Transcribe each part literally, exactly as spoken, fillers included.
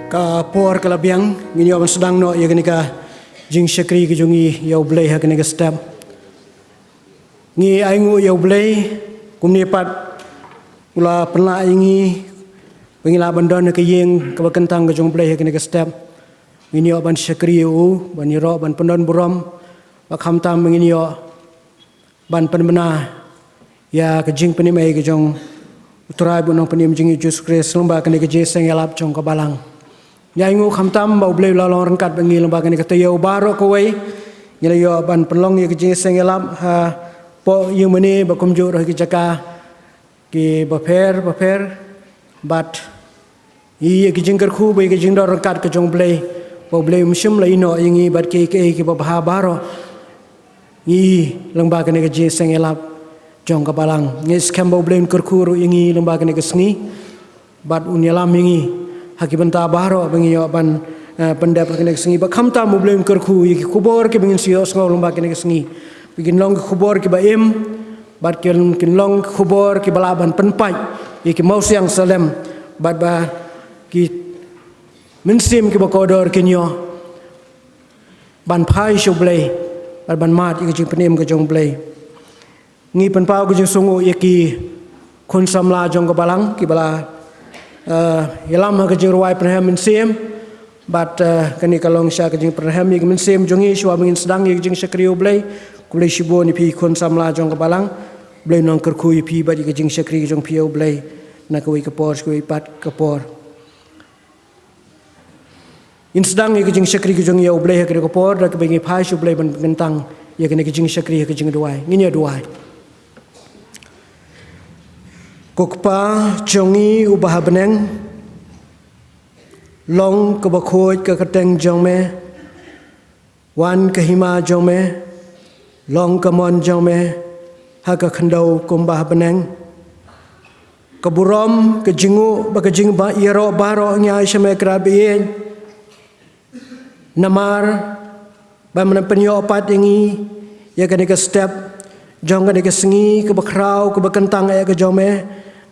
Ka por ka la biang, ngin ïoh ban sdang noh ïa kane ka jingshakri ka jong ngi ïa U Blei ha kane ka step. Ngi ainguh ïa U Blei, kumne pat u la pynlah ïa ngi ba ngi lah ban don ha ka ïing kaba kyntang ka jong U Blei ha kane ka step. Ngin ïoh ban shakri ïa u, ban ïaroh, ban pyndon burom, ba khamtam ba ngin ïoh ban pynbna ïa ka jingpynim ei ka jong U Trai bad U Nongpynim jong ngi U Jisu Khrist lyngba kane ka jingïaseng ïalap jong ka balang. Ngi ainguh khamtam ba U Blei u la long ryngkat bad ngi lyngba kane ka taïew baroh kawei. Ngi la ïoh ban pynlong ïa ka jingïaseng ïalap hapoh ïingmane bad kumjuh ruh ha ki jaka kiba pher bapher. Bad ïa ka jingkyrkhu bad ïa ka jingdon ryngkat ka jong U Blei, ba U Blei um shym la ïehnoh ïa ngi bad kiei kiei kiba bha baroh. Ngi lyngba kane ka jingïaseng ïalap jong ka balang, ngi skhem ba U Blei un kyrkhu ruh ïa ngi lyngba kane ka sngi. Bad un ïalam ïa ngi ha ki bynta baroh ba ngi ïoh ban, eh, pyndep ha kane ka sngi. Bad khamtam U Blei un kyrkhu ïa ki khubor kiba ngin sa ïohsngew lyngba kane ka sngi, ba kin long ki khubor kiba im, bad kin, kin long ki khubor kiba lah ban pynpait ïa ki mawsiang salem, bad ba ki mynsiem kiba kordor kin ïoh ban phai sha U Blei bad ban mad ïa ka jingpynim ka jong U Blei. Ngi pynpaw ka jingsngewnguh ïa ki khun samla jong ka balang kiba la, eh, ïalam ha ka jingrwai pynrhem mynsiem. Bad, eh, kane ka long sha ka jingpynrhem ïa ka mynsiem jong ngi shuwa ba ngin sdang ïa ka jingshakri U Blei. Khublei shibun ïa phi khun samla jong ka balang. Blei un nang kyrkhu ïa phi bad ïa ka jingshakri ka jong phi ïa U Blei na kawei ka por sha kawei pat ka por. Ngin sdang ïa ka jingshakri ka jong ngi ïa U Blei ha kane ka por da kaba ngi phai sha U Blei ban kyntang ïa kane ka jingshakri ha ka jingduwai. Ngin ïa duwai. Ko Kpa jong ngi uba ha bneng, long kaba khuid ka kyrteng jong me, wan ka hima jong me, long ka mon jong me ha ka khyndew kumba ha bneng. Ka burom, ka jingnguh bad ka jingïaroh baroh ngi ai sha me Kynrad ba ïeit. Namar ba me pynïoh pat ïa ngi ïa kane ka step jong kane ka sngi kaba khraw kaba kyntang eh ka jong me,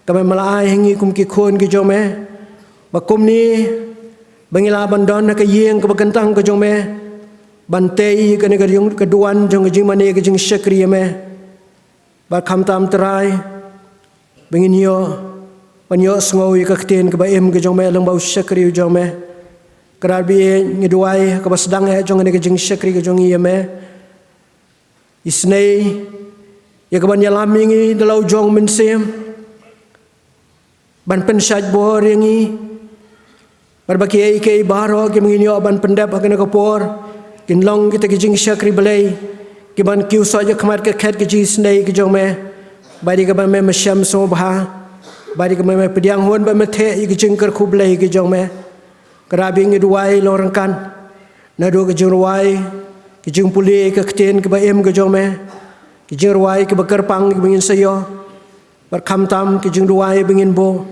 kaba me la ai ha ngi kum ki khun ki jong me. Ba kumne ba ngi lah ban don ha ka ïing kaba kyntang ka jong me, ban tei ïa kane ka jing, ka duwan jong ka jingmane ka jingshakri ïa me. Bad khamtam Trai, ba ngin ïoh ban ïohsngew ïa ka ktien kaba im ka jong me lyngba u shakri u jong me. Kynrad ba ïeit, ngi duwai kaba sdang eh jong kane ka jingshakri ka jong ngi ïa me, isynei ïa kaban ïalam ïa ngi da la u jong mynsiem, ban pynshait bor ïa ngi, bad ba kiei kiei baroh kiba ngin ïoh ban pyndep ha kane ka por kin long kita ki jingshakri Blei kiban kiew sot ïa khmat ka khet ka jingisynei ka jong me. Bad ïa kaba me, me shem sngewbha, bad ïa kaba me pdiang hun bad me theh ïa ki jingkyrkhu Blei ka jong me. Kynrad ba ïeit, ngi duwai long ryngkat naduh ka jingrwai, ka jingpule ka ktien kaba im ka jong me, ka jingrwai kaba kyrpang kaba ngin sa ïoh, bad khamtam ka jingduwai ba ngin buh,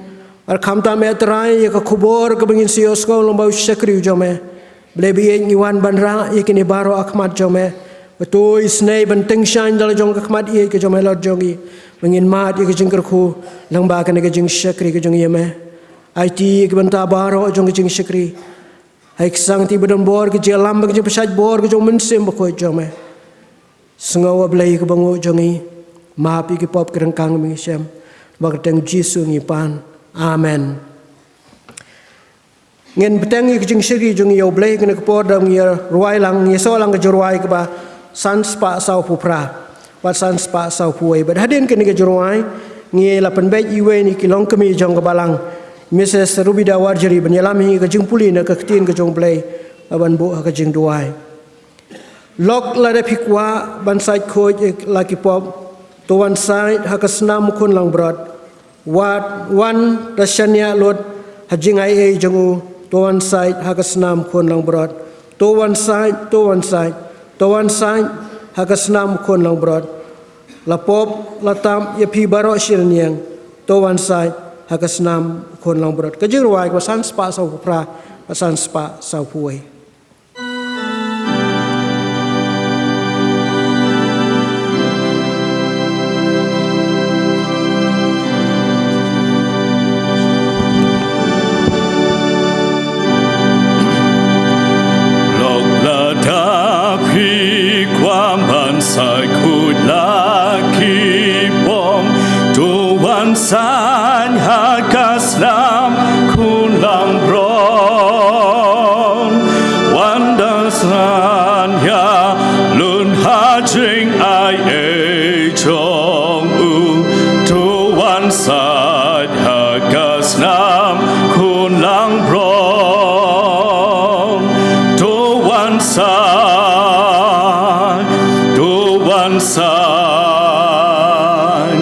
bad khamtam eh Trai ïa ka khubor kaba ngin sa ïohsngew lyngba u shakri u jong me. Blei ba ïeit, ngi wan ban rah ïa kine baroh ha khmat jong me. Ba to isynei ban tyngshaiñ da la jong ka khmat ïeit ka jong me halor jong ngi, ba ngin mad ïa ka jingkyrkhu lyngba kane ka jingshakri ka jong ngi ïa me. Aiti ïa ki bynta baroh jong ka jingshakri. Hai Kpa Sangti ba don bor, ka jingïalam bad ka jingpynshait bor ka jong u Mynsiem Bakhuid jong me. Sngew, A Blei kaba nguh jong ngi, map ïa ki pop ki ryngkang ba ngi shem. Ba ha ka kyrteng Jisu ngi pan. Amen. Ngin bteng ïa ka jingshakri jong ngi ïa U Blei kane ka por da ngi rwai lang, ngi ïasoh lang ka jingrwai kaba san spah saw phew phra bad san spah saw phew wei. Bad hadien kane ka jingrwai ngi la pynbeit iwei na ki longkmie jong ka balang, Mrs Rubida Warjri, ban ïalam ïa ngi ka jingpule na ka ktien ka jong U Blei, ban buh ha ka jingduwai. Lok lada phi kwah ban sait khuid ïa la ki pop, to wan sait ha ka snam u khun langbrot. Wat wan da shaniah lut ha jingaiei jong u, to wan sait ha ka snam u khun langbrot. To wan sait, to wan sait, to wan sait ha ka snam u khun langbrot. La pop la tap ïa phi baroh shi rynïeng, to wan sait ha ka snam u khun langbrot. Ka jingrwai kaba san spah saw phew phra, ka san spah saw phew wei. Sain ha ka snam khun langbrong, wan da sran ïa lun ha jingaiei jong u. To wan sain ha ka snam khun langbrong, to wan sain, to wan sain,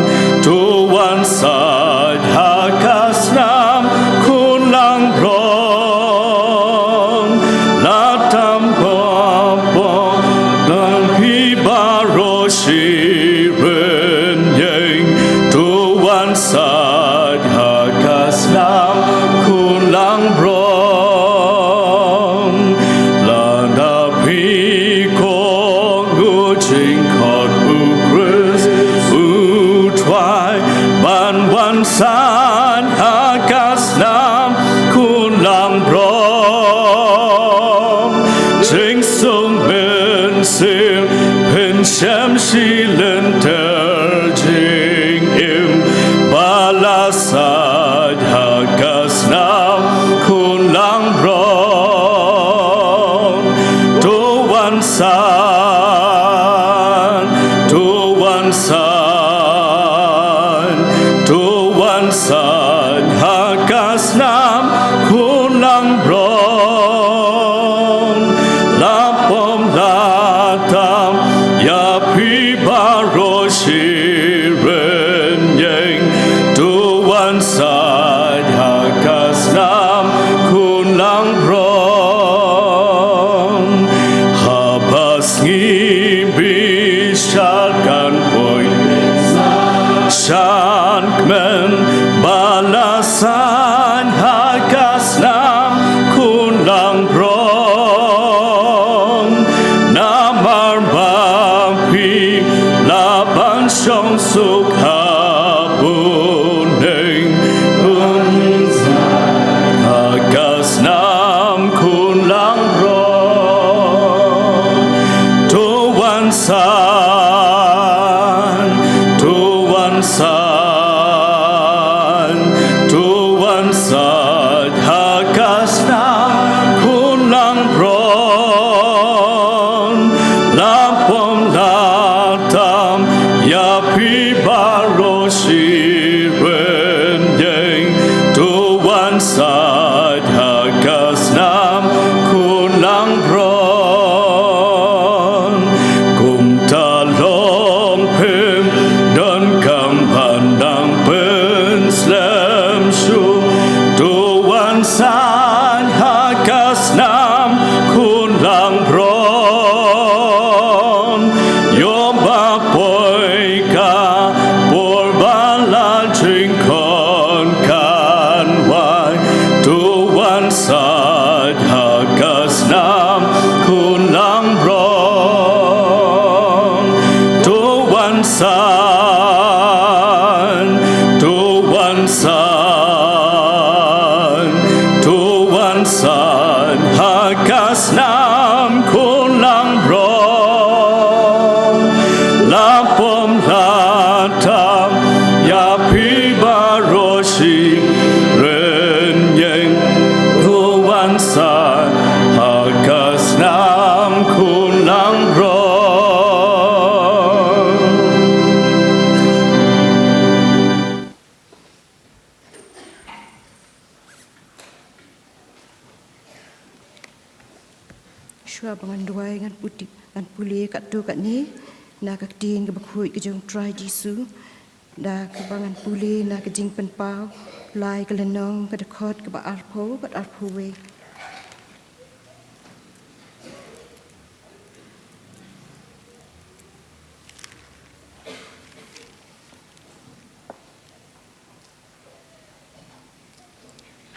to wan sain ha ka snam khun langbrong. La tam pop pop, la phi baroh shi rynïeng, to wan sain ha ka snam khun langbrong. Lada phi kohnguh jingkhot u Khrist U Trai, ban wan sain ha ka snam khun langbrong. Jingsuk mynsiem pynjem shi lynter jingim, ba la sain ha ka snam khun langbrong. To wan sain, to wan sain, to wan sain ha ka snam khun langbrong. La pom la tam ïa phi baroh shi rynïeng, to wan sain ha ka snam khun langbrong. Haba sngi bishar kan poi sha kmen, ba la sain ha ka snam khun langbrong. Namar ba phi la ban shong suk ha bneng, to wan sain ha ka snam khun langbrong. To wan sain, to wan sain, to wan sain ha ka snam khun langbrong. La pom la tam ïa phi baroh shi rynïeng, to wan sain ha ka snam khun langbrong. Kumta long phim donkam ban dang pynslem shuh, to wan sain ha ka snam khun langbrong. Ïoh ba poi ka por ba la jingkhon kan wai, to wan sain ha ka snam khun langbrong. To wan sain, to wan sain, to wan sain ha ka snam khun langbrong. La pom la tam ïa phi baroh shi rynïeng, to wan sain ha ka snam khun langbrong. Shuwa ba ngan duwai, ngan pule katto katne na ka ktien kaba khuid ka jong U Trai Jisu, da kaba ngan pule na ka Jingpynpaw, lai ka lynnong, ka dkhot kaba arphew bad arphew wei.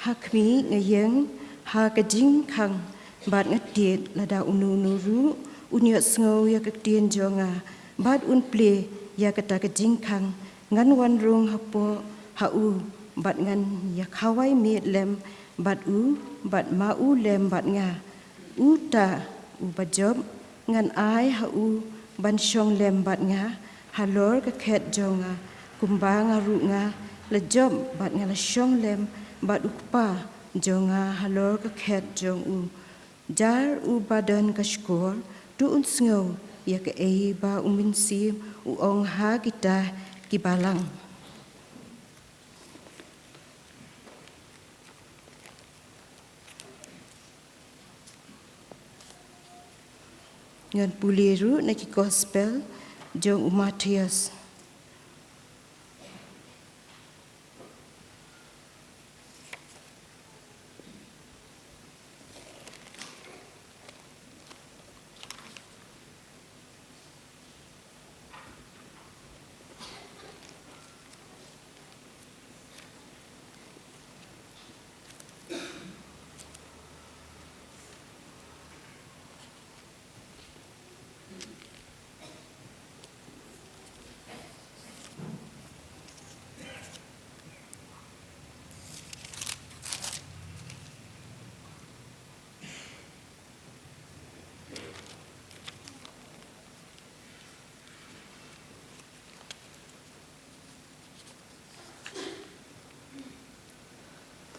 Ha khmih nga ïeng ha ka jingkhang bad nga tied, lada uno uno ruh un ïohsngew ïa ka ktien jong nga bad un plie ïa kata ka jingkhang, ngan wan rung hapoh ha u bad ngan ïa khawai miet lem bad u bad ma u lem bad nga. Uta uba jop ngan ai ha u ban shong lem bad nga halor ka khet jong nga, kumba nga ruh nga La jop bad nga la shong lem bad u kpa jong nga halor ka khet jong u. Jar uba don ka shkor, to un sngew ïa kaei ba u Mynsiem u ong ha kita ki balang. Ngan pule ruh na ki Gospel jong u Mathaios.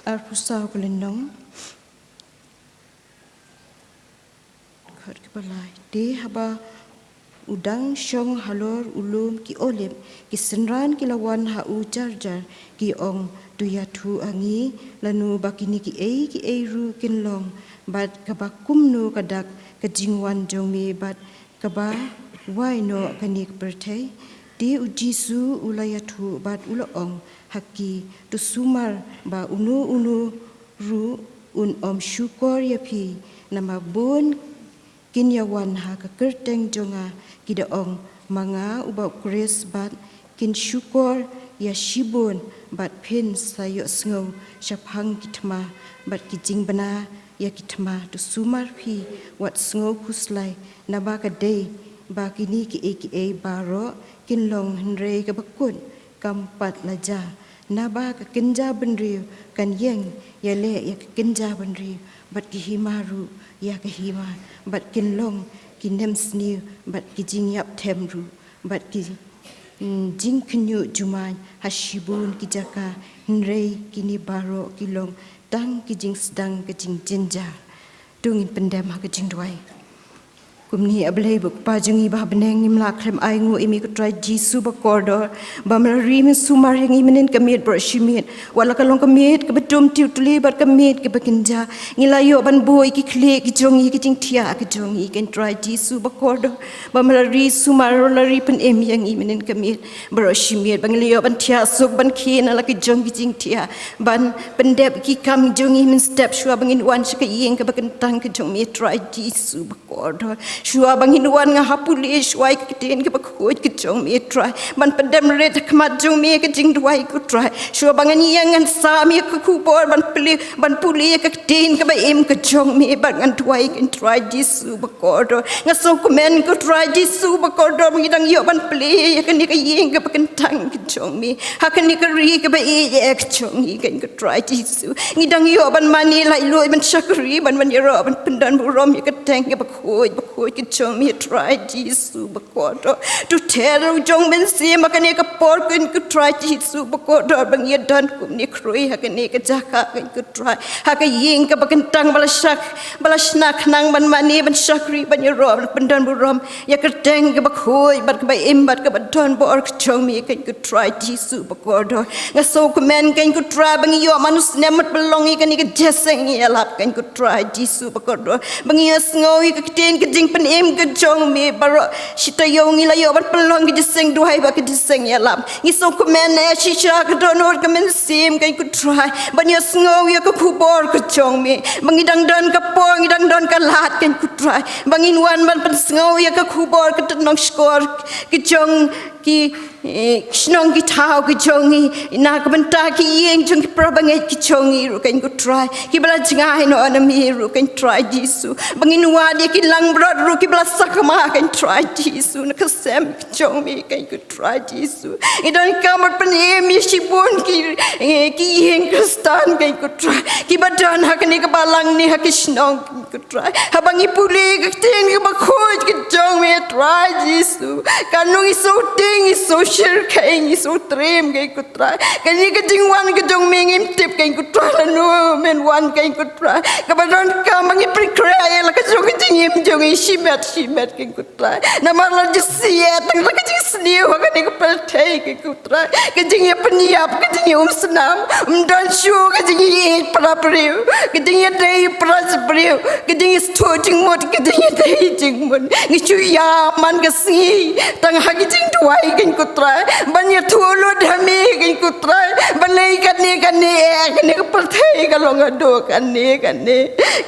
Arphew saw ka lynnong. Khot kaba lai. Te haba u dang shong halor u lum ki Olib, ki synran ki la wan ha u jar jar, ki ong, to ïathuh ha ngi lano ba kine kiei kiei ruh kin long, bad kaba kumno ka dak ka jingwan jong me bad kaba wai noh kane ka pyrthei. Te u Jisu u la ïathuh bad u la ong ha ki, to sumar ba uno uno ruh un ym shukor ïa phi. Namar bun kin ïawan ha ka kyrteng jong nga, ki da ong, ma nga uba u Khrist, bad kin shukor ïa shibun, bad phin sa ïohsngew shaphang ki thma bad ki jingbna ïa ki thma. To sumar phi, wat sngew khuslai, naba ka dei ba kine kiei kiei baroh kin long, hynrei kaba kut kam pat la jia. Naba ka kynja bynriew kan ïeng ïaleh ïa ka kynja bynriew, bad ki hima ruh ïa ka hima, bad kin long ki nemsniew bad ki jingïap them ruh, bad ki, mm, jingkhynñiuh jumai ha shibun ki jaka, hynrei kine baroh ki long tang ki jingsdang ka jingjynjar. To ngin pyndem ha ka jingduwai. Kumne, A Blei bad Kpa jong ngi ba ha bneng, ngim lah khlem ainguh ïa me ko Trai Jisu bakordor, ba me la ri, me sumar ïa ngi mynnin ka miet baroh shi miet. Wat la ka long ka miet kaba dum tiew tylli bad ka miet kaba kynja, ngi la ïoh ban buh ïa ki khlieh ki jong ngi, ki jingthiah ki jong ngi, ko Trai Jisu bakordor, ba me la ri sumar, la ri pynim ïa ngi mynnin ka miet baroh shi miet, ba ngi la ïoh ban thiah suk ban khie na la ki jong ki jingthiah, ban pyndep ki kam jong ngi mynstep shuwa ba ngin wan sha ka ïing kaba kyntang ka jong me Trai Jisu bakordor. Shuwa ba ngin wan, nga hap pule shuwa ïa ka ktien kaba khuid ka jong me Trai, ban pyndem rit ha khmat jong me ka jingduwai ko Trai. Shuwa ba ngan ïeng ngan sam ïa ka khubor, ban pule, ban pule ïa ka ktien kaba im ka jong me, bad ngan duwai ko Trai Jisu bakordor. Nga sngewkmen ko Trai Jisu bakordor, ba ngi dang ïoh ban plie ïa kane ka ïing kaba kyntang ka jong me, ha kane ka ri kaba ïeit ka jong ngi, ko Trai Jisu. Ngi dang ïoh ban mane laitluid, ban shakri, ban, ban ïaroh, ban pyndon burom ïa ka kyrteng kaba khuid, ba khuid ka jong me Trai Jisu bakordor. To ther u jong Mynsiem ha kane ka por, ko Trai Jisu bakordor, ba ngi ïadon kumne khrui ha kane ka jaka, ko Trai, ha ka ïing kaba kyntang ba la shak, ba la shna khnang ban mane, ban shakri, ban ïaroh, ban pyndon burom ïa ka kyrteng kaba khuid bad kaba im bad kaba don bor ka jong me, ko Trai Jisu bakordor. Nga sngewkmen, ko Trai, ba ngi ïoh man u snem bad pynlong ïa kane ka jingïaseng ïalap, ko Trai Jisu bakordor, ba ngi ïohsngew ïa ka ktien ka jingpynim ka jong me baroh shi taïew. Ngi la ïoh ban pynlong ka jingïaseng duwai bad ka jingïaseng ïalap. Ngi sngewkmen, eh, shisha ka dohnud ka Mynsiem, ko Trai, ban ïohsngew ïa ka khubor ka jong me, ba ngi dang don ka por, ngi dang don ka lad, ko Trai, ba ngin wan ban pynsngew ïa ka khubor ka tnong shkor ka jong ki, eh, shnong ki thaw ka jong ngi, na ka bynta ki ïing jong ki parabangeit ki jong ngi ruh, ko Trai, kiba la jngai noh na me ruh, ko Trai Jisu, ba ngin wad ïa ki langbrot ruh kiba la sakma, ko Trai Jisu, na ka sem ka jong me, ko Trai Jisu. Ngi donkam ban pynim ïa shibun ki, eh, ki ïing Khristan, ko Trai, kiba don ha kane ka balang ne ha ki shnong, Trai. Haba ngi pule ka ktien kaba khuid ka jong me Trai Jisu. Kano ngi sngewthuh, ngi sngewsyrkhei, ngi sngewtriem kein ko Trai. Kane ka jingwan ka jong me ngim tip kein ko Trai lano men wan kein ko Trai. Kaba donkam ba ngi pynkhreh ïa la ka jong ka jingim jong ngi shimet shimet kein ko Trai. Namar la jingsiat tang la ka jingsniew ha kane ka pyrthei kein ko Trai. Ka jingïapynïap, ka jingïaumsnam. Ym don shuh ka jingïeit para briew. Ka jingïadei para briew. Ka jingïastuh jingmut, ka jingïadei jingmut. Ngi shu ïa man ka sngi tang ha ka jingduwai kein ko Trai. Ban ïathuh lut ha me kein ko Trai. Balei kane kane eh, kane ka pyrthei ka long haduh kane kane.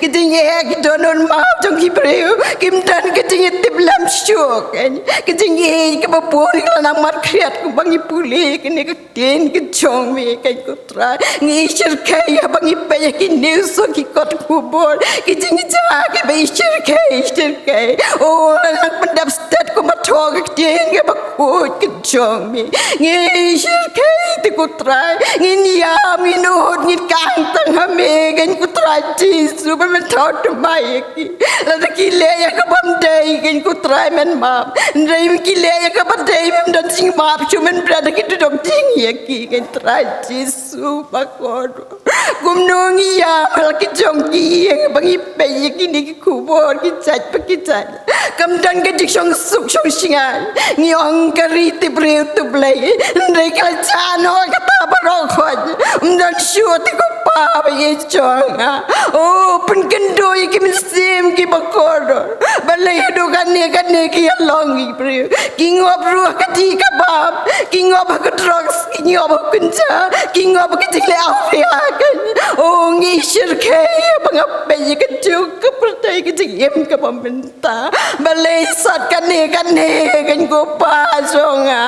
Ka jingeh ka don un ma jong ki briew. Kim don ka jingïatiplem shuh kein. Ka jingeh kaba bun ka la nang mat khriat kumba ngi pule kane ka ktien ka jong me kein ko Trai. Ngi shyrkhei haba ngi peit ïa ki news, ki kot khubor, ki jingjia kiba shyrkhei shyrkhei. O la nang pyndep stet kumba thoh ka ktien kaba khuid ka jong me. Ngi shyrkhei te ko Trai. Ngin ïam, ngin ud, ngin kang tang ha me kein ko Trai Jisu ban men thaw thymmai ïa ki. Lada ki leh ïa kaba ym dei kein ko Trai men map. Hynrei ma ki leh ïa kaba dei, mem don jingmap shuh, men bret ha ki dudok jingeh ïa ki kein Trai Jisu bakordor. Kumno ngi ïam ha la ki jong ki ïing ba ngi peit ïa kine ki khubor ki jait pa ki jait. Kam don ka jingshong suk shong shngain. Ngi ong ka ri tip briew tip Blei. Hynrei ka la jah noh kata baroh khoit. Ym don shuh te ko Pa ba ïeit jong nga. O pynkynduh ïa ki mynsiem kiba kordor. Balei haduh kane kane ki ïalong ki briew. Ki ngop ruh ha ka dih ka bam. Ki ngop ha ka drugs, ki ngop ha ka kynja. Ki ngop ha ka jingleh awria kein. O ngi shyrkhei ba nga peit ïa ka juk ka pyrthei ka jingim kaba mynta. Balei sat kane kane kein ko Pa jong nga.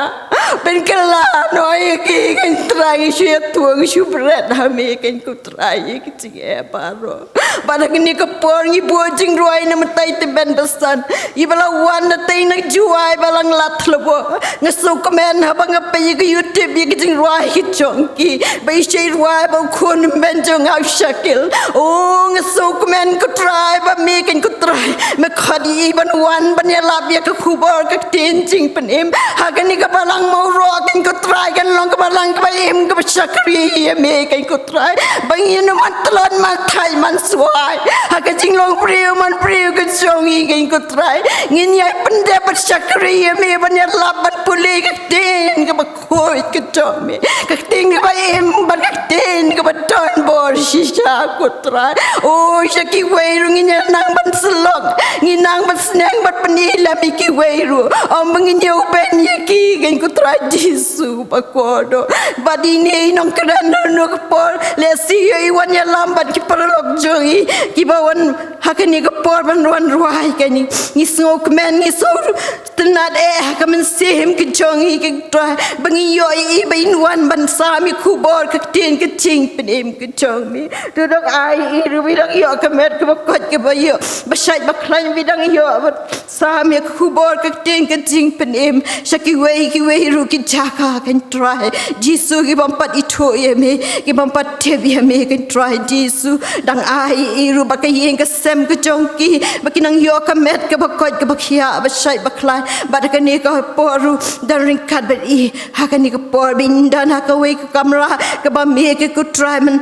Pynkylla noh ïa ki kein Trai, ngi shu ïathuh, ngi shu bret ha me kein ko Trai ïa ki jingeh baroh. Bad ha kane ka por ngi buh jingrwai na Mathai Tymmen Basan. Iba la wan na tei na Jowai ba la ngi la thlebo. Nga sngewkmen haba nga peit ïa ka YouTube ïa ki jingrwai ki jong ki. Ba i shait rwai ba u khun u hynmen jong nga u Shakil. O nga sngewkmen ko Trai ba me kein ko Trai. Me khot ïa i ban wan ban ïalap ïa ka khubor ka ktien jingpynim. Ha kane ka balang Mawroh kein ko Trai kan long ka balang kaba im kaba shakri ïa me kein ko Trai. Ba ngin ym man tlot man thait man swai. Ha ka jinglong briew man briew ka jong i kein ko Trai. Ngin ïai pyndep bad shakri ïa me ban ïalap ban pule ka ktien kaba khuid ka jong me. Ka ktien kaba im bad ka ktien kaba don bor shisha ko Trai. O sha kiwei ruh ngin ïa nang ban syllok. Ngin nang ban sneng ban pyni lem ïa kiwei ruh. Ym ba ngin ïa u ben ïa ki kein ko Trai Jisu bakordor. Bad ine i nongkren ruh ha kane ka por. Lehse ïoh i wan ïalam bad ki paralok jong i. Kiba wan ha kane ka por ban wan rwai kein. Ngi sngewkmen, ngi sngewtynnad eh ha ka mynsiem ka jong i ko Trai. Ba ngi ïoh i ba in wan ban sam ïa ka khubor ka ktien ka jingpynim ka jong me. To dang ai i ruh ba i dang ïoh ka met kaba koit kaba ïoh ba shait ba khlaiñ, ba i dang ïoh ban sam ïa ka khubor ka ktien ka jingpynim sha kiwei kiwei ruh ki jaka kein Trai. Jisu ki bym pat ithuh ïa me, ki bym pat tip ïa me kein Trai Jisu. Dang ai i ruh ba ka ïing ka sem ka jong ki ba ki nang ïoh ka met kaba koit kaba khiah ba shait ba khlaiñ. Bad ha kane ka por ruh dang ryngkat bad i ha kane ka por ba in don ha kawei ka kamra kaba me kein ko Trai men.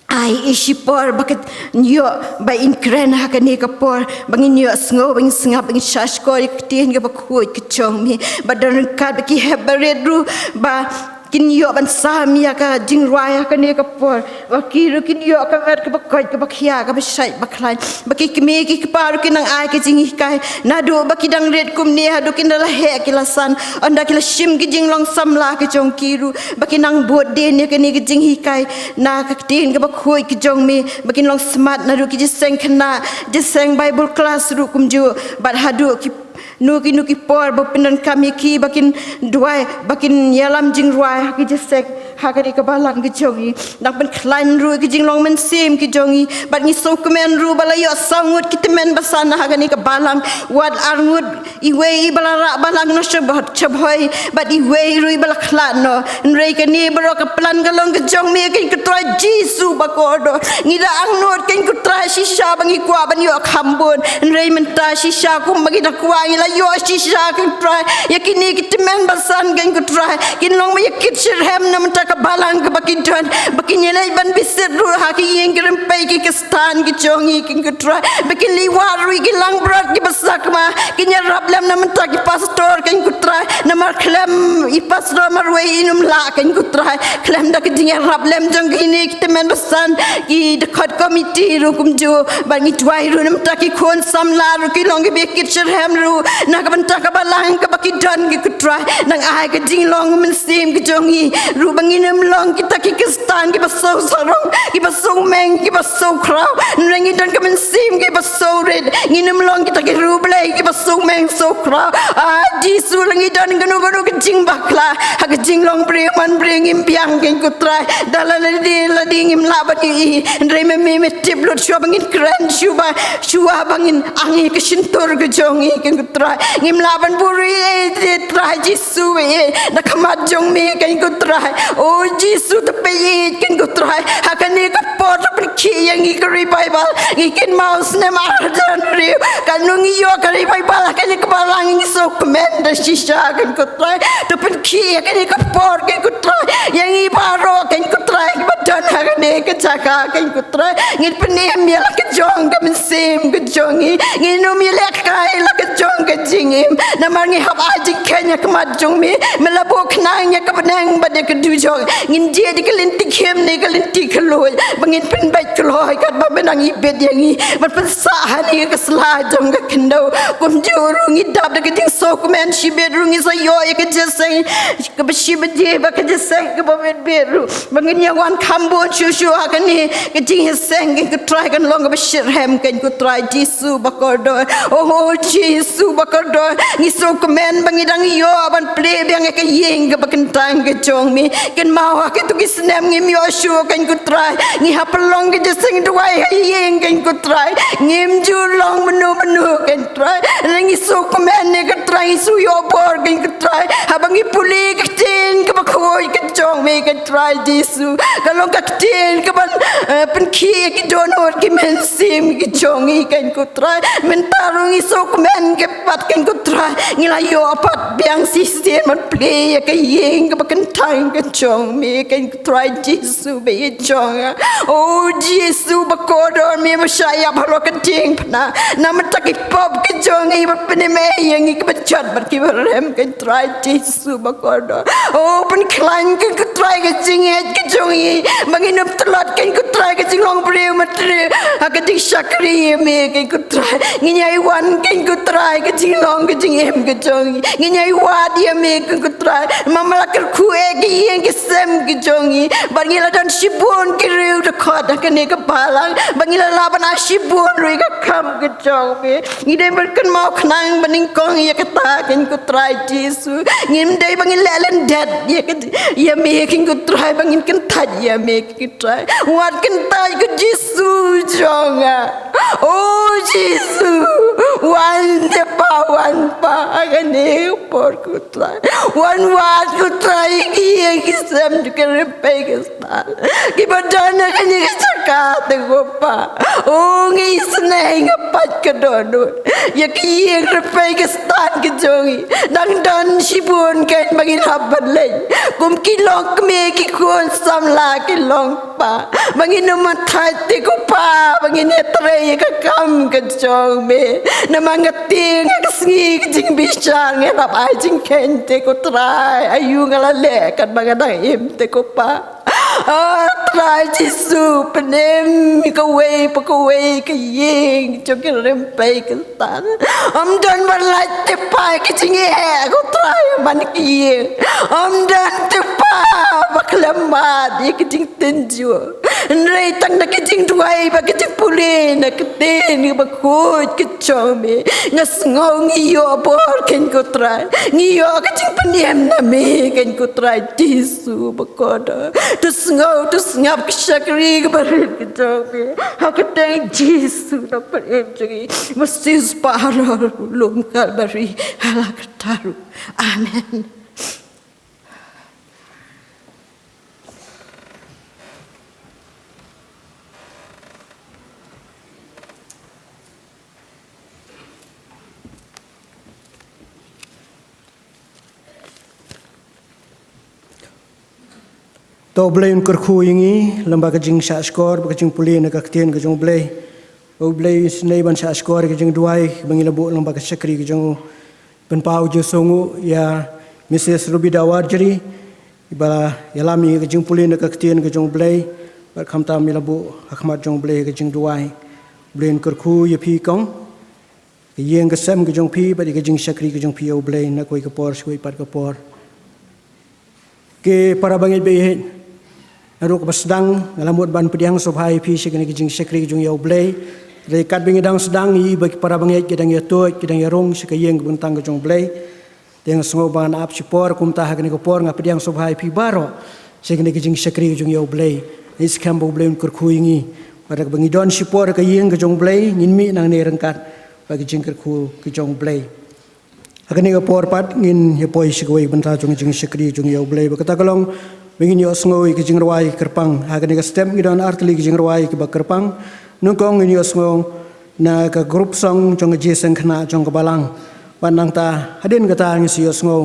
Ai i shipor ba kin ïoh ba in kren ha kane ka por ba ngin ïoh sngew ba ngin sngap ba ngin shahshkor ïa ka ktien kaba khuid ka jong me. Ba don ryngkat ba ki hep barit ruh ba kin ïoh ban sam ïa ka jingrwai ha kane ka por. Ba ki ruh kin ïoh ka met kaba koit kaba khiah kaba shait ba khlaiñ. Ba ki kmie ki kpa ruh kin nang ai ka jinghikai. Naduh ba ki dang rit kumne haduh kin da la heh ki la san. Ynda ki la shim ki jinglong samla ka jong ki ruh. Ba kin nang bud dien ïa kane ka jinghikai. Na ka ktien kaba khuid ka jong me. Ba kin long smat naduh ki jingïaseng khynnah. Jingïaseng Bible class ruh kumjuh. Bad haduh ki no ki no ki por ba pyndonkam ïa ki ba kin duwai. Ba kin ïalam jingrwai ha ki jingïaseng. ha kane ka balang ka jong ngi. Nang pynkhlaiñ ruh ka jinglong mynsiem ka jong ngi. Bad ngi sngewkmen ruh ba la ïoh saw ngut ki tymmen basan ha kane ka balang. Wat ar ngut, iwei i ba la rah balang noh sha Bhoi, bad iwei ruh i ba la khlad noh. Hynrei kane baroh ka plan ka long ka jong me, keiñ ko Trai Jisu bakordor. Ngi da angnud, keiñ ko Trai, shisha ba ngi kwah ban ïoh kham bun. Hynrei mynta shisha kumba ngi da kwah ngi la ïoh shisha, keiñ ko Trai. Ïa kine ki tymmen basan, keiñ ko Trai, kin long ba ïa kit shitrhem na mynta ka balang kaba ki don. Ba kin ïaleit ban bishit ruh ha ki ïing ki rympei ki Khristan ki jong ngi, keiñ ko Trai. Ba kin leit wad ruh ïa ki langbrot kiba sakma. Kin ïarap lem na mynta ki pastor, keiñ ko Trai. Namar khlem i pastor marwei in ym lah, keiñ ko Trai. Khlem da ka jingïarap lem jong kine ki tymmen basan, ki dkhot komiti ruh kumjuh. Bad ngi duwai ruh na mynta ki khun samla ruh, ki long kiba ïa kit shitrhem ruh na ka bynta ka balang kaba ki don, keiñ ko Trai. Nang ai ka jinglong mynsiem ka jong ngi ruh ba ngin ym long kita ki Khristan kiba sngewsarong, kiba sngewmeng, kiba sngewkhraw. Hynrei ngi don ka mynsiem kaba sngewrit. Ngin ym long kita ki riewblei kiba sngewmeng sngewkhraw. Ah Jisu, la ngi don kano kano ka jingbakla ha ka jinglong briew man briew, ngim biang, keiñ ko Trai. Da la lade lade ngim lah ban ïohi. Hynrei me me me tip lut shuwa ba ngin kren, shuwa, shuwa ba ngin ang ïa ka shyntur ka jong ngi, keiñ ko Trai. Ngim lah ban buhrieh ei ei, Trai Jisu ei ei, na khmat jong me, keiñ ko Trai. O Jisu, to peit ei ei, keiñ ko Trai. Ha kane ka por to pynkhih ïa ngi ka revival. Ngi kynmaw snem ar hajar hynriew, katno ngi ïoh ka revival ha kane ka balang, ngi sngewkmen da shisha, keiñ ko Trai. To pynkhih ïa kane ka por, keiñ ko Trai, ïa ngi baroh, keiñ ko Trai, kiba don ha kane ka jaka, keiñ ko Trai. Ngin pynim ïa la ka jong ka mynsiem ka jong ngi. Ngin ym ïalehkai la ka jong ka jingim. Namar ngi hap ai jingkheiñ ha khmat jong me. Me la buh khnang ïa ka bneng bad ïa ka dujok. Ngin jied ïa ka lynti khim ne ka lynti khlur, ba ngin pynbeit kloi katba me nang ibit ïa ngi. Ban pynsah ha kane ka sla jong ka khyndew. Kumjuh ruh ngi dap da ka jingsngewkmen, shibit ruh ngi sa ïoh ïa ka jingïaseng kaba shi baje bad ka jingïaseng kaba bit bit ruh. Ba ngin ïa wan kham bun shuh shuh ha kane ka jingïaseng, keiñ ko Trai, kan long kaba shitrhem, keiñ ko Trai Jisu bakordor. Oh Jisu bakordor, ngi sngewkmen ba ngi dang ïoh ban plie biang ïa ka ïing kaba kyntang ka jong me. Kynmaw ha kito ki snem ngim ïoh shuh, keiñ ko Trai. Ngi hap long ka jingïaseng duwai ha ïing, keiñ ko Trai. Ngim ju long mynno mynno, keiñ Trai. Ngi sngewkmen ïa ka Trai, ngi sngewbor, keiñ ko Trai. Haba ngi pule ka ktien kaba khuid ka jong me, keiñ Trai Jisu, ka long ka ktien kaban, eh, pynkhih ïa ki dohnud ki mynsiem ki jong ngi, keiñ ko Trai. Mynta ruh ngi sngewkmen ïa ka pat, keiñ ko Trai. Ngi la ïoh pat biang shisien ban plie ïa ka ïing kaba kyntang ka jong me, keiñ ko Trai Jisu ba ïeit jong nga. Oh Jisu bakordor, me ba shah ïap halor ka diengphna. Na bynta ki pop ki jong ngi, ba pynim ei ei ïa ngi, kiba jot bad kiba rem, keiñ Trai Jisu bakordor. Oh pynkhlaiñ, keiñ ko Trai, ka jingngeit ka jong ngi, ba ngin ym tlot, keiñ ko Trai, ka jinglong briew martyr ha ka jingshakri ïa me, keiñ ko Trai. Ngin ïai wan, keiñ ko Trai, ka jinglong ka jingim ka jong ngi. Ngin ïai wad ïa me, keiñ ko Trai. Namar me la kyrkhu ïa ki ïing ki sem ki jong ngi. Bad ngi la don shibun ki riew dkhot ha kane ka balang. Bad ngi la lah ban ai shibun ruh ïa ka kam ka jong me. Ngi dei ban kynmaw khnang banyngkong ïa kata, keiñ ko Trai Jisu. Ngim dei ba ngin leh lyndet ïa ka, ïa me, keiñ ko Trai, ba ngin kyntait ïa me, keiñ ko Trai. Wat kyntait ko Jisu jong nga. Oh Jisu, wan te Pa, wan Pa, ha kane ka por ko Trai. Wan wad ko Trai, ki ïing ki sem jong ki rympei ki Khristan kiba don ha kane ka jaka te ko Pa. Oh ngi isynei, nga pait ka dohnud ïa ki ïing rympei Khristan ki jong ngi. Dang don shibun keiñ ba ngin hap ban leit kum ki longkmie, ki khun samla, ki long Pa, ba ngin ym thait te ko Pa, ba ngin ïatrei ïa ka kam ka jong me. Namar nga tieng ha ka sngi ka jingbishar, nga hap ai jingkheiñ te ko Trai, aïu nga la leh katba nga dang im te ko Pa. Ah Trai Jisu, pynim ïa kawei pa kawei ka ïing jong ki rympei ki Khristan. Ym don ba lait te Pa ïa ka jingeh ko Trai man ki ïing. Ym don te Pa ba khlem mad ïa ka jingtynjuh. Hynrei tang na ka jingduwai bad ka jingpule na ka ktien kaba khuid ka jong me, nga sngew ngi ïoh bor, ko Trai. Ngi ïoh ka jingpynim na me, ko Trai Jisu bakordor. To sngew, to sngap ka shakri kaba rit ka jong me. Ha ka kyrteng Jisu, Nongpynim jong ngi, ba siewspah halor u lum Kalbari, ha la ka kata ruh. Amen. To U Blei un kyrkhu ïa ngi lem bad ka jingshahshkor bad ka jingpule na ka ktien ka jong U Blei. Ba U Blei un isynei ban shahshkor ïa ka jingduwai ba ngi la buh lem bad ka shakri ka jong u. Pynpaw jingsngewnguh ïa Mrs Rubida Warjri, ba ïalam ïa ka jingpule na ka ktien ka jong U Blei bad khamtam ïa la buh ha khmat jong U Blei ka jingduwai. U Blei un kyrkhu ïa phi kong, ka ïing ka sem ka jong phi bad ïa ka jingshakri ka jong phi, ïa U Blei, na kawei ka por sha kawei pat ka por. Ki para bangeit ba ïeit, naduh kaba sdang nga la mut ban pdiang sngewbha ïa phi sha kane ka jingshakri ka jong ïa U Blei. Hynrei katba ngi dang sdang, ïa ba ki para bangeit ki dang ïatuid, ki dang ïarung sha ka ïing ka bynta ka jong U Blei. Te nga sngew ba ngan ap shipor, kumta ha kane ka por nga pdiang sngewbha ïa phi baroh sha kane ka jingshakri ka jong ïa U Blei. Ngi skhem ba U Blei un kyrkhu ïa ngi. Bad haba ngi don shipor ha ka ïing ka jong U Blei, ngin mih nangne ryngkat bad ka jingkyrkhu ka jong U Blei. Ha kane ka por pat ngin ïa poi sha kawei ka bynta jong ka jingshakri jong ïa U Blei. Bad kata ka long ba ngin ïohsngew ïa ka jingrwai kyrpang. Ha kane ka step ngi don artylli ka jingrwai kaba kyrpang. Nyngkong ngin ïohsngew na ka group song jong ka Jingïaseng Khynnah jong ka Balang. Bad nangta hadien kata ngin sa ïohsngew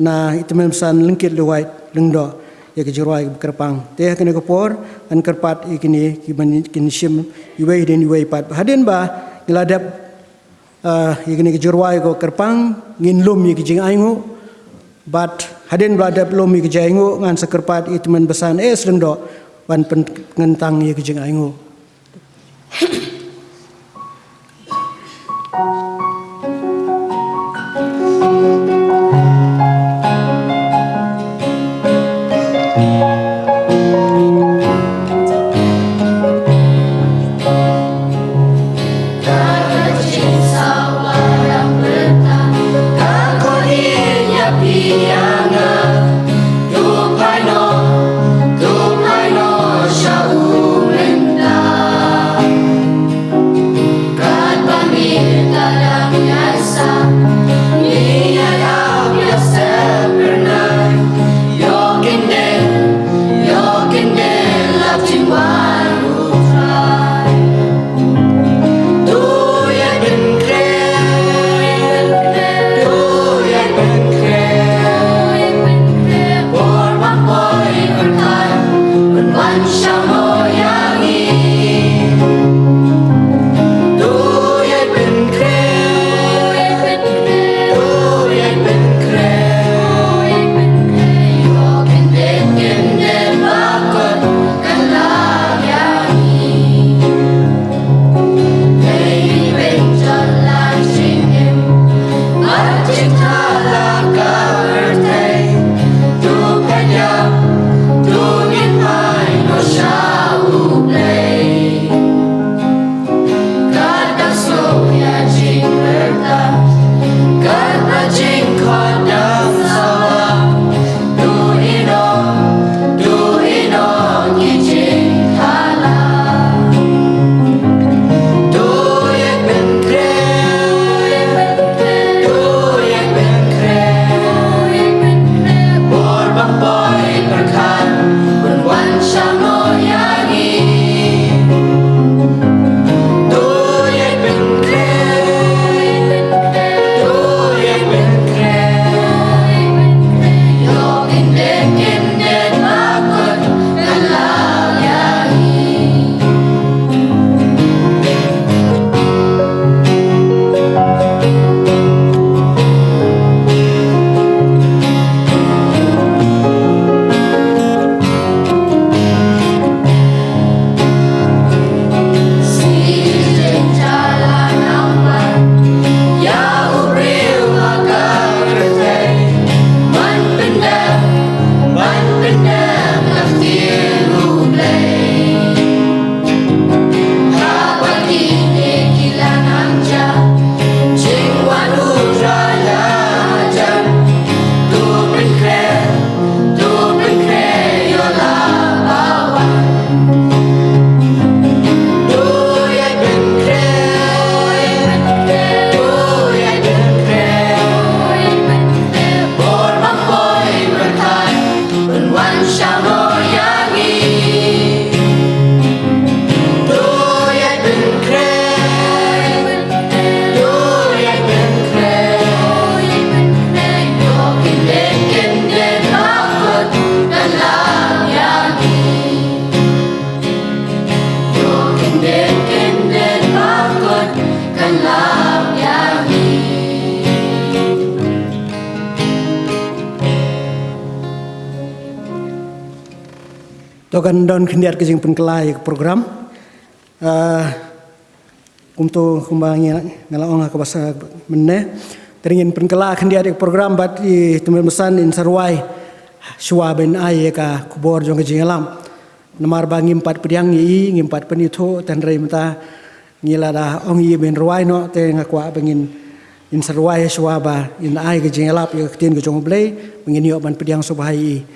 na i Tymmen Basan Lyngkit Lwait Lyngdoh ïa ka jingrwai kaba kyrpang. Te ha kane ka por ngan kyrpad ïa kine kiban kin shim iwei hadien iwei pat. Hadien ba ngi la dep ah, ïa kane ka jingrwai kaba kyrpang, ngin lum ïa ka jingainguh. Bad hadien ba la dep lum ïa ka jingainguh, ngan sa kyrpad ïa i Tymmen Basan S Lyngdoh ban pynkyntang ïa ka jingainguh. To kan don khyndiat ka jingpynkylla ïa ka program. Ah, kumto kumba ngi nga la ong ha kaba sa mynne. Te ngin pynkylla khyndiat ïa ka program bad i Tymmen Basan in sa rwai shuwa ban ai ïa ka khubor jong ka jingïalap. Namar ba ngim pat pdiang ïa i, ngim pat pynithuh, tang hynrei mynta ngi la da ong ïa i ban rwai noh, te nga kwah ba ngin, in sa rwai shuwa ba in ai ka jingïalap ïa ka ktien ka jong U Blei, ba ngin ïoh ban pdiang sngewbha ïa i.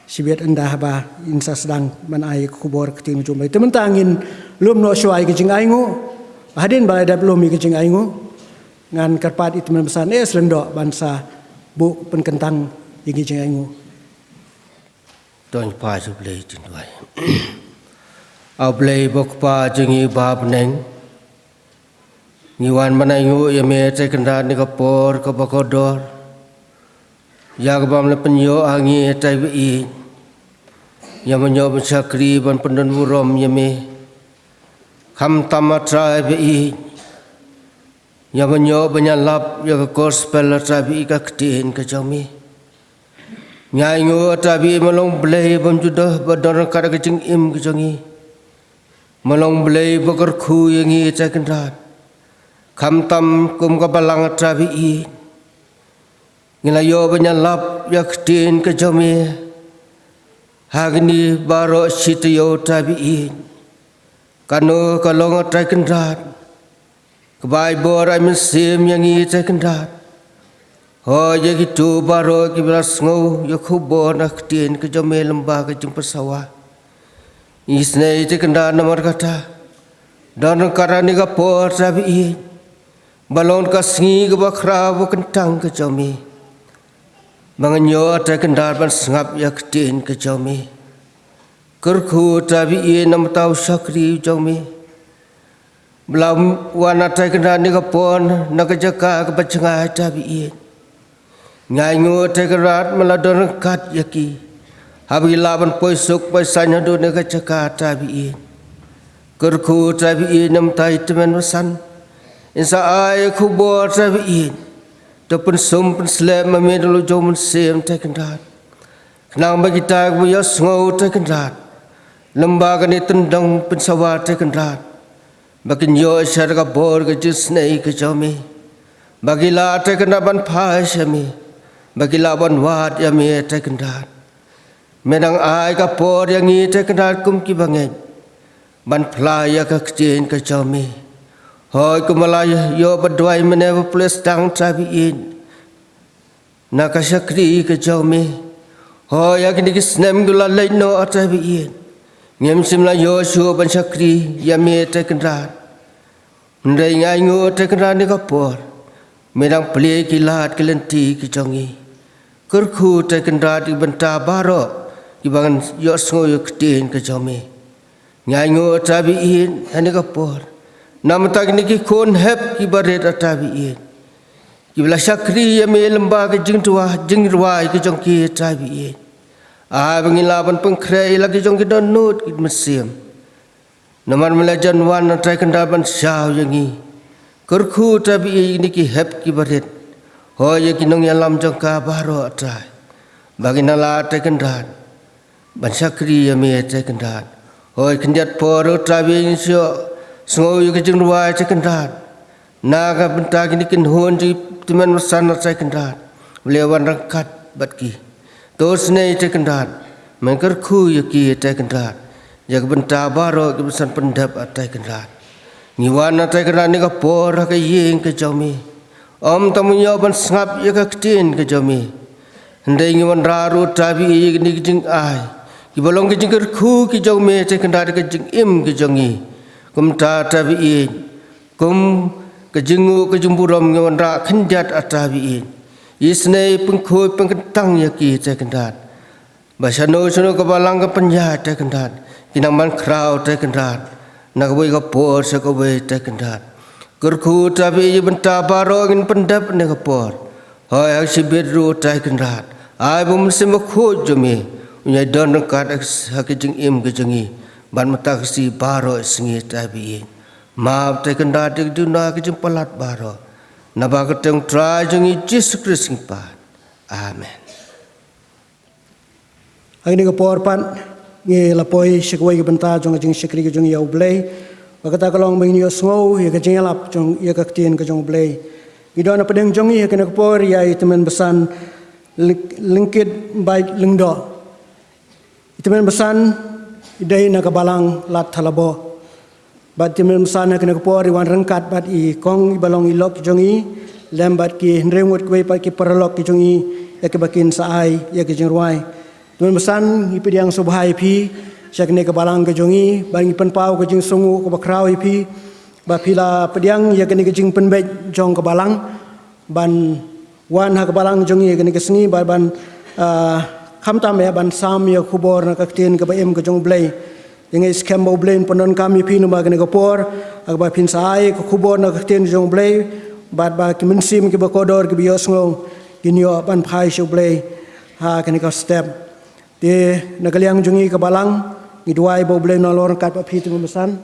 Shibit ynda ba in sa sdang ban ai ka khubor ka ktien ka jong U Blei. Te mynta ngin lum noh shuwa ïa ka jingainguh. Hadien ba la dep lum ïa ka jingainguh, ngan kyrpad ïa i Tymmen Basan S. Lyngdoh ban sa buh pynkyntang ïa ka jingainguh. To ngin ïa phai sha U Blei, to ngin duwai. A Blei bad Kpa jong ngi ba ha bneng, ngi wan ban ainguh ïa me Trai Kynrad ha kane ka por kaba kordor, ïa kaba me la pynïoh ha ngi Trai ba ïeit, ïa ban ïoh ban shakri ban pyndonburom ïa me. Khamtam, a Trai ba ïeit, ïa ban ïoh ban ïalap ïa ka gospel, a Trai ba ïeit, ka ktien ka jong me. Ngi ainguh, a Trai ba ïeit, me long Blei bymjukdon, ba don ryngkat ha ka jingim ka jong ngi. Me long Blei ba kyrkhu ïa ngi Trai Kynrad. Khamtam kum ka balang, a Trai ba ïeit, ngi la ïoh ban ïalap ïa ka ktien ka jong me ha kine baroh shi taïew, a Trai ba ïeit. Kano ka long, a Trai Kynrad, kaba ai bor ai mynsiem ïa ngi Trai Kynrad. Hooid, ïa kito baroh kiba la sngew ïa ka khubor na ka ktien ka jong me lyngba ka jingpynsawa, isynei Trai Kynrad, namar kata don ryngkat ha kane ka por, a Trai ba ïeit, ba long ka sngi kaba khraw ba kyntang ka jong me, ba ngin ïoh, a Trai Kynrad, ban sngap ïa ka ktien ka jong me. Kyrkhu, a Trai ba ïeit, na ka bynta u shakri jong me ba la wan, a Trai Kynrad, ha kane ka por na ka jaka kaba jngai, a Trai ba ïeit. Ngi ainguh, a Trai Kynrad, me la don ryngkat ïa ki haba ki lah ban poi suk poi saiñ haduh kane ka jaka, a Trai ba ïeit. Kyrkhu, a Trai ba ïeit, na ka bynta i Tymmen Basan, in sa ai ka khubor, a Trai ba ïeit. To pynsum pynslem ma me da la jong u Mynsiem, Trai Kynrad, khnang ba kita kiba ïohsngew, Trai Kynrad, lyngba kane ka tyndong pynsawa, Trai Kynrad, ba kin ïoh sha ka bor ka jingisynei ka jong me, ba ki lah, Trai Kynrad, ban phai sha me, ba ki lah ban wad ïa me, Trai Kynrad. Me dang ai ka por ïa ngi, Trai Kynrad, kum ki bangeit ban phla ïa ka ktien ka jong me. Hooid, kumba la ïoh ba duwai mynne ba pule sdang, a Trai ba ïeit, na ka shakri ka jong me. Hooid, ïa kine ki snem kiba la leit noh, a Trai ba ïeit, ngim shym la ïoh shuh ban shakri ïa me, Trai Kynrad. Hynrei ngi ainguh, a Trai Kynrad, ha kane ka por me dang plie ki lad ki lynti ki jong ngi. Kyrkhu, a Trai Kynrad, ïa ki bynta baroh kiba ngan ïohsngew ïa ka ktien ka jong me. Ngi ainguh, a Trai ba ïeit, ha kane ka por na ka bynta kine ki khun hep kiba rit, a Trai ba ïeit, kiba la shakri ïa me lyngba ka jingrwai, jingrwai ka jong ki, a Trai ba ïeit. Ai ba ngin lah ban pynkhreh ïa la ki jong ki dohnud ki mynsiem. Namar me la jan wan, a Trai Kynrad, ban shaw ïa ngi. Kyrkhu, a Trai ba ïeit, ïa kine ki hep kiba rit. Hooid, ïa ki nongïalam jong ka baroh, a Trai, ba kin lah, a Trai Kynrad, ban shakri ïa me, a Trai Kynrad. Hooid, khyndiat por, a Trai ba ïeit, ngin sa sngew ïa ka jingrwai, a Trai Kynrad, na ka bynta kine ki kynhun jong i Tymmen Basan, a Trai Kynrad, ba la wan ryngkat bad ki. To isynei, a Trai Kynrad, men kyrkhu ïa ki, a Trai Kynrad, ïa ka bynta baroh kiba san pyndep, a Trai Kynrad. Ngi wan, a Trai Kynrad, ha kane ka por ha ka ïing ka jong me. Ym tang ban ïoh ban sngap ïa ka ktien ka jong me, hynrei ngi wanrah ruh, a Trai ba ïeit, ïa kine ki jingai kiba long ka jingkyrkhu ka jong me, a Trai Kynrad, ha ka jingim ka jong ngi. Kumta, a Trai ba ïeit, kum ka jingnguh ka jingburom ngi wanrah khyndiat, a Trai ba ïeit. Isynei, pynkhuid pynkyntang ïa ki, a Trai Kynrad, ba shano shano ka balang ka pynïaid, a Trai Kynrad, kin nang ban khraw, a Trai Kynrad, na kawei ka por sha kawei, a Trai Kynrad. Kyrkhu, a Trai ba ïeit, ïa ki bynta baroh ngin pyndep ha kane ka por. Hooid, ha ka shibit ruh, a Trai Kynrad, ai ba u Mynsiem Bakhuid jong me un ïai don ryngkat ha ka jingim ka jong ngi bad mynta ka sngi baroh shi sngi, a Trai ba ïeit. Map, a Trai Kynrad, ïa ka jingduna ka jingpalat baroh, naba ka kyrteng u Trai jong ngi Jisu Khrist ngi pan. Amen. Ha kane ka por pat Ngi la poi sha kawei ka bynta jong ka jingshakri ka jong ngi ïa U Blei. Ba kata ka long ba ngin ïohsngew ïa ka jingïalap jong, ïa ka ktien ka jong U Blei. Ngi don hapdeng jong ngi ha kane ka por ïa i Tymmen Basan Lyng-, Lyngkitbait Lyngdoh. I Tymmen Basan i dei na ka balang Lad Thalabo. Bad i Tymmen Basan ha kane ka por i wan ryngkat bad i kong iba long i lok ki jong i, lem bad ki hynriew ngut kiwei pat ki paralok ki jong i, ïa kiba kin sa ai ïa ki jingrwai. Tymmen Basan, ngi pdiang sngewbha ïa phi sha kane ka balang ka jong i, bad ngi pynpaw ka jingsngewnguh kaba khraw ïa phi ba phi la pdiang ïa kane ka jingpynbeit jong ka balang ban wan ha ka balang jong ngi kane ka sngi, bad ban, ah, khamtam ïa ban sam ïa ka khubor na ka ktien kaba im ka jong U Blei. Ïa ngi skhem ba U Blei un pyndonkam ïa phi namar kane ka por, ha kaba phin sa ai ka khubor na ka ktien jong U Blei, bad ba ki mynsiem kiba kordor kiba ïohsngew kin ïoh ban phai sha U Blei ha kane ka step. Te na ka liang jong ngi ka balang, ngi duwai ba U Blei un nang long ryngkat bad phi Tymmen Basan.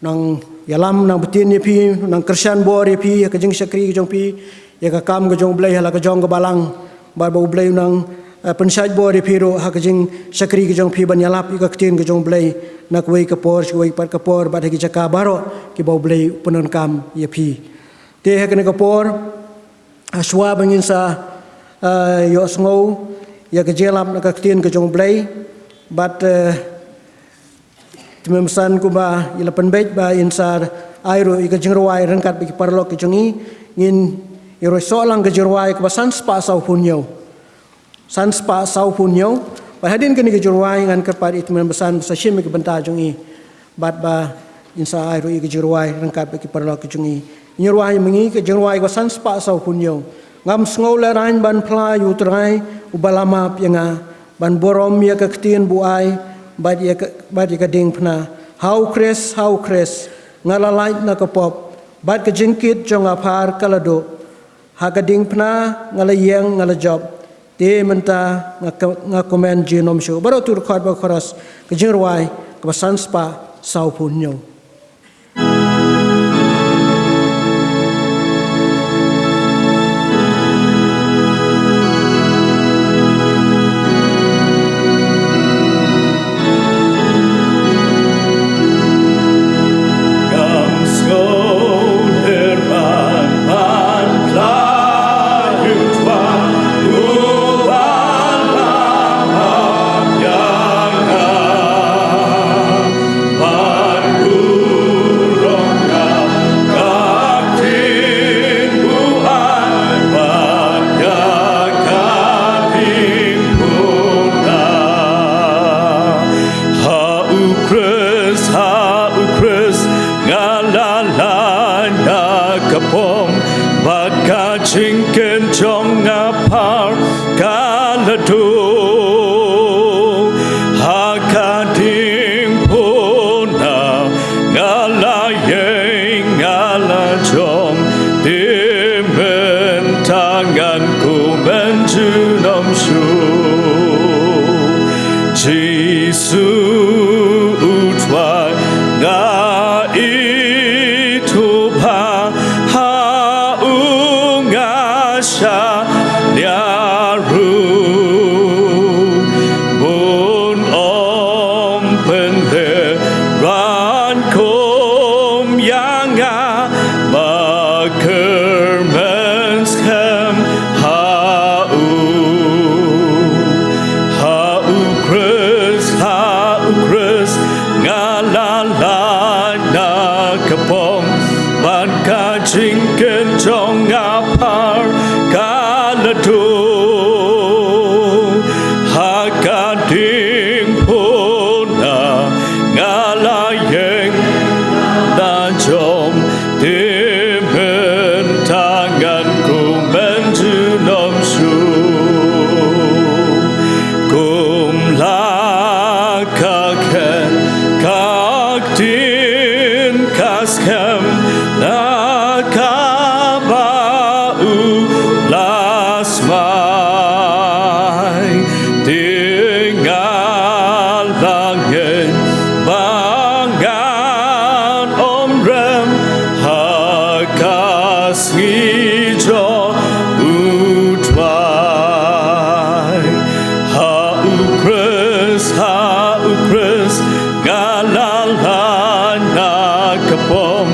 Nang ïalam, nang btin ïa phi, nang kyrshan bor ïa phi ha ka jingshakri ka jong phi ïa ka kam ka jong U Blei ha la ka jong ka balang. Bad ba U Blei u nang, eh, pynshait bor ïa phi ruh ha ka jingshakri ka jong phi ban ïalap ïa ka ktien ka jong U Blei na kawei ka por sha kawei pat ka por, bad ha ki jaka baroh kiba U Blei u pyndonkam ïa phi. Te ha kane ka por, ha shuwa ba ngin sa, eh, ïohsngew ïa ka jingïalap na ka ktien ka jong U Blei, bad, eh, Tymmen Basan kumba i la pynbeit ba in sa ai ruh ïa ka jingrwai ryngkat bad ki paralok ki jong i, ngin ïa roi soh lang ka jingrwai kaba san spah saw phew hynñiew. San spah saw phew hynñiew. Bad hadien kane ka jingrwai ngan kyrpad ïa i Tymmen Basan ba sa shim ïa ka bynta jong i, bad ba in sa ai ruh ïa ka jingrwai ryngkat bad ki paralok ki jong i. Ngi rwai ma ngi ka jingrwai kaba san spah saw phew hynñiew. Ngam sngew lehraiñ ban phla ïa U Trai uba la map ïa nga, ban burom ïa ka ktien ba u ai bad ïa ka, bad ïa ka diengphna. Ha U Khrist, ha U Khrist nga la lait na ka pop, bad ka jingkit jong nga phar ka la duh. Ha ka diengphna nga la ïeng, nga la jop, te mynta nga ka, nga kmen junom shuh. Baroh to record bad ka chorus ka jingrwai kaba san spah saw phew hynñiew. Ha U Khrist, ha U Khrist nga la lait na ka pop, bad ka jingkit jong nga phar ka la duh. Ha ka diengphna nga la ïeng, nga la jop, te mynta ngan kmen junom shuh. Jisu U Trai, nga ithuh ba ha u nga shaniah ruh. Bun ym pynlehraiñ kum ïa nga, ba kyrmen skhem ha u. Ha U Khrist, ha U Khrist nga la lait na ka pop, bad ka jingkit jong nga phar ka la duh. Ha ka diengphna nga la ïeng, la jop, te mynta ngan kmen junom shuh. Kum la ka kheiñ ka ktien ka skhem na kaba u la smai, te nga la ngeit ba ngan ym rem ha ka sngi jong U Trai. Ha U Khrist, ha Khrist, nga la lait na ka pom,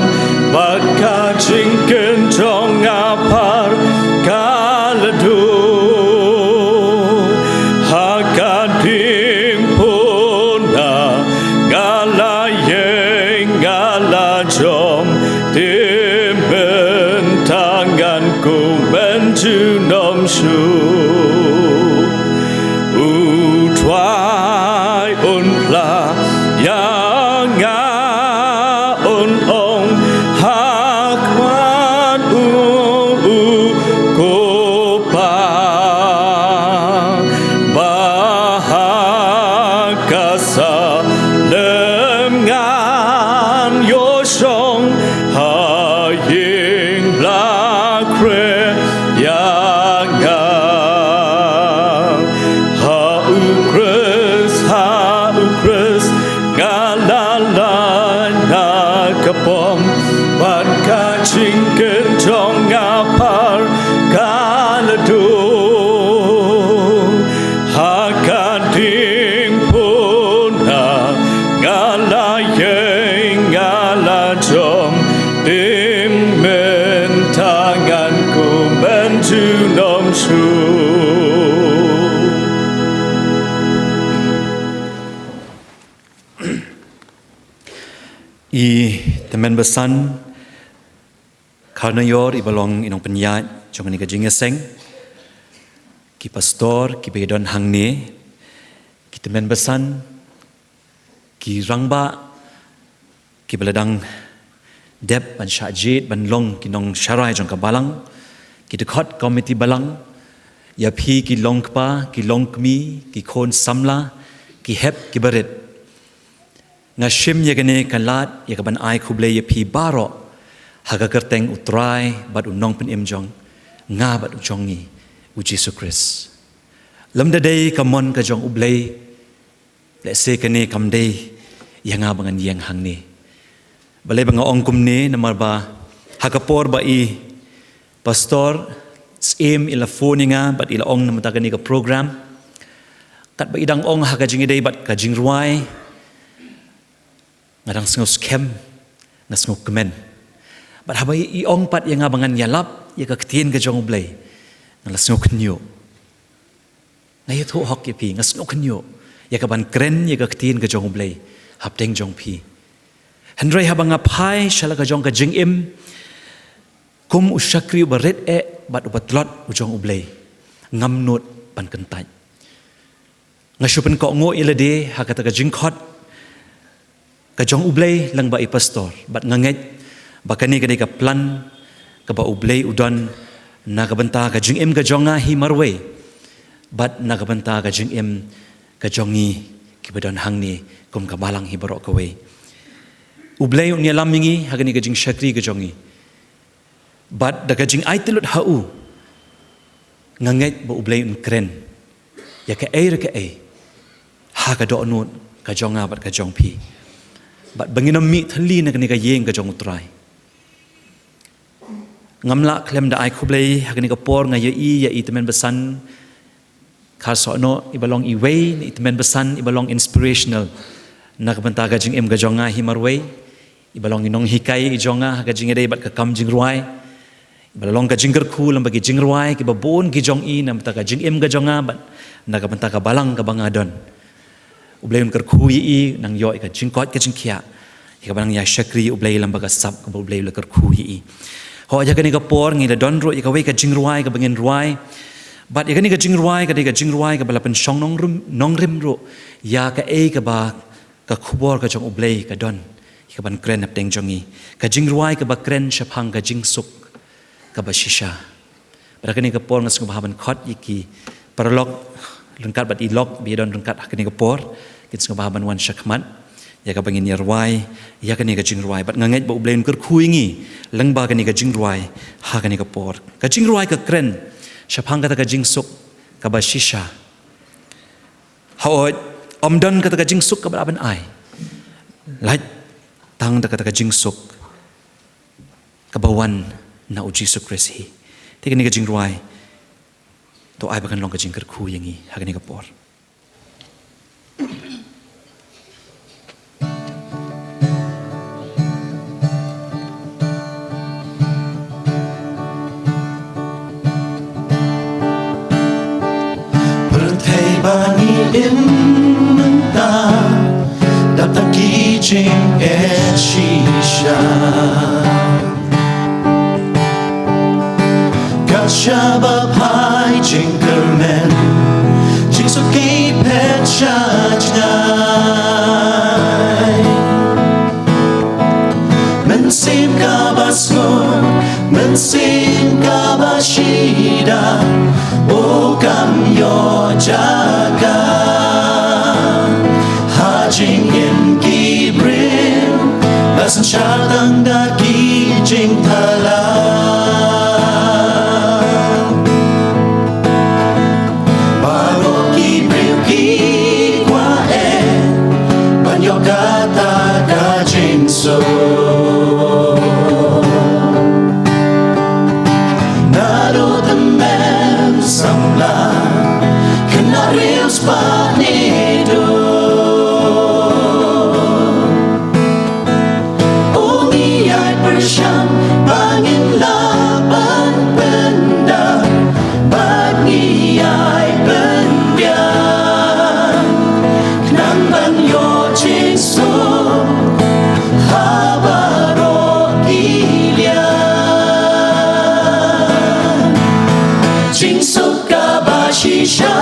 bad ka jingkynjong nga phar ka la duh. Ha ka diengphna nga la ïeng, nga la jop, te mynta ngan kmen junom shuh. U Trai un phla ïa nga, un ong ha khmat u, u Ko Pa, ba ha ka salem ngan ïoh shong ha ïing ba la khreh ïa nga. Ha U Khrist, ha U Khrist nga la lait na ka pom, bad ka jingkynjong nga phar ka la duh. Ha ka diengphna nga la ïeng, nga la jop, te mynta ngan kmen junom shuh. I tymmen basan Kharnaior, i ba long i nongpynïaid jong kane ka jingïaseng, ki pastor kiba ïadon hangne, ki tymmen basan, ki rangbah kiba la dang dep ban shah jied ban long ki nongsharai jong ka balang, ki dkhot komiti balang, ïa phi ki longkpa, ki longkmie, ki khun samla, ki hep ki barit. Nga shim ïa kane ka lad ïa ka ban ai khublei ïa phi baroh ha ka kyrteng U Trai bad U Nongpynim jong nga bad u jong ngi, U Jisu Khrist. Lymda dei ka mon ka jong U Blei, lehse kane kam dei ïa nga ba ngan ïeng hangne. Balei ba nga ong kumne? Namar ba ha ka por ba i Pastor Syiem i la phone ïa nga bad i la ong na ka bynta kane ka program, katba i dang ong ha ka jingïadei bad ka jingrwai, nga dang sngew skhem, nga sngew kmen. Bad haba i ong pat ïa nga ba ngan ïalap ïa ka ktien ka jong U Blei, nga la sngew khynñiuh. Nga ïathuh hok ïa phi, nga sngew khynñiuh ïa ka ban kren ïa ka ktien ka jong U Blei hapdeng jong phi. Hynrei haba nga phai sha la ka jong ka jingim kum u shakri uba rit eh bad uba tlot u jong U Blei, ngam nud ban kyntait. Nga shu pynkohnguh ïa lade ha kata ka jingkhot ka jong U Blei lyngba i pastor, bad nga ngeit ba kane ka dei ka plan kaba U Blei u don na ka bynta ka jingim ka jong nga hi marwei bad na ka bynta ka jingim ka jong ngi kiba don hangne kum ka balang hi baroh kawei. U Blei un ïalam ïa ngi ha kane ka jingshakri ka jong ngi. Bad da ka jingaiti lut ha u, nga ngeit ba U Blei un kren ïa kaei re kaei ha ka dohnud ka jong nga bad ka jong phi, bad ba ngin ym mih thylli na kane ka ïing ka jong U Trai. Ngam lah khlem da ai khublei ha kane ka por, nga ïohi ïa i tymmen basan Kharsohnoh, i ba long iwei na i tymmen basan i ba long inspirational na ka bynta ka jingim ka jong nga hi marwei, i ba long i nonghikai i jong nga ha ka jingïadei bad ka kam jingrwai, i ba la long ka jingkyrkhu lyngba ki jingrwai kiba bun ki jong i na ka bynta ka jingim ka jong nga bad na ka bynta ka balang kaba nga don. U Blei un kyrkhu ïa i, nang ïoh ïa ka jingkoit ka jingkhiah ïa kaba nang ïa shakri ïa U Blei lyngba ka sap kaba U Blei u la kyrkhu ïa i. Hooid, ïa kane ka por ngi la don ruh ïa kawei ka jingrwai kaba ngin rwai, bad ïa kane ka jingrwai ka dei ka jingrwai kaba la pynshong nongrim, nongrim ruh ïa kaei kaba ka khubor ka jong U Blei ka don ïa kaban kren hapdeng jong ngi. Ka jingrwai kaba kren shaphang ka jingsuk kaba shisha. Bad ha kane ka por nga sngewbha ban khot ïa ki paralok ryngkat bad i lok ba ïadon ryngkat ha kane ka por, kin sngewbha ban wan shakhmat ïa kaba ngin ïa rwai ïa kane ka jingrwai. Bad nga ngeit ba U Blei un kyrkhu ïa ngi lyngba kane ka jingrwai ha kane ka por. Ka jingrwai ka kren shaphang kata ka jingsuk kaba shisha. Hooid, ym don kata ka jingsuk kaba lah ban ai, lait tang da kata ka jingsuk kaba wan na U Jisu Khrist hi. Te kane ka jingrwai to ai ba kan long ka jingkyrkhu ïa ngi ha kane ka por. jingeh shisha. Kat shaba phai jingkyrmen, jingsuk ki phet sha jngai. Mynsiem kaba sngewbha, mynsiem kaba shida, u kam ïoh jaka ha jingim ki briew ba synshar tang da ki jingthala. Baroh ki briew ki kwah eh ban ïoh kata ka jingsuk. Naduh tymmen samla, khynnah riewspah ne duk, u ngi ïai pyrshang ba ngin lah ban pyndap bad ngi ïai pynbiang, khnang ban ïoh jingsuk ha baroh ki liang. Jingsuk kaba shisha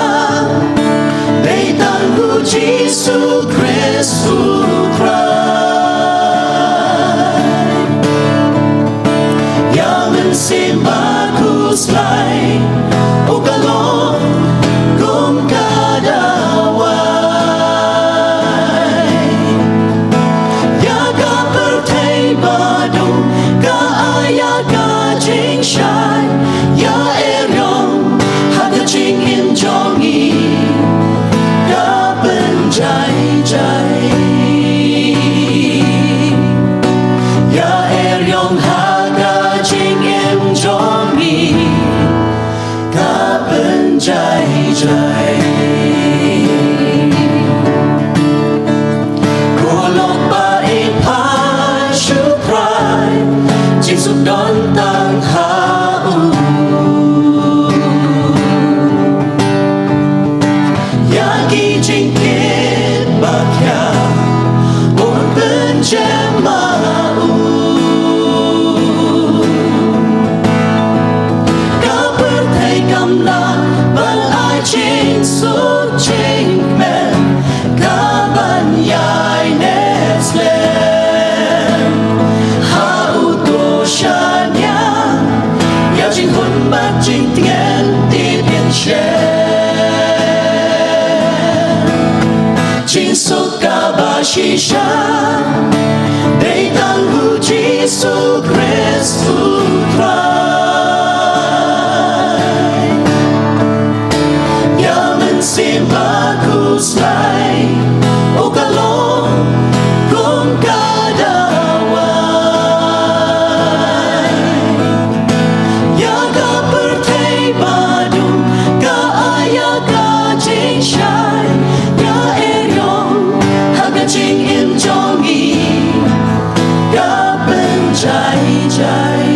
dei tang u Jisu Khrist u Trai. Ïa mynsiem ba khuslai, u ka long kum ka dawai. Ïa ka pyrthei ba dum ka ai ïa ka jingshai, ïa eriong ha ka jingim jong ngi ka pynjai jai. Ïa eriong ha ka jingim jong ngi ka pynjai jai. Ko lok ba i phai shu phai, jingsuk don tang ha u. Ïa ki jingkit ba khia un pynjem ma u. Ka pyrthei kam lah ban ai jingsuk jingkmen, ka ban ïai neh slem ha uto u shaniah, ïa jinghun bad jingtngen tip yn shem. Jingsuk kaba shisha dei tang u Jisu Khrist u Trai. Ïa mynsiem ba khuslai, u ka long kum ka dawai. Ïa ka pyrthei ba dum ka ai ïa ka jingshai, ïa eriong ha ka jingim jong ngi ka pynjai jai.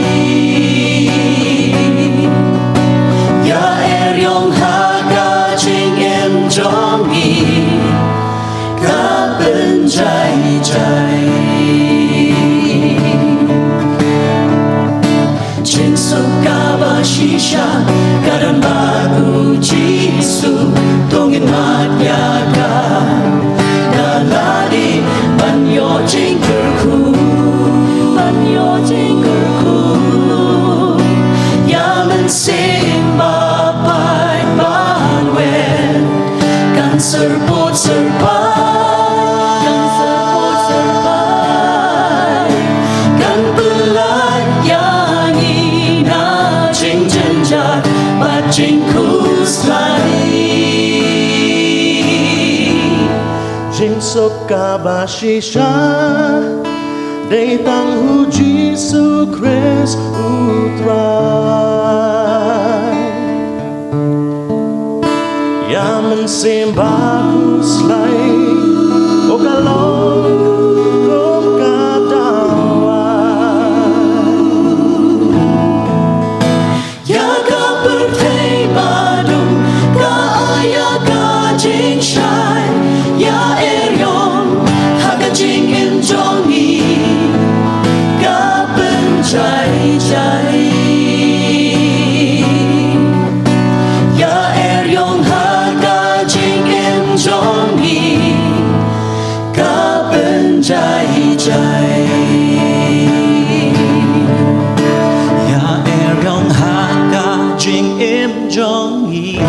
Ïa eriong ha ka jingim jong ngi ka pynjai jai. Jingsuk kaba shisha ka don bad u Jisu, to ngin mad ïa ka da lade ban ïoh jingkyrkhu, ban ïoh jingkyrkhu. Ïa mynsiem ba pait ban weng kan syrpud syrpai, kan syrpud syrpai, kan pyllait ïa ngi na jingjynjar bad jingkhuslai. Jingsuk kaba shisha dei tang u Jisu Khrist u Trai. Ïa mynsiem ba khuslai, u ka long kum ka dawai. Ïa ka pyrthei ba dum ka ai ïa ka jingshai, ïa eriong ha ka jingim Jai jai. Ïa eriong ha ka jingim jong ngi,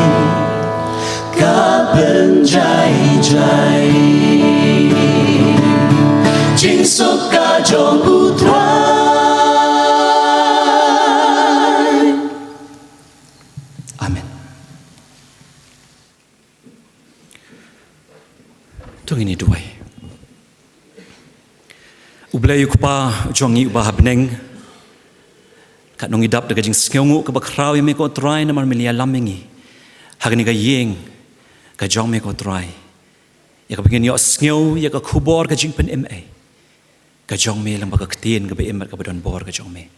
ka pynjai jai. Jingsuk ka jong U Trai. Amen. To ngin ïa duwai. U Blei U Kpa jong ngi uba ha bneng, katno ngi dap da ka jingsngewnguh kaba khraw ïa me ko Trai namar me la ïalam ïa ngi ha kane ka ïing ka jong me ko Trai, ïa kaba ngin ïohsngew ïa ka khubor ka jingpynim ei ka jong me lyngba ka ktien kaba im bad kaba don bor ka jong me.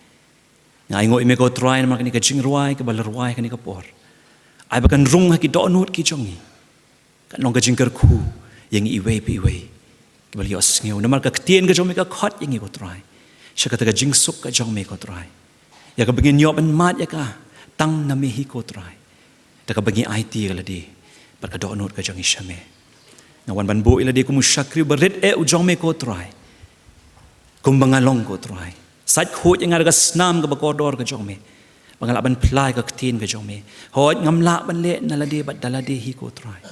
Nga ainguh ïa me ko Trai namar kane ka jingrwai kaba la rwai kane ka por. Ai ba kan rung ha ki dohnud ki jong ngi, kan long ka jingkyrkhu ïa ngi iwei pa iwei kiba la ïohsngew namar ka ktien ka jong me ka khot ïa ngi ko Trai sha kata ka jingsuk ka jong me ko Trai, ïa kaba ngin ïoh ban mad ïa ka tang na me hi ko Trai, da kaba ngi aiti ïa lade bad ka dohnud ka jong ngi sha me. Nga wan ban buh ïa lade kum u shakri uba rit eh u jong me ko Trai, kumba nga long ko Trai. Sait khuid ïa nga da ka snam kaba kordor ka jong me, ba nga lah ban phla ïa ka ktien ka jong me. Hooid ngam lah ban leh na lade bad da lade hi ko Trai.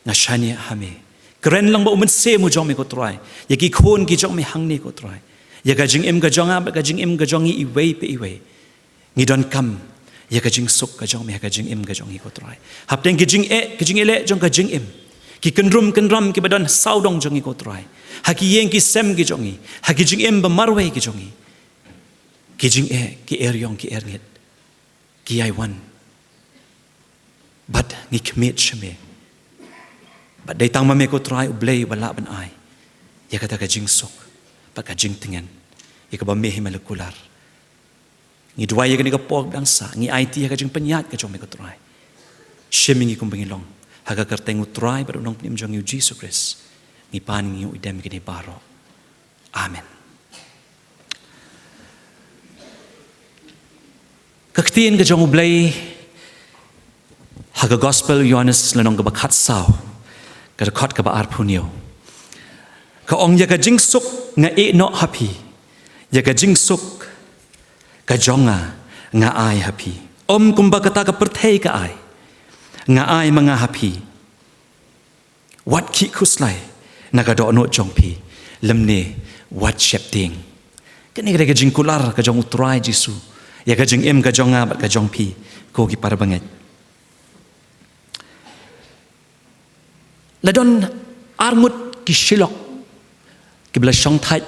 Nga shaniah ha me. Kren lang ba U Mynsiem u jong me ko Trai ïa ki khun ki jong me hangne ko Trai, ïa ka jingim ka jong nga bad ka jingim ka jong ngi iwei pa iwei. Ngi donkam ïa ka jingsuk ka jong me ha ka jingim ka jong ngi ko Trai. Hapdeng ki jingeh ki jingeh leh jong ka jingim, ki kynrum kynram kiba don sawdong jong ngi ko Trai, ha ki ïing ki sem ki jong ngi, ha ki jingim ba marwei ki jong ngi, ki jingeh ki eriong ki erngit ki ïai wan. Bad ngi khmih sha me. Bad dei tang ma me ko Trai U Blei uba lah ban ai ïa kata ka jingsuk bad ka jingtngen ïa kaba me hi me la kular. Ngi duwai ïa kane ka por ba dang sah, ngi aiti ïa ka jingpynïaid ka jong me ko Trai. Shim ïa ngi kumba ngi long, ha ka kyrteng U Trai bad U Nongpynim jong ngi U Jisu Khrist ngi pan, ngi ïa u idem ïa kine baroh. Amen. Ka ktien ka jong U Blei ha ka Gospel Ïohannes lynnong kaba khatsaw, ka dkhot kaba arphew hynñiew, ka ong, ïa ka jingsuk nga ïeh noh ha phi, ïa ka jingsuk ka jong nga nga ai ha phi. Ym kumba kata ka pyrthei ka ai, nga ai ma nga ha phi. Wat khih khuslai na ka dohnud jong phi, lymne wat sheptieng. Kane ka dei ka jingkular ka jong U Trai Jisu ïa ka jingim ka jong nga bad ka jong phi, ko ki para bangeit. La don arngut ki shilok kiba la shongthait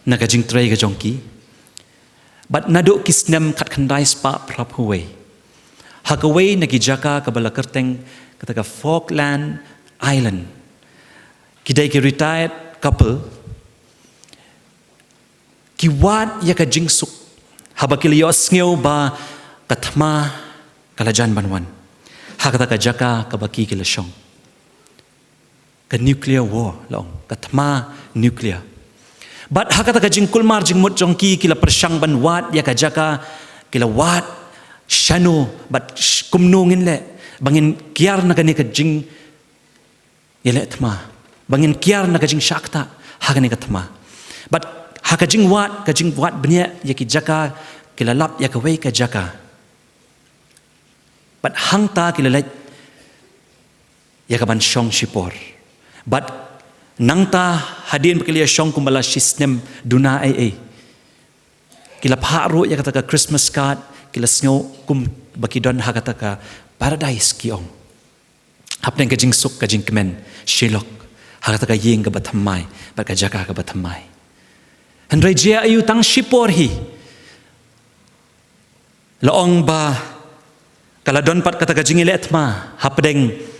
na ka jingtrei ka jong ki. Bad naduh ki snem khatkhyndai spah phraphew wei, ha kawei na ki jaka kaba la kyrteng kata ka Falkland Island, ki dei ki retired couple, ki wad ïa ka jingsuk haba ki la ïohsngew ba ka thma ka la jan ban wan ha kata ka jaka kaba ki, ki la shong. Ka nuclear war la ong, ka thma nuclear. Bad ha kata ka jingkulmar jingmut jong ki, ki la pyrshang ban wad ïa ka jaka, ki la wad shano bad sh-, kumno ngin leh ba ngin kiar na kane ka jingïaleh thma, ba ngin kiar na ka jingshah ktah ha kane ka thma. Bad ha ka jingwad, ka jingwad bniah ïa ki jaka, ki la lap ïa kawei ka jaka. Bad hangta ki la leit ïa ka ban shong shipor. Bad nangta hadien ba ki la ïa shong kumba la shi snem duna ei ei, ki la phah ruh ïa kata ka Christmas card, ki la sngew kumba ki don ha kata ka paradise ki ong. Hapdeng ka jingsuk ka jingkmen shilok ha kata ka ïing kaba thymmai bad ka jaka kaba thymmai. Hynrei jia aiu tang shipor hi la ong ba ka la don pat kata ka jingïaleh thma hapdeng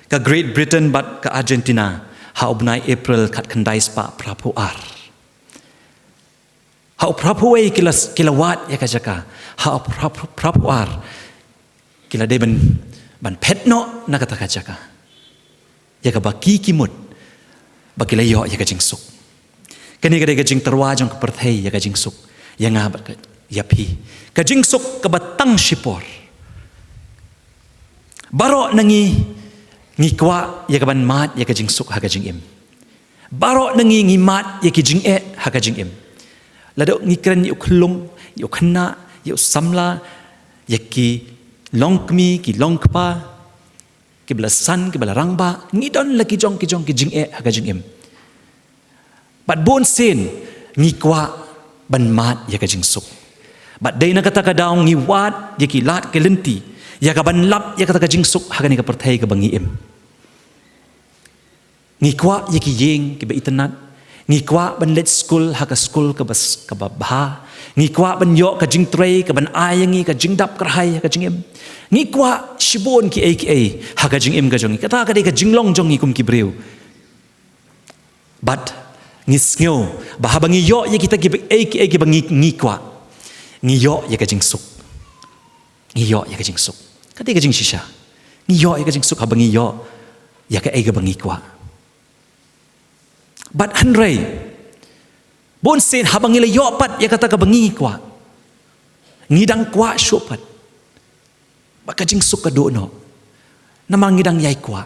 ka Great Britain bad ka Argentina ha u bnai April khatkhyndai spah phraphew ar. Ha u phraphew wei ki la, ki la wad ïa ka jaka. Ha u phraphew, phraphew ar ki la dei ban, ban phet noh na kata ka jaka ïa kaba ki, ki mut ba ki la ïoh ïa ka jingsuk. Kane ka dei ka jingtyrwa jong ka pyrthei ïa ka jingsuk ïa nga bad ka, ïa phi. Ka jingsuk kaba tang shipor. Baroh na ngi ngi kwah ïa ka ban mad ïa ka jingsuk ha ka jingim. Baroh na ngi ngi mad ïa ki jingeh ha ka jingim. Lada ngi kren ïa u khyllung, ïa u khynnah, ïa u samla, ïa ki longkmie, ki longkpa, kiba la san, kiba la rangbah, ngi don la ki jong, ki jong, ki jingeh ha ka jingim. Bad bun sien, ngi kwah ban mad ïa ka jingsuk. Bad dei na kata ka daw ngi wad ïa ki lad ki lynti, ïa kaban lap ïa kata ka jingsuk ha kane ka pyrthei kaba ngi im. Ngi kwah ïa ki ïing kiba itynnad. Ngi kwah ban leit skul ha ka skul kaba s-, kaba bha. Ngi kwah ban ïoh ka jingtrei kaban ai ïa ngi ka jingdap kyrhai ha ka jingim. Ngi kwah shibun kiei kiei ha ka jingim ka jong ngi. Kata ka dei ka jinglong jong ngi kum ki briew. Bad ngi sngew ba haba ngi ïoh ïa kita kiba, ei kiei kiba ngi, ngi kwah, ngi ïoh ïa ka jingsuk. Ngi ïoh ïa ka jingsuk. Ka dei ka jingshisha. Ngi ïoh ïa ka jingsuk haba ngi ïoh ïa kaei kaba ngi kwah. Bad hynrei, bun sien haba ngi la ïoh pat ïa kata kaba ngi kwah, ngi dang kwah shuh pat ba ka jingsuk ka duh noh. Namar ngi dang ïai kwah.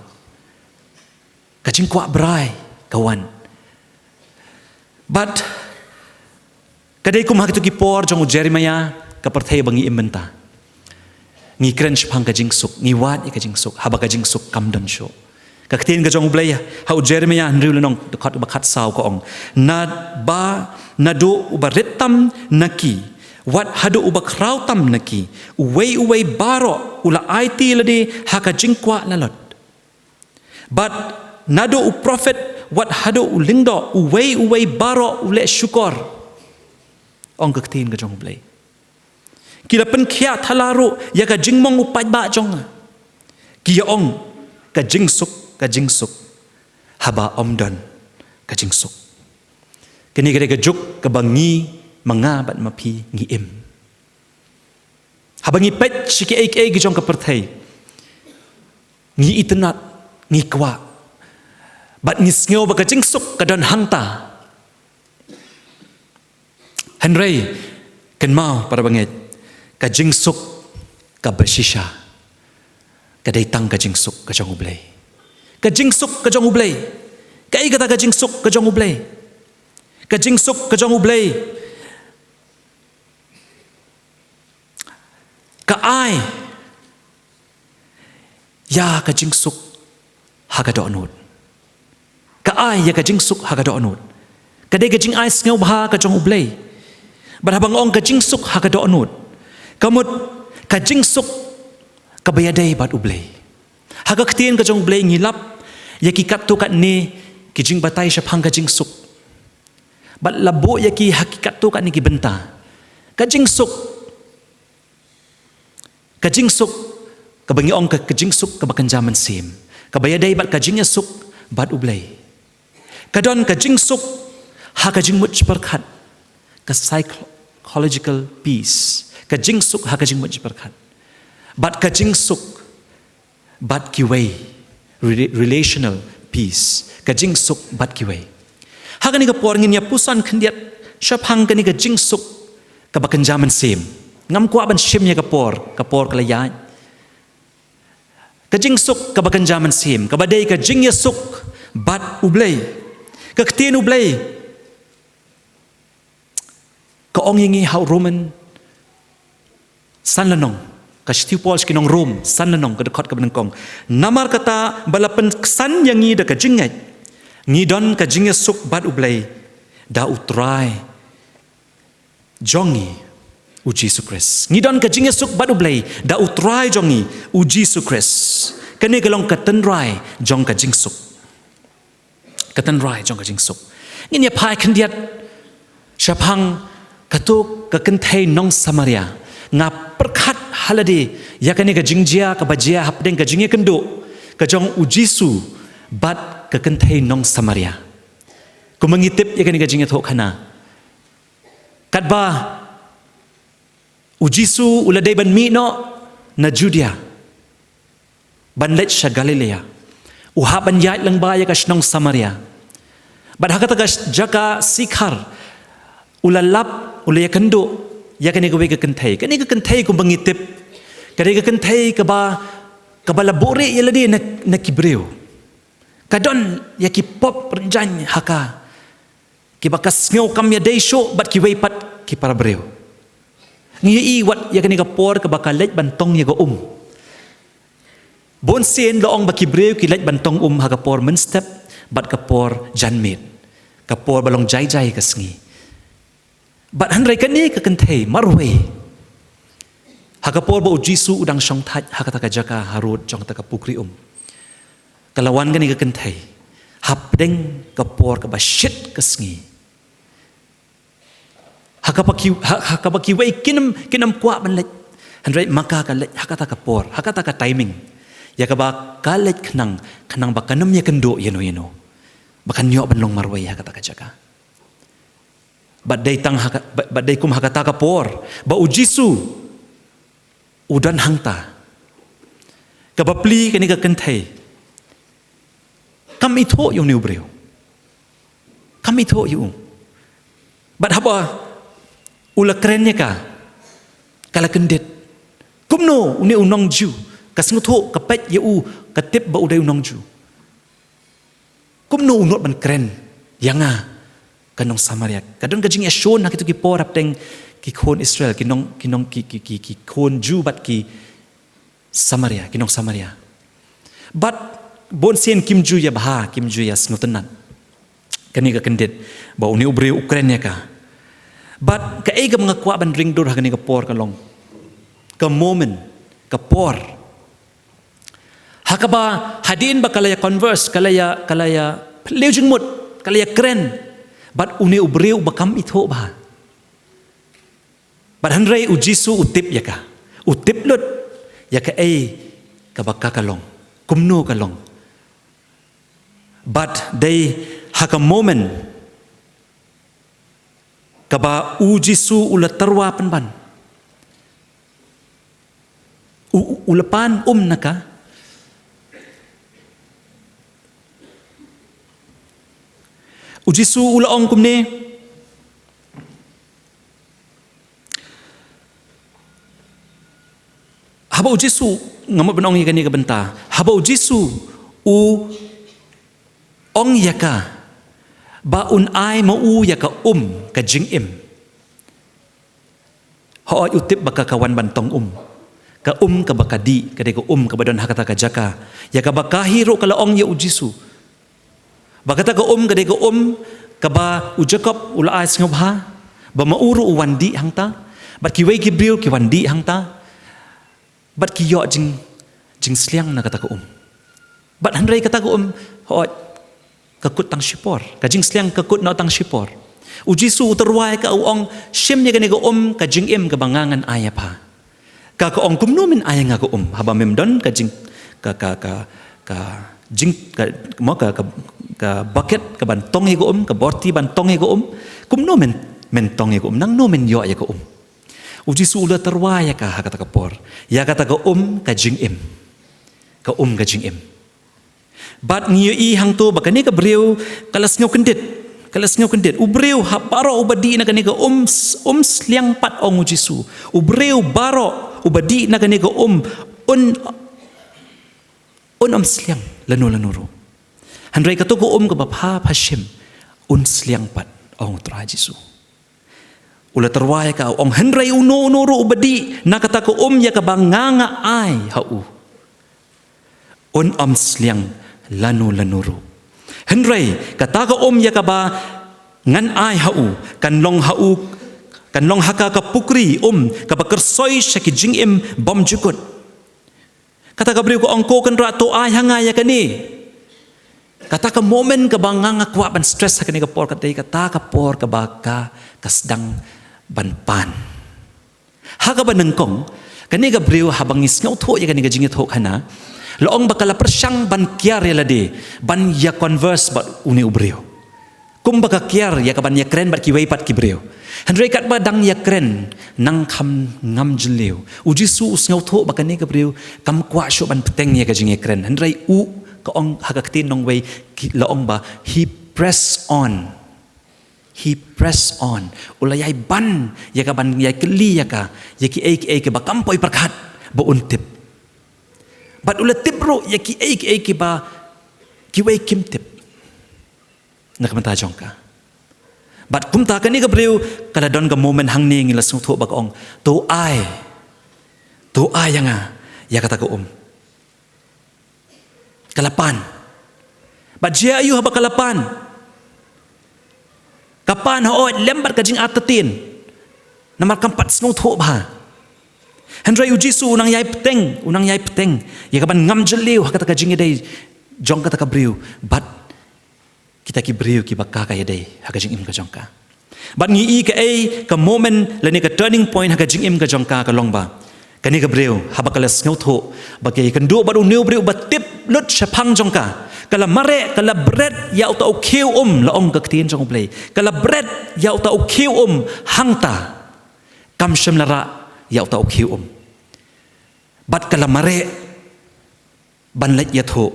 Ka jingkwah brai ka wan. Bad ka dei kum ha kito ki por jong u Jeremiah, ka pyrthei ba ngi im mynta. Ngi kren shaphang ka jingsuk, ngi wad ïa ka jingsuk, haba ka jingsuk kam don shuh. Ka ktien ka jong U Blei ha u Jeremiah hynriew lynnong, dkhot ba khatsaw ka ong: Naba naduh uba rit tam na ki, wat haduh uba khraw tam na ki, uwei uwei baroh u la aiti lade ha ka jingkwah lalot. Bad naduh u prophet wat haduh u lyngdoh, uwei uwei baroh u leh shukor. Ong ka ktien ka jong U Blei. Ki la pynkhiah thala ruh ïa ka jingmong u paidbah jong nga. Ki ïa ong, ka jingsuk, ka jingsuk, haba ym don ka jingsuk. Kane ka dei ka juk kaba ngi, ma nga bad ma phi ngi im. Haba ngi peit sha kiei kiei ki jong ka pyrthei, ngi itynnad, ngi kwah, bad ngi sngew ba ka jingsuk ka don hangta. Hynrei kynmaw, para bangeit, ka jingsuk kaba shisha ka dei tang ka jingsuk ka jong U Blei. Ka jingsuk ka jong U Blei. Kaei kata ka jingsuk ka jong U Blei? Ka jingsuk ka jong U Blei ka ai ïa ka jingsuk ha ka dohnud. Ka ai ïa ka jingsuk ha ka dohnud. Ka dei ka jingai sngewbha ka jong U Blei. Bad haba nga ong ka jingsuk ha ka dohnud, ka mut ka jingsuk kaba ïadei bad U Blei. Ha ka ktien ka jong U Blei ngi lap ïa ki katto katne ki jingbatai shaphang ka jingsuk. Bad la buh ïa ki ha ki katto katne ki bynta. Ka jingsuk, ka jingsuk kaba ngi ong ka, ka jingsuk kaba kynja mynsiem, kaba ïadei bad ka jingïasuk bad U Blei. Ka don ka jingsuk ha ka jingmut jingpyrkhat, ka psychological peace, ka jingsuk ha ka jingmut jingpyrkhat. Bad ka jingsuk bad kiwei, re-, relational peace, ka jingsuk bad kiwei. Ha kane ka por ngin ïa puson khyndiat shaphang kane ka jingsuk kaba kynja mynsiem. Ngam kwah ban shim ïa ka por, ka por ka la ïaid. Ka jingsuk kaba kynja mynsiem, kaba dei ka jingïasuk bad U Blei. Ka ktien U Blei ka ong ïa ngi ha u Roman san lynnong, ka shithi u Paul sha ki nong Rom san lynnong, ka dkhot kaba nyngkong: Namar kata ba la pynksan ïa ngi da ka jingngeit, ngi don ka jingïasuk bad U Blei da U Trai jong ngi U Jisu Khrist. Ngi don ka jingïasuk bad U Blei da U Trai jong ngi U Jisu Khrist. Kane ka long ka tynrai jong ka jingsuk. Ka tynrai jong ka jingsuk. Ngin ïa phai khyndiat shaphang kato ka kynthei nong Samaria. Nga pyrkhat ha lade ïa kane ka jingjia kaba jia hapdeng ka jingïakynduh ka jong U Jisu bad ka kynthei nong Samaria. Kumba ngi tip ïa kane ka jingïathuhkhana, katba U Jisu u la dei ban mih noh na Judia ban leit sha Galilea, u hap ban ïaid lyngba ïa ka shnong Samaria. Bad ha kata ka jaka Sikhar u la lap, u la ïakynduh ïa kane kawei ka kynthei. Kane ka kynthei kumba ngi tip, kane ka kynthei kaba, kaba la buhrieh ïa lade na, na ki briew. Ka don ïa ki pop rynjang ha ka, kiba ka sngew kam ïadei shuh bad kiwei pat ki para briew. Ngi ïohi wat ïa kane ka por kaba ka leit ban tong ïa ka um. Bun sien la ong ba ki briew ki leit ban tong um ha ka por mynstep bad ka por janmiet, ka por ba long jai jai ka sngi. Bad hynrei kane ka kynthei marwei, ha ka por ba u Jisu u dang shong thait ha kata ka jaka harud jong kata ka pukri um, ka la wan kane ka kynthei hapdeng ka por kaba shit ka sngi. Ha kaba ki, ha, ha kaba kiwei kin ym, kin ym kwah ban leit. Hynrei ma ka ka leit ha kata ka por, ha kata ka timing, ïa kaba ka leit khnang, khnang ba kan ym ïakynduh ïano ïano, ba kan ïoh ban long marwei ha kata ka jaka. Bad dei tang ha ka, bad, bad dei kum ha kata ka por ba u Jisu u don hangta. Kaba plie kane ka kynthei kam ithuh ïa une u briew. Kam ithuh ïa u. Bad haba u la kren ïa ka, ka la kyndit. Kumno une u nong Jiw, ka sngewthuh, ka peit ïa u, ka tip ba u dei u nong Jiw. Kumno u nud ban kren ïa nga, ka nong Samaria? Ka don ka jingïashun ha kito ki por hapdeng ki khun Israel, ki nong, ki nong, ki, ki, ki, ki khun Jiw bad ki Samaria, ki nong Samaria. Bad bun sien kim ju ïa bha, kim ju ïa sngewtynnat. Kane ka kyndit ba une u briew u kren ïa ka. Bad kaei kaba nga kwah ban ring dur ha kane ka por ka long, ka moment, ka por, ha kaba hadien ba ka la ïa converse, ka la ïa, ka la ïa phylliew jingmut, ka la ïa kren bad une u briew ba kam ithuh bha. Bad hynrei u Jisu u tip ïa ka. U tip lut ïa kaei kaba ka ka long, kumno ka long. Bad dei ha ka moment kaba u Jisu u la tyrwa pynban, u, u, u la pan um na ka. U Jisu u la ong kumne, haba u Jisu, nga mut ban ong ïa kane ka bynta, haba u Jisu u ong ïa ka ba un ai ma u ïa ka um ka jingim. Hooid, u tip ba ka ka wan ban tong um. Ka um kaba ka dih, ka dei ka um kaba don ha kata ka jaka ïa kaba ka hi ruh ka la ong ïa u Jisu ba kata ka um ka dei ka um kaba u Jakob u la ai sngewbha, ba ma u ruh u wan dih hangta, bad kiwei ki briew ki wan dih hangta, bad ki ïoh jing, jingsliang na kata ka um. Bad hynrei kata ka um, hooid, ka kut tang shipor, ka jingsliang ka kut noh tang shipor. U Jisu u tyrwa ïa ka, u ong, shim ïa kane ka um ka jingim kaba nga ngan ai ïa pha. Ka ka ong, kumno men ai ïa nga ka um haba mem don ka jing, ka, ka, ka, ka jing, ka, mo, ka, ka, ka bucket ka ban tong ïa ka um, ka borti ban tong ïa ka um? Kumno men, men tong ïa ka um? Nangno men ïoh ïa ka um? U Jisu u la tyrwa ïa ka ha kata ka por ïa kata ka um ka jingim. Ka um ka jingim. Bad ngi ïohi hangto ba kane ka briew ka la sngew kyndit. Ka la sngew kyndit. U briew ha baroh uba dih na kane ka um, um sliang pat, ong u Jisu. U briew baroh uba dih na kane ka um, un, un ym sliang lano lano ruh. Hynrei kato ka um kaba pha, pha shim, un sliang pat, ong u Trai Jisu. U la tyrwa ïa ka, u ong, hynrei uno uno ruh uba dih na kata ka um ïa kaba nga nga ai ha u, un ym sliang lano lano ruh. Hynrei kata ka um ïa kaba ngan ai ha u, kan long ha u, kan long ha ka ka pukri um kaba kyrsoi sha ki jingim bymjukut. Kata ka briew ka ong, ko Kynrad, to ai ha nga ïa kane. Kata ka moment kaba nga nga kwah ban stress ha kane ka por, ka dei kata ka por kaba ka, ka sdang ban pan. Ha kaba nyngkong, kane ka briew, haba ngi sngewthuh ïa kane ka jingïathuhkhana, la ong ba ka la pyrshang ban kiar ïa lade ban ïa converse bad une u briew. Kumba ka kiar ïa ka ban ïa kren bad kiwei pat ki briew. Hynrei katba dang ïa kren, nang kham ngam jylliew, u Jisu u sngewthuh ba kane ka briew kam kwah shuh ban bteng ïa ka jingïakren. Hynrei u, ka ong ha ka ktien nongwei, ki, la ong ba, he press on. He press on. U la ïai ban ïa ka ban ïai kylli ïa ka ïa kiei kiei kiba kam poi pyrkhat ba un tip. Bad u la tip ruh ïa kiei kiei kiba Kiwei kim tip na ka bynta jong ka. Bad kumta kane ka briew ka la don ka moment hangne ngi la sngewthuh ba ka ong, to ai, to ai ïa nga ïa kata ka um. Ka la pan. Bad jia aïu haba ka la pan? Ka pan hooid lem bad ka jingartatien. Namar kam pat sngewthuh bha. Hynrei u Jisu u nang ïai bteng, u nang ïai bteng ïa ka ban ngam jylliew ha kata ka jingïadei jong kata ka briew bad kita ki briew kiba ka ka ïadei ha ka jingim ka jong ka. Bad ngi i kaei ka moment lane ka turning point ha ka jingim ka jong ka, ka long ba kane ka briew haba ka la sngewthuh ba ka ïakynduh bad une u briew ba tip lut shaphang jong ka, ka la mareh, ka la bret ïa uta u khiew um, la ong ka ktien jong U Blei. Ka la bret ïa uta u khiew um, hangta kam shym la rah ïa uta u khiew um. Bad ka la mareh ban leit ïathuh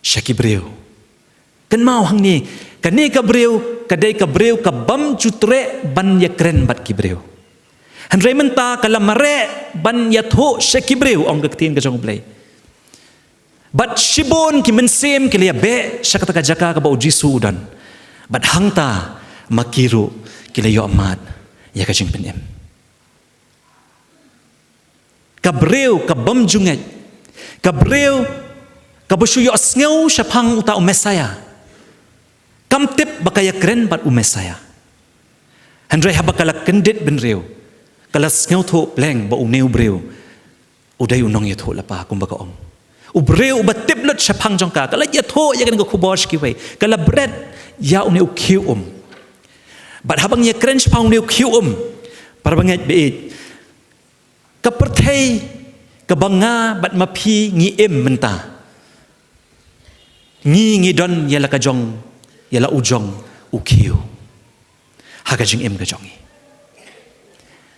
sha ki briew. Kynmaw hangne, kane ka briew ka dei ka briew ka bym ju treh ban ïakren bad ki briew. Hynrei mynta ka la mareh ban ïathuh sha ki briew, ong ka ktien ka jong U Blei. Bad shibun ki mynsiem ki la ïabeh sha kata ka jaka kaba u Jisu u don. Bad hangta ma ki ruh ki la ïoh mad ïa ka jingpynim. Ka briew ka bym ju ngeit, ka briew kaba shu ïohsngew shaphang uta u Messaïah, kam tip ba ka ïakren bad u Messaïah. Hynrei haba ka la kyndit bynriew, ka la sngewthuh pleng ba une u briew u dei u nongïathuhlypa kumba ka ong. U briew uba tip lut shaphang jong ka, ka la ïathuh ïa kane ka khubor sha kiwei, ka la bret ïa une u khiew um. Bad haba ngi ïakren shaphang une u khiew um, para bangeit ba ïeit, ka pyrthei kaba nga bad ma phi ngi im mynta, ngi ngi don ïa la ka jong, ïa la u jong u khiew ha ka jingim ka jong ngi.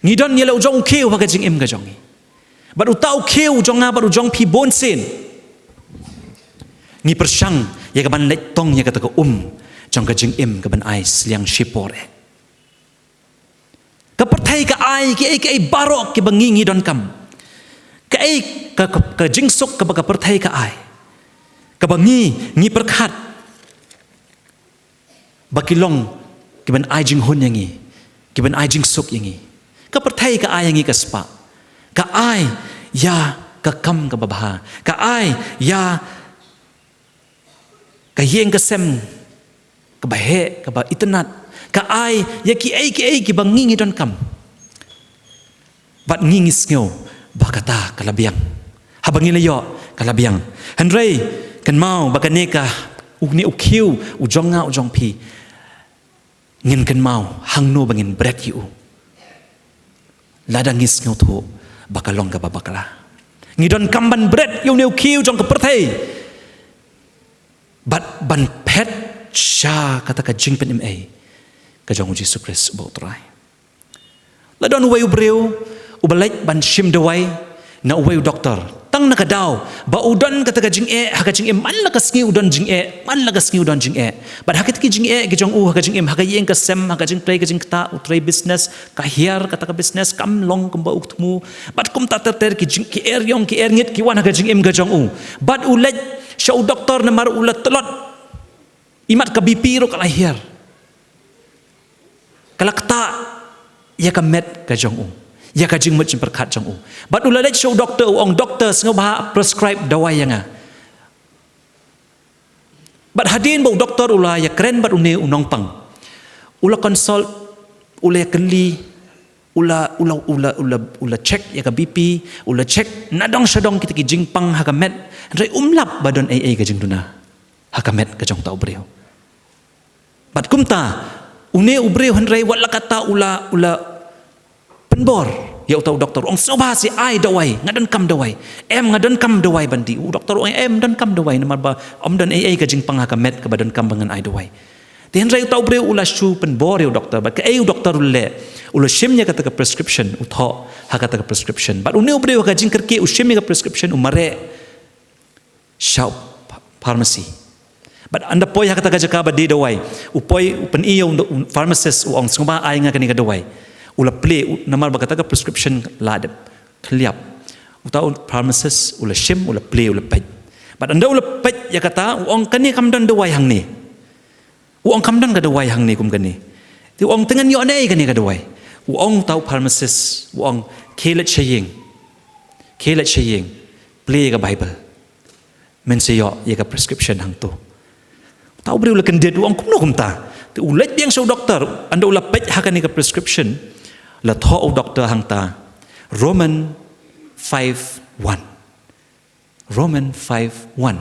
Ngi don ïa la u jong u khiew ha ka jingim ka jong ngi. Bad uta u khiew u jong nga bad u jong phi bunsien, ngi pyrshang ïa ka ban leit tong ïa kata ka um jong ka jingim ka ban ai sliang shipor eh. Ka pyrthei ka ai kiei kiei baroh kiba ngi ngi donkam. Kaei ka, ka, ka jingsuk kaba ka pyrthei ka ai, kaba ngi ngi pyrkhat ba ki long ki ban ai jinghun ïa ngi, ki ban ai jingsuk ïa ngi. Ka pyrthei ka ai ïa ngi ka spah, ka ai ïa ka kam kaba bha, ka ai ïa ka ïing ka sem kaba heh, kaba itynnad, ka ai ïa kiei kiei kiba ngi ngi donkam. Bad ngi ngi sngew ba kata ka la biang. Haba ngi la ïoh ka la biang. Hynrei kynmaw ba kane ka, une u khiew u jong nga u jong phi, ngin kynmaw hangno ba ngin bret ïa u lada ngi sngewthuh ba ka long kaba bakla. Ngi donkam ban bret ïa une u khiew jong ka pyrthei bad ban phet sha kata ka jingpynim ei ka jong u Jisu Khrist uba u Trai. La don uwei u briew uba leit ban shim dawai na uwei u doktor, tang na ka daw ba u don kata ka jingeh ha ka jingim. Man la ka sngi u don jingeh, man la ka sngi u don jingeh. Bad ha kata ki jingeh ki jong u ha ka jingim, ha ka ïing ka sem, ha ka jingtrei ka jingktah, u trei business, ka hiar kata ka business, kam long kumba u thmu. Bad kumta ter ter ki jing, ki eriong ki erngit ki wan ha ka jingim ka jong u. Bad u leit sha u doktor namar u la tlot. Imat ka B P ruh ka la hiar. Ka la ktah ïa ka met ka jong u, ïa ka jingmut jingpyrkhat jong u. Bad u la leit sha u doktor, u ong, "Doktor, sngewbha prescribe dawai ïa nga." Bad hadien ba u doktor u la ïakren bad une u nongpang, u la consult, u la ïakylli, u la, u la, u la, u la, u la check ïa ka B P, u la check nadong shadong kita ki jingpang ha ka met. Hynrei um lap ba don ei ei ka jingduna ha ka met ka jong uta u briew. Bad kumta, une u briew hynrei wat la katta u la, u la pynbor ïa uta u doktor, u ong, "Sngewbha seh ai dawai, nga donkam dawai." "Em, nga donkam dawai ban dih." U doktor u ong, "Em, donkam dawai, namar ba ym don ei ei ka jingpang ha ka met kaba donkam ba ngan ai dawai." Te hynrei uta u briew u la shu pynbor ïa u doktor, bad kaei u doktor u leh, u la shim ïa kata ka prescription, u thoh ha kata ka prescription. Bad une u briew ha ka jingkyrkieh u shim ïa ka prescription, u mareh sha u pharmacy. Bad ynda poi ha kata ka jaka ba die dawai, u poi u pyni ïa u pharmacist, u ong, "Sngewbha ai nga kane ka dawai." U la plie, u, namar ba kata ka prescription la dep khylliap. Uta u pharmacist u la shim, u la plie, u la peit. Bad ynda u la peit ïa kata, u ong kane kam don dawai hangne. U ong kam don ka dawai hangne kum kane. Te u ong te ngan ïoh naei kane ka dawai. U ong uta u pharmacist, u ong khie leit sha ïing. Khie leit sha ïing. Plie ïa ka Bible. Men sa ïoh ïa ka prescription hangto. Uta u briew u la kyndit, u ong kumno kumta. Te u leit biang sha u doktor, ynda u la peit ha kane ka prescription. La thoh u doktor hangta. Roman five one. Roman five one.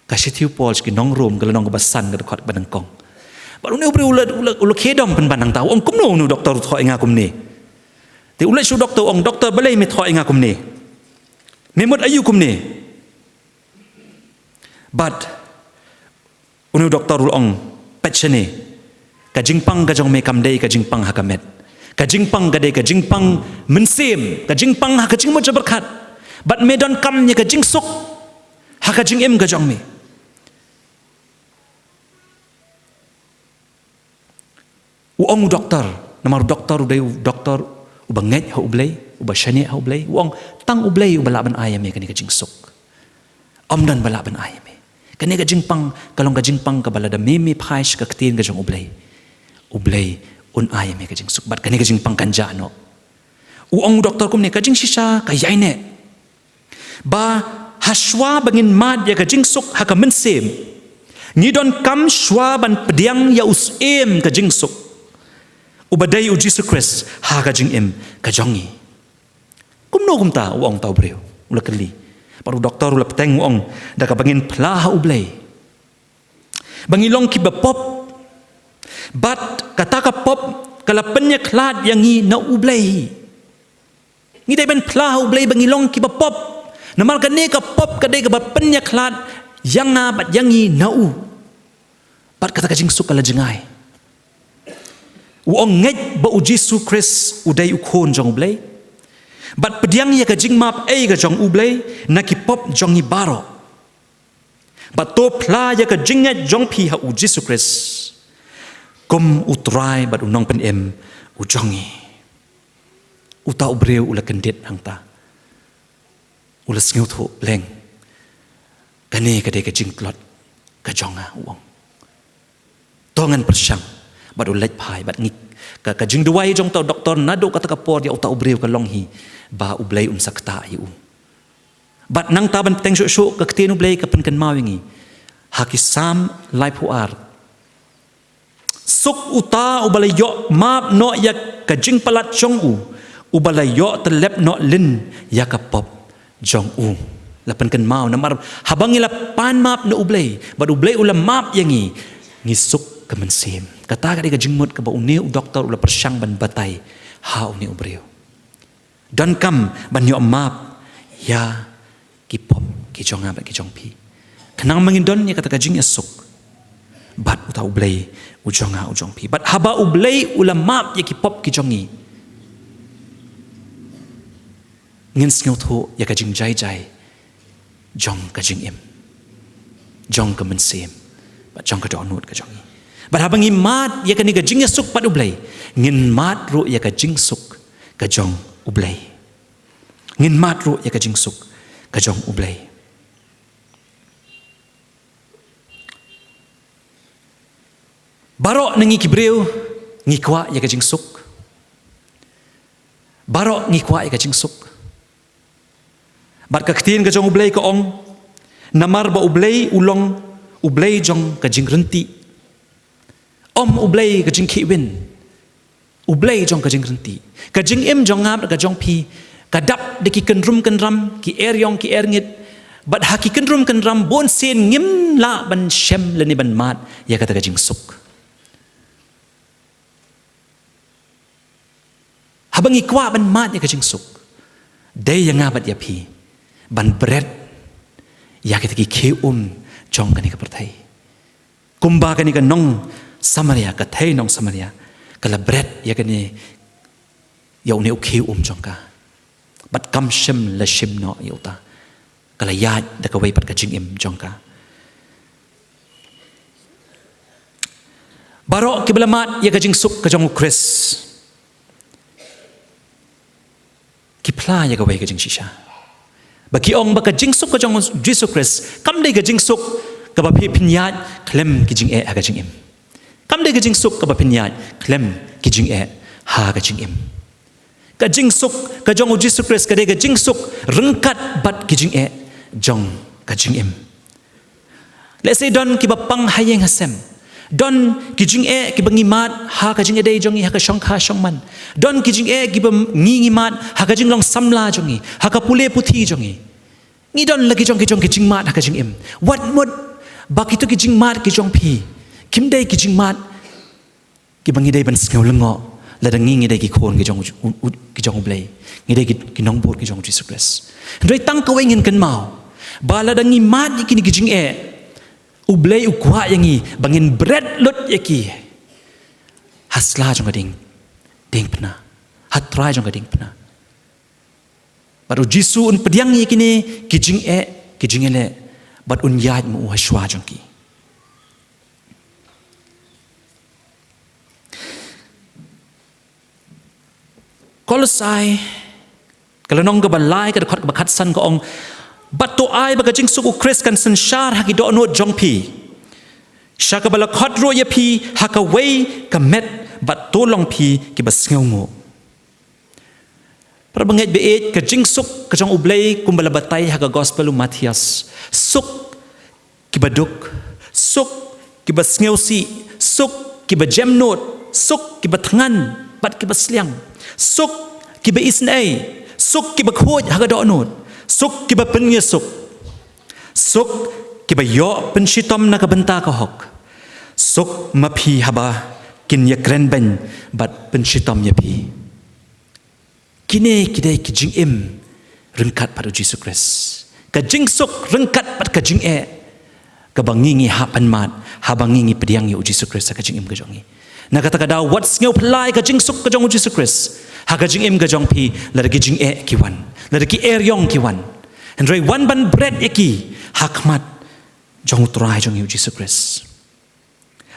Ka shithi u Paul sha ki nong Rom, ka lynnong kaba san, ka dkhot ba nyngkong. Bad une u briew u la, u la, u la khie dom pynban hangta, u ong kumno une u doktor u thoh ïa nga kumne. Te u leit sha u doktor, u ong doktor balei me thoh ïa nga kumne. Me mut aïu kumne. Bad une u doktor u la ong, peit shane. Ka jingpang ka jong me kam dei ka jingpang ha ka met. Ka jingpang ka dei ka jingpang mynsiem, ka jingpang ha ka jingmut jingpyrkhat. Bad me donkam ïa ka jingsuk ha ka jingim ka jong me. U ong u doktor, namar u doktor u dei u doktor uba ngeit ha U Blei, uba shaniah ha U Blei, u ong tang U Blei uba lah ban ai ïa me kane ka jingsuk. Ym don ba lah ban ai ïa me. Kane ka jingpang, ka long ka jingpang kaba lada me, me phai sha ka ktien ka jong U Blei. U Blei un ai ïa me ka jingsuk. Bad kane ka jingpang kan jah noh. U ong u doktor kumne ka jingshisha ka ïaineh. Ba hashwa ba ngin mad ïa ka jingsuk ha ka mynsiem, ngi donkam shwa ban pdiang ïa u Syiem ka jingsuk, uba dei u Jisu Khrist, ha ka jingim ka jong ngi. Kumno kumta, u ong uta u briew, u la kylli. Bad u doktor u la bteng, u ong da kaba ngin phla ha U Blei ba ngi long kiba pop. Bad kata ka pop ka la pynïakhlad ïa ngi na U Blei. Ngi dei ban phla ha U Blei ba ngi long kiba pop. Namar kane ka pop ka dei kaba pynïakhlad ïa nga bad ïa ngi na u. Bad kata ka jingsuk ka la jngai. U ong ngeit ba u Jisu Khrist u dei u Khun jong U Blei. Bad pdiang ïa ka jingmap ei ka jong U Blei na ki pop jong ngi baroh. Bad to phla ïa ka jingngeit jong phi ha u Jisu Khrist kum u Trai bad u Nongpynim u jong ngi. Uta u briew u la kyndit hangta. U la sngewthuh pleng. Kane ka dei ka jingtlot ka jong nga, u ong. To ngan pyrshang. Bad u leit phai, bad ngi, ka, ka jingduwai jong uta u doktor naduh kata ka por ïa uta u briew ka long hi ba U Blei un sa ktah ïa u. Bad nangta ban bteng shuh shuh ka ktien U Blei ka pynkynmaw ïa ngi ha ki Salm laiphew ar. Suk uta uba la ïoh map noh ïa ka jingpalat jong u, uba la ïoh tyllep noh lin ïa ka pop jong u. La pynkynmaw namar haba ngi la pan map na U Blei, bad U Blei u la map ïa ngi, ngi suk ka mynsiem. Kata ka dei ka jingmut kaba une u doktor u la pyrshang ban batai ha une u briew. Donkam ban ïoh map ïa ki pop ki jong nga bad ki jong phi. Khnang ba ngin don ïa kata ka jingïasuk bad uta U Blei u jong nga u jong phi. Bad haba U Blei u la map ïa ki pop ki jong ngi, ngin sngewthuh ïa ka jingjai jai jong ka jingim, jong ka mynsiem, bad jong ka dohnud ka jong ngi. Bad haba ngi mad ïa kane ka jingïasuk bad U Blei, ngin mad ruh ïa ka jingsuk ka jong U Blei. Ngin mad ruh ïa ka jingsuk ka jong U Blei. Baroh na ngi ki briew ngi kwah ïa ka jingsuk. Baroh ngi kwah ïa ka jingsuk. Bad ka ktien ka jong U Blei ka ong, namar ba U Blei u long U Blei jong ka jingryntih. Ym U Blei ka jingkhih win. U Blei jong ka jingryntih. Ka jingim jong nga bad ka jong phi ka dap da ki kynrum kynram, ki eriong ki erngit. Bad ha ki kynrum kynram bun sien ngim lah ban shem lane ban mad ïa kata ka jingsuk. Haba ngi kwah ban mad ïa ka jingsuk, dei ïa nga bad ïa phi ban bret ïa kita ki khiew um jong kane ka pyrthei. Kumba kane ka nong Samaria, ka thei nong Samaria, ka la bret ïa kane, ïa une u khiew um jong ka. Bad kam shym la shim noh ïa uta. Ka la ïaid da kawei pat ka jingim jong ka. Baroh kiba la mad ïa ka jingsuk ka jong U Khrist, ki phla ïa kawei ka jingshisha. Ba ki ong ba ka jingsuk ka jong u Jisu Khrist kam dei ka jingsuk kaba phi pynïaid khlem ki jingeh ha ka jingim. Kam dei ka jingsuk kaba pynïaid khlem ki jingeh ha ka jingim. Ka jingsuk ka jong u Jisu Khrist ka dei ka jingsuk ryngkat bad ki jingeh jong ka jingim. Lehse don kiba pang ha ïing ha sem. Don ki jingeh kiba ngi mad ha ka jingïadei jong ngi ha ka shongkha shongman. Don ki jingeh kiba ngi ngi mad ha ka jinglong samla jong ngi, ha ka pule puthi jong ngi. Ngi don la ki jong ki jong ki jingmad ha ka jingim. Wat mut ba kito ki jingmad ki jong phi kim dei ki jingmad kiba ngi dei ban sngew lyngngoh lada ngi ngi dei ki khun ki jong u, u, ki jong u Blei. Ngi dei ki, ki nongbud ki jong u Jisu Khrist. Hynrei tang kawei ngin kynmaw ba lada ngi mad ïa kine ki jingeh, u Blei u kwah ïa ngi ba ngin bret lut ïa ki ha sla jong ka dieng, diengphna, ha trai jong ka diengphna. Bad u Jisu un pdiang ïa kine ki jingeh, ki jingeh leh, bad un ïaid ma u ha shuwa jong ki. Kolosai ka lynnong kaba lai ka dkhot kaba khatsan ka ong, bad to ai ba ka jingsuk u Khrist kan synshar ha ki dohnud jong phi, sha kaba la khot ruh ïa phi ha kawei ka met, bad to long phi kiba sngewnguh. Para bangeit ba ïeit, ka jingsuk ka jong u Blei kumba la batai ha ka gospel u Mathaios. Suk kiba duk, suk kiba sngewsih, suk kiba jemnud, suk kiba thngan bad kiba sliang, suk kiba isynei, suk kiba khuid ha ka dohnud, suk kiba pynïasuk, suk kiba ïoh pynshitom na ka bynta ka hok. Suk ma phi haba kin ïakren beiñ bad pynshitom ïa phi. Kine ki dei ki jingim ryngkat bad u Jisu Khrist. Ka jingsuk ryngkat bad ka jingeh kaba ngi ngi hap ban mad haba ngi ngi pdiang ïa u Jisu Khrist ha ka jingim ka jong ngi. Na kata ka daw wat sngewphylla ïa ka jingsuk ka jong u Jisu Khrist ha ka jingim ka jong phi lada ki jingeh ki wan, lada ki eriong ki wan. Hynrei wan ban bret ïa ki ha khmat jong u Trai jong ngi u Jisu Khrist.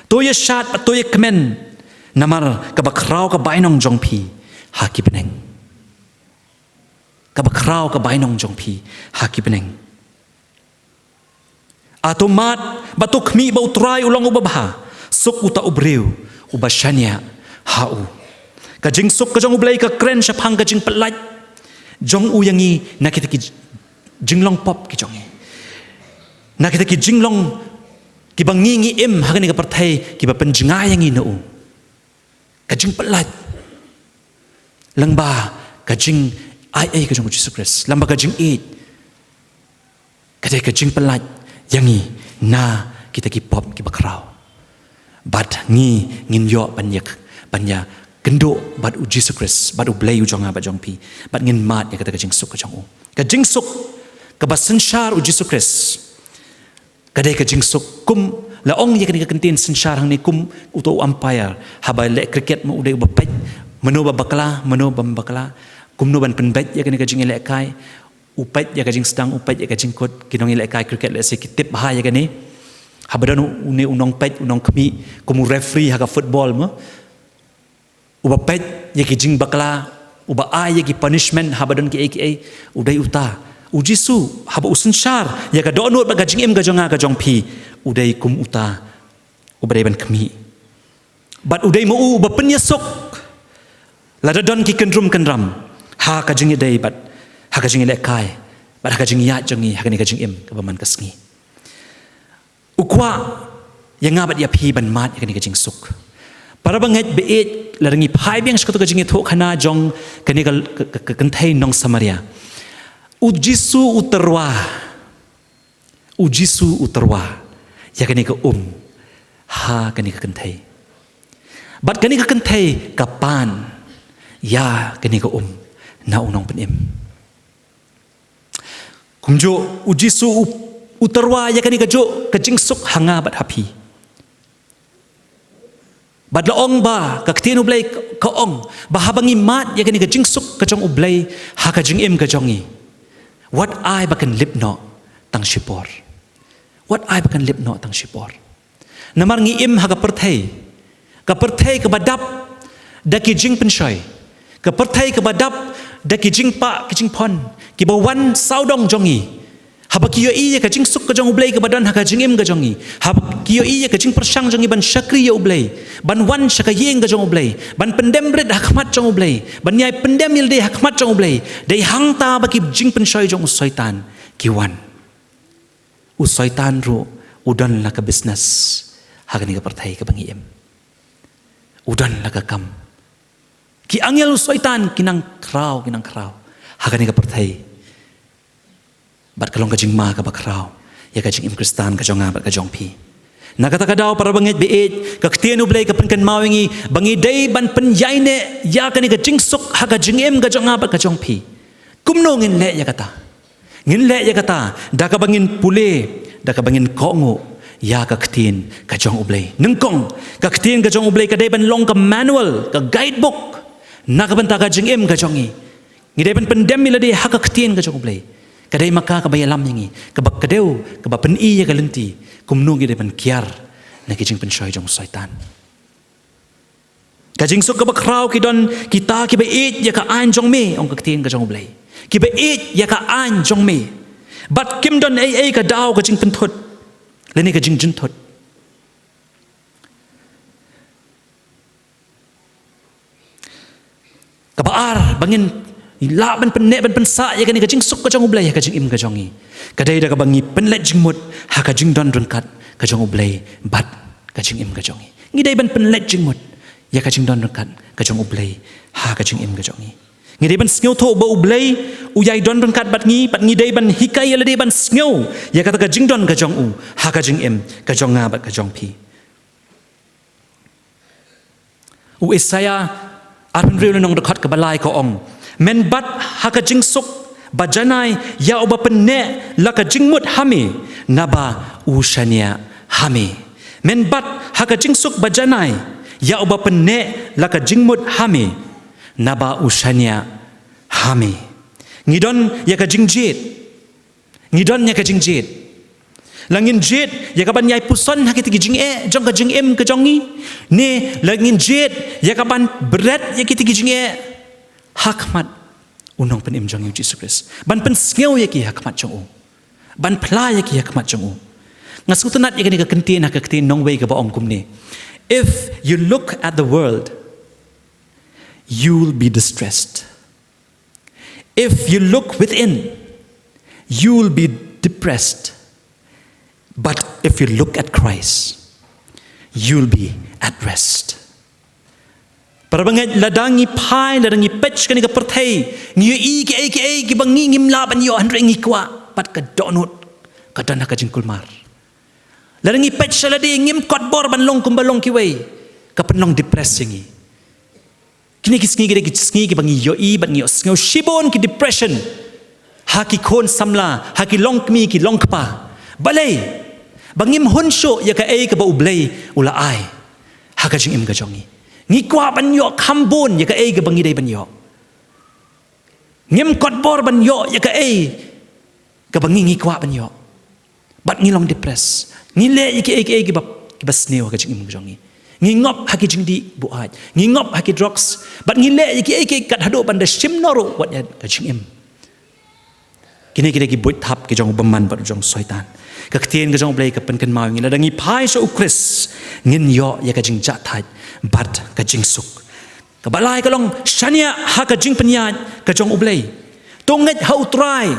To ïa shad bad to ïa kmen, namar kaba khraw ka bainong jong phi ha ki bneng. Kaba khraw ka bainong jong phi ha ki bneng. A to mad bad to khmih ba u Trai u long uba bha, suk uta u briew uba shaniah ha u. Ka jingsuk ka jong u Blei ka kren shaphang ka jingpyllait jong u ïa ngi na kita ki jinglong pop ki jong ngi, na kita ki jinglong kiba ngi ngi im ha kane ka pyrthei kiba pynjngai ïa ngi na u. Ka jingpyllait lyngba ka jingaiei ka jong u Jisu Khrist, lyngba ka jingïeit, ka dei ka jingpyllait ïa ngi na kita ki pop kiba khraw. Bad ngi ngin ïoh ban ïa, ban ïakynduh bad u Jisu Khrist, bad u Blei u jong nga bad jong phi, bad ngin mad ïa kata ka jingsuk ka jong u. Ka jingsuk kaba synshar u Jisu Khrist ka dei ka jingsuk kum la ong ïa kane ka kyntien synshar hangne kum uta u umpire haba leh cricket, ma u dei uba peit mano ba bakla, mano bym bakla, kumno ban pynbeit ïa kane ka jingïalehkai. U peit ïa ka jingsdang, u peit ïa ka jingkut. Ki nongïalehkai cricket lehse ki tip bha ïa kane. Haba don une u nongpeit, u nongkhmih, kum u referee ha ka football mo, uba peit ïa ki jingbakla, uba ai ïa ki punishment haba don kiei kiei, u dei uta. U Jisu haba u synshar ïa ka dohnud bad ka jingim ka jong nga ka jong phi, u dei kum uta uba dei ban khmih. Bad u dei ma u uba pynïasuk lada don ki kynrum kynram ha ka jingïadei bad ha ka jingïalehkai bad ha ka jingïaid jong ngi ha kane ka jingim kaba man ka sngi. U kwah ïa nga bad ïa phi ban mad ïa kane ka jingsuk. Para bangeit ba ïeit, lada ngi phai biang sha kata ka jingïathuhkhana jong kane ka, ka, ka, ka kynthei nong Samaria, u Jisu u tyrwa, u Jisu u tyrwa ïa kane ka um ha kane ka kynthei. Bad kane ka kynthei ka pan ïa kane ka um na u nongpynim. Kumjuh u Jisu u, u tyrwa ïa kane kajuh ka jingsuk ha nga bad ha phi. Bad la ong ba ka ktien u Blei ka ong ba haba ngi mad ïa kane ka jingsuk ka jong u Blei ha ka jingim ka jong ngi, wat ai ba kan lip noh tang shipor. Wat ai ba kan lip noh tang shipor. Namar ngi im ha ka pyrthei, ka pyrthei kaba dap da ki jingpynshoi, ka pyrthei kaba dap da ki jingpah ki jingpon kiba wan sawdong jong ngi. Haba ki ïohi ïa ka jingsuk ka jong U Blei kaba don ha ka jingim ka jong ngi, haba ki ïohi ïa ka jingpyrshang jong ngi ban shakri ïa U Blei, ban wan sha ka ïing ka jong U Blei, ban pyndem rit ha khmat jong U Blei, ban ïai pyndem ïa lade ha khmat jong U Blei, dei hangta ba ki jingpynshoi jong u Soitan ki wan. U Soitan ruh u don la ka business ha kane ka pyrthei kaba ngi im. U don la ka kam. Ki angel u Soitan ki nang khraw, ki nang khraw ha kane ka pyrthei. Bad ka long ka jingma kaba khraw ïa ka jingim Khristan ka jong nga bad ka jong phi. Na kata ka daw, para bangeit ba ïeit, ka ktien U Blei ka pynkynmaw ïa ngi ba ngi dei ban pynïaineh ïa kane ka jingsuk ha ka jingim ka jong nga bad ka jong phi. Kumno ngin leh ïa kata? Ngin leh ïa kata da kaba ngin pule, da kaba ngin kohnguh ïa ka ktien ka jong U Blei. Nyngkong, ka ktien ka jong U Blei ka dei ban long ka manual, ka guidebook na ka bynta ka jingim ka jong ngi. Ngi dei ban pyndem ïa lade ha ka ktien ka jong U Blei. Ka dei ma ka kaba ïalam ïa ngi, kaba kdew, kaba pyni ïa ka lynti kumno ngi dei ban kiar na ki jingpynshoi jong u Soitan. Ka jingsuk kaba khraw ki don kita kiba ïeit ïa ka aiñ jong me, ong ka ktien ka jong U Blei. Kiba ïeit ïa ka aiñ jong me. Bad kim don ei ei ka daw ka jingpynthut lane ka jingjynthut. Kaba ar, ba ngin lah ban pynneh ban pynsah ïa kane ka jingsuk ka jong U Blei ha ka jingim ka jong ngi, ka dei da kaba ngi pynleit jingmut ha ka jingdon ryngkat ka jong U Blei bad ka jingim ka jong ngi. Ngi dei ban pynleit jingmut ïa ka jingdon ryngkat ka jong U Blei ha ka jingim ka jong ngi. Ngi dei ban sngewthuh ba U Blei u ïai don ryngkat bad ngi, bad ngi dei ban hikai ïa lade ban sngew ïa kata ka jingdon ka jong u ha ka jingim ka jong nga bad ka jong phi. U Isaïah arphew hynriew lynnong dkhot kaba lai ka ong, men bat ha ka jingsuk ba janai ïa uba pynneh la ka jingmut ha me, naba u shaniah ha me. Men bat ha ka jingsuk ba janai ïa uba pynneh la ka jingmut ha me, naba u shaniah ha me. Ngi don ïa ka jingjied. Ngi don ïa ka jingjied. La ngin jied ïa ka ban ïai puson ha kita ki jingeh jong ka jingim ka jong ngi, ne la ngin jied ïa ka ban bret ïa kita ki jingeh ha khmat u Nongpynim jong ngi u Jisu Khrist, ban pynsngew ïa ki ha khmat jong u, ban phla ïa ki ha khmat jong u. Nga sngewtynnat ïa kane ka kyntien ha ka ktien nongwei kaba ong kumne: If you look at the world, you will be distressed. If you look within, you will be depressed. But if you look at Christ, you will be at rest. Para bangeit, lada ngi phai, lada ngi peit kane ka pyrthei, ngi ïohi kiei kiei kiba ngi ngim lah ban ïoh, hynrei ngi kwah, bad ka dohnud ka don ha ka jingkulmar. Lada ngi peit sha lade, ngim kot bor ban long kumba long kiwei, ka pynlong depress ïa ngi. Kine ki sngi ki dei ki sngi kiba ngi ïohi bad ngi ïohsngew shibun ki depression ha ki khun samla, ha ki longkmie ki longkpa. Balei? Ba ngim hun shuh ïa kaei kaba U Blei u la ai ha ka jingim ka jong ngi. Ngi kwah ban ïoh kham bun ïa kaei kaba ngi dei ban ïoh. Ngim kot bor ban ïoh ïa kaei kaba ngi, ngi kwah ban ïoh. Bad ngi long depress. Ngi leh ïa kiei kiei kiba, kiba sniew ha ka jingim ka jong ngi. Ngi ngop ha ki jingdih buaid. Ngi ngop ha ki drugs. Bad ngi leh ïa kiei kiei kat haduh ban da shim noh ruh wat ïa ka jingim. Kine ki dei ki buit thap ki jong u bymman bad u jong u Soitan. Ka ktien ka jong U Blei ka pynkynmaw ïa ngi, lada ngi phai sha u Khrist, ngin ïoh ïa ka jingjahthait bad ka jingsuk. Kaba lai ka long, shaniah ha ka jingpynïaid ka jong U Blei. To ngeit ha U Trai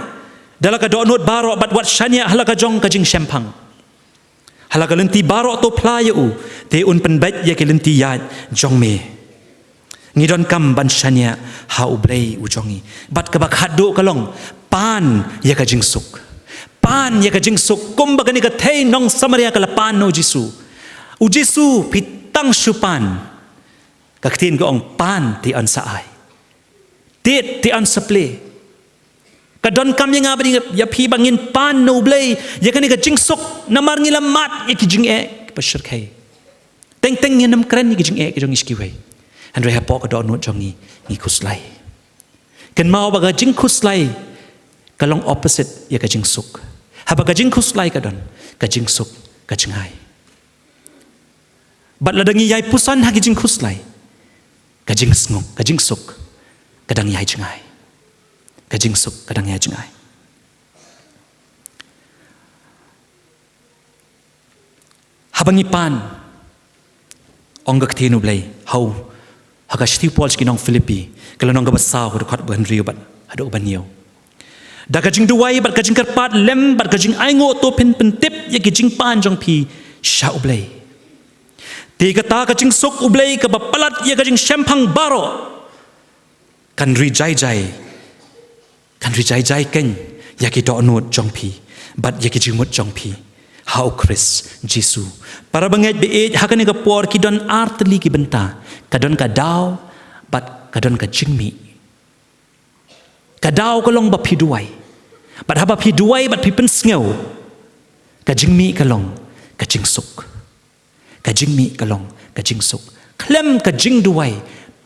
da la ka dohnud baroh bad wat shaniah ha la ka jong ka jingshemphang. Ha la ka lynti baroh to phla ïa u, te un pynbeit ïa ki lynti ïaid jong me. Ngi donkam ban shaniah ha U Blei u jong ngi. Bad kaba khatduh ka long, pan ïa ka jingsuk. Pan ïa ka jingsuk kumba kane ka thei nong Samaria ka la pan na u Jisu. U Jisu, phi tang shu pan. Ka ktien ka ong, pan te yn sa ai. Tied te yn sa plie. Ka donkam ïa nga bad ïa phi ba ngin pan na U Blei ïa kane ka jingsuk, namar ngi la mad ïa ki jingeh kiba shyrkhei. Teng teng ngin ym kren ïa ki jingeh ki jong ngi sha kiwei. Hynrei hapoh ka dohnud jong ngi, ngi khuslai. Kynmaw ba ka jingkhuslai ka long opposite ïa ka jingsuk. Haba ka jingkhuslai ka don, ka jingsuk ka jngai. Bad lada ngi ïai puson ha ki jingkhuslai, ka jingsuk, ka jingsuk ka dang ïai jngai. Ka jingsuk ka dang ïa jngai. Haba ngi pan, ong ka ktien U Blei ha u, ha ka shithi u Paul sha ki nong Philippi, ka lynnong kaba saw, ka dkhot ba hynriew bad haduh kaba hynñiew. Da ka jingduwai bad ka jingkyrpad lem bad ka jingainguh to phin pyntip ïa ki jingpan jong phi sha U Blei. Te kata ka jingsuk U Blei kaba palat ïa ka jingshemphang baroh, kan ri jai jai, kan ri jai jai keiñ ïa ki dohnud jong phi bad ïa ki jingmut jong phi ha U Khrist Jisu. Para bangeit ba ïeit, ha kane ka por ki don ar tylli ki bynta, ka don ka daw bad ka don ka jingmih. Ka daw ka long ba phi duwai, bad haba phi duwai bad phi pynsngew, ka jingmih ka long ka jingsuk. Ka jingmih ka long ka jingsuk. Khlem ka jingduwai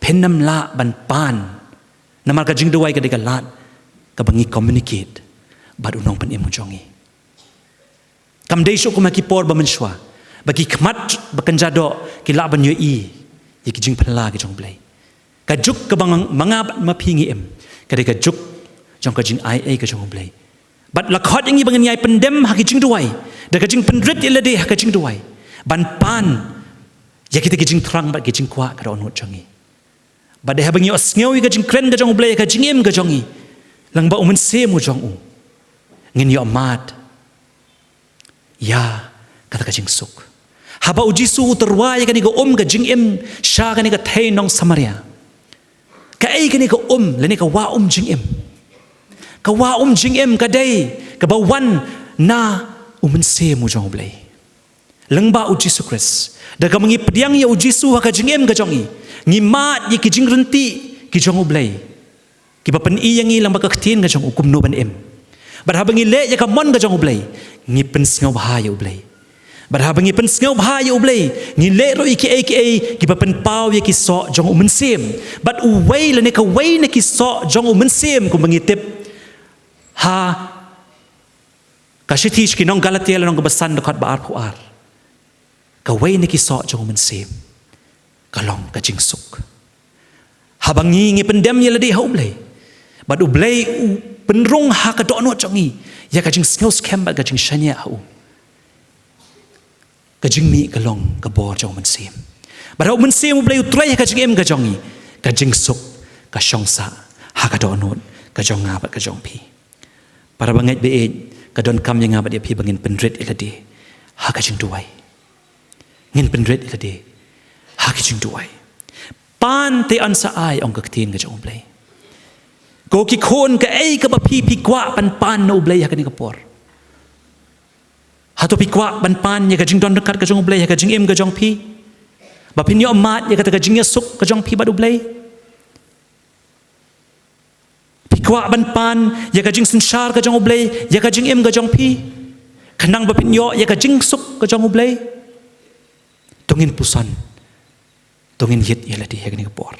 phin ym lah ban pan. Namar ka jingduwai ka dei ka lad kaba ngi communicate bad U Nongpynim u jong ngi. Kam dei shuh kum ha ki por ba mynshuwa, ba ki khmat ba kynja doh ki lah ban ïohi ïa ki jingphylla ki jong U Blei. Ka juk kaba ma nga bad ma phi ngi im, ka dei ka juk jong ka jingaiei ka jong U Blei. Bad la khot ïa ngi ba ngin ïai pyndem ha ki jingduwai da ka jingpynrit ïa lade ha ka jingduwai, ban pan ïa kita ki jingthrang bad ki jingkwah ka dohnud jong ngi. Bad dei haba ngi ïohsngew ïa ka jingkren ka jong U Blei ha ka jingim ka jong ngi, lyngba U Mynsiem u jong u, ngin ïohmad ïa kata ka jingsuk. Haba U Jisu u tyrwa ïa kane ka um ka jingim sha kane ka thei nong Samaria, kaei kane ka um lane ka wah um jingim? Ka wah um jingim ka dei kaba wan na U Mynsiem u jong U Blei, lyngba U Jisu Khrist. Da kaba ngi pdiang ïa U Jisu ha ka jingim ka jong ngi, ngi mad ïa ki jingryntih ki jong U Blei, kiba pyni ïa ngi lyngba ka ktien ka jong u kumno ban im. Bad haba ngi leh ïa ka mon ka jong U Blei, ngi pynsngewbha ïa U Blei. Bad haba ngi pynsngewbha ïa U Blei, ngi leh ruh ïa kiei kiei kiba pynpaw ïa ki soh jong U Mynsiem. Bad uwei lane kawei na ki soh jong U Mynsiem, kumba ngi tip ha ka shithi sha ki nong Galatia lynnong kaba san, dkhot ba arphew ar, kawei na ki soh jong U Mynsiem ka long ka jingsuk. Haba ngi, ngi pyndem ïa lade ha U Blei, bad U Blei u pynrung ha ka dohnud jong ngi ïa ka jingsngewskhem bad ka jingshaniah ha u, ka jingmih ka long ka bor jong U Mynsiem. Bad haba U Mynsiem U Blei u trei ha ka jingim ka jong ngi, ka jingsuk ka shong sah ha ka dohnud ka jong nga bad ka jong phi. Para bangeit ba ïeit, ka donkam ïa nga bad ïa phi ba ngin pynrit ïa lade ha ka jingduwai. Ngin pynrit ïa lade ha ka jingduwai. Pan te yn sa ai, ong ka ktien ka jong U Blei. Ko ki khun, kaei kaba phi, phi kwah ban pan na U Blei ha kane ka por? Hato phi kwah ban pan ïa ka jingdon ryngkat ka jong U Blei ha ka jingim ka jong phi, ba phin ïohmad ïa kata ka jingïasuk ka jong phi bad U Blei? Phi kwah ban pan ïa ka jingsynshar ka jong U Blei ïa ka jingim ka jong phi, khnang ba phin ïoh ïa ka jingsuk ka jong U Blei? To ngin puson, to ngin ïit ïa lade ha kane ka por.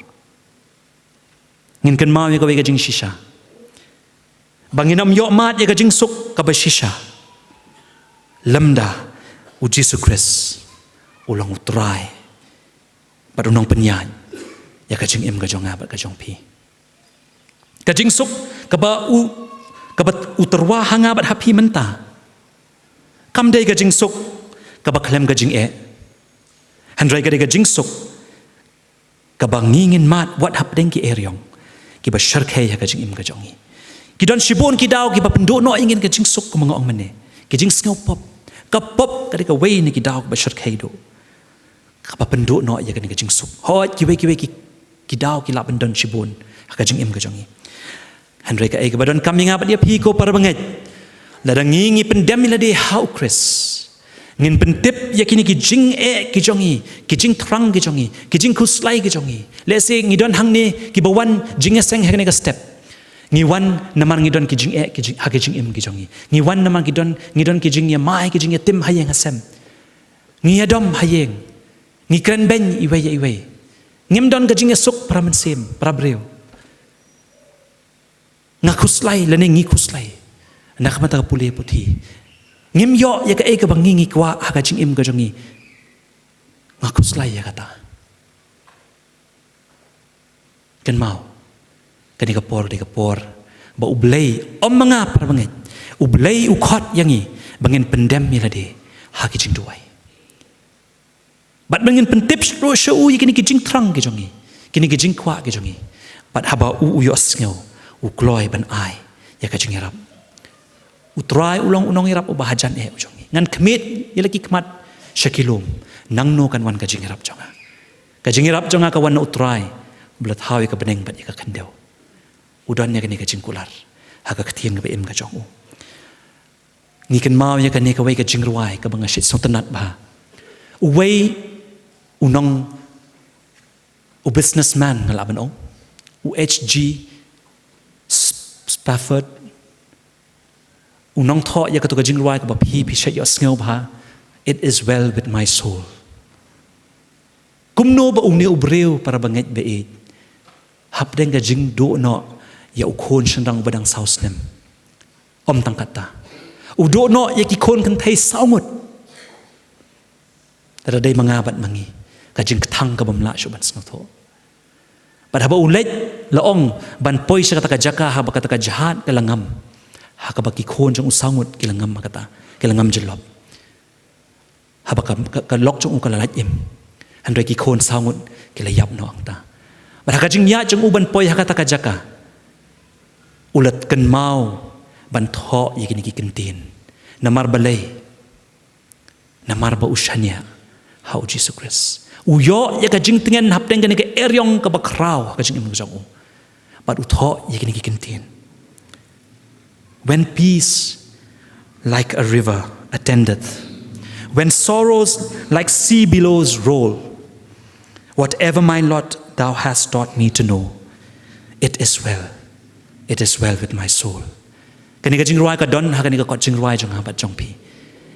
Ngin kynmaw ïa kawei ka jingshisha, ba ngin ym ïohmad ïa ka jingsuk kaba shisha lymda U Jisu Khrist u long U Trai bad U Nongpynïaid ïa ka jingim ka jong nga bad ka jong phi. Ka jingsuk kaba u, kaba u tyrwa ha nga bad ha phi mynta, kam dei ka jingsuk kaba khlem ka jingeh, hynrei ka dei ka jingsuk kaba ngi ngin mad wat hapdeng ki eriong kiba shyrkhei ha ka jingim ka jong ngi. Ki don shibun ki daw kiba pynduh noh ïa ngi ka jingsuk, kumba nga ong mynne, ki jingsngew pop. Ka pop ka dei kawei na ki daw kiba shyrkhei duh, kaba pynduh noh ïa kane ka jingsuk. Hooid, kiwei kiwei ki, ki daw ki lah ban don shibun ha ka jingim ka jong ngi. Hynrei kaei kaba donkam ïa nga bad ïa phi, ko para bangeit, lada ngi, ngi pyndem ïa lade ha U Khrist, ngin pyntip ïa kine ki jingeh ki jong ngi, ki jingthrang ki jong ngi, ki jingkhuslai ki jong ngi. Lehse ngi don hangne kiba wan jingïaseng ha kane ka step, ngi wan namar ngi don ki jingeh ki jing, ha ki jingim ki jong ngi. Ngi wan namar ngi don, ngi don ki jingïamai, ki jingïatim ha ïing ha sem. Ngi ïadom ha ïing, ngi kren beiñ iwei ïa iwei. Ngim don ka jingïasuk para mynsiem, para briew. Nga khuslai lane ngi khuslai na ka bynta ka pule puthi. Ngim ïoh ïa kaei kaba ngi, ngi kwah ha ka jingim ka jong ngi. Nga khuslai ïa kata. Kynmaw, kane ka por dei ka por Ba U Blei, ym ma nga para bangeit, U Blei u khot ïa ngi ba ngin pyndem ïa lade ha ki jingduwai. Bad ba ngin pyntip sha u ïa kine ki jingthrang ki jong ngi, kine ki jingkwah ki jong ngi. Bad haba u, u ïohsngew, u kloi ban ai ïa ka jingïarap. U Trai u long u nongïarap uba hajan eh u jong ngi. Ngan khmih ïa la ki khmat sha ki lum, nangno kan wan ka jingïarap jong nga? Ka jingïarap jong nga ka wan na U Trai uba la thaw ïa ka bneng bad ïa ka khyndew. U don ïa kane ka jingkular ha ka ktien kaba im ka jong u. Ngi kynmaw ïa kane kawei ka jingrwai kaba nga shait sngewtynnat bha. Uwei u nong, u businessman nga lah ban ong, u H G Sp-, Spafford, u nongthoh ïa kato ka jingrwai kaba phi, phi shait ïohsngew bha, "It is well with my soul." Kumno ba une u briew para bangeit ba ïeit, hapdeng ka jingduh noh ïa u khun shynrang uba dang saw snem. Ym tang katta, u duh noh ïa ki khun kynthei saw ngut. Te da dei ma nga bad ma ngi ka jingkthang kabym lah shuh ban sngewthuh. Bad haba u leit, la ong, ban poi sha kata ka jaka haba kata ka jahaj ka la ngam, ha kaba ki khun jong u saw ngut ki la ngam ha kata, ki la ngam jyllop. Haba ka, ka, ka lok jong u ka la lait im, hynrei ki khun saw ngut ki la ïap noh hangta. Bad ha ka jingïaid jong u ban poi ha kata ka jaka, u la kynmaw ban thoh ïa kine ki kyntien. Namar balei? Namar ba u shaniah ha U Jisu Khrist. U ïoh ïa ka jingtngen hapdeng kane ka eriong kaba khraw ha ka jingim ka jong u. Bad u thoh ïa kine ki kyntien. "When peace like a river attendeth, when sorrows like sea billows roll, whatever my lot thou hast taught me to know, it is well, it is well with my soul." Kane ka jingrwai ka don ha kane ka kot jingrwai jong nga bad jong phi.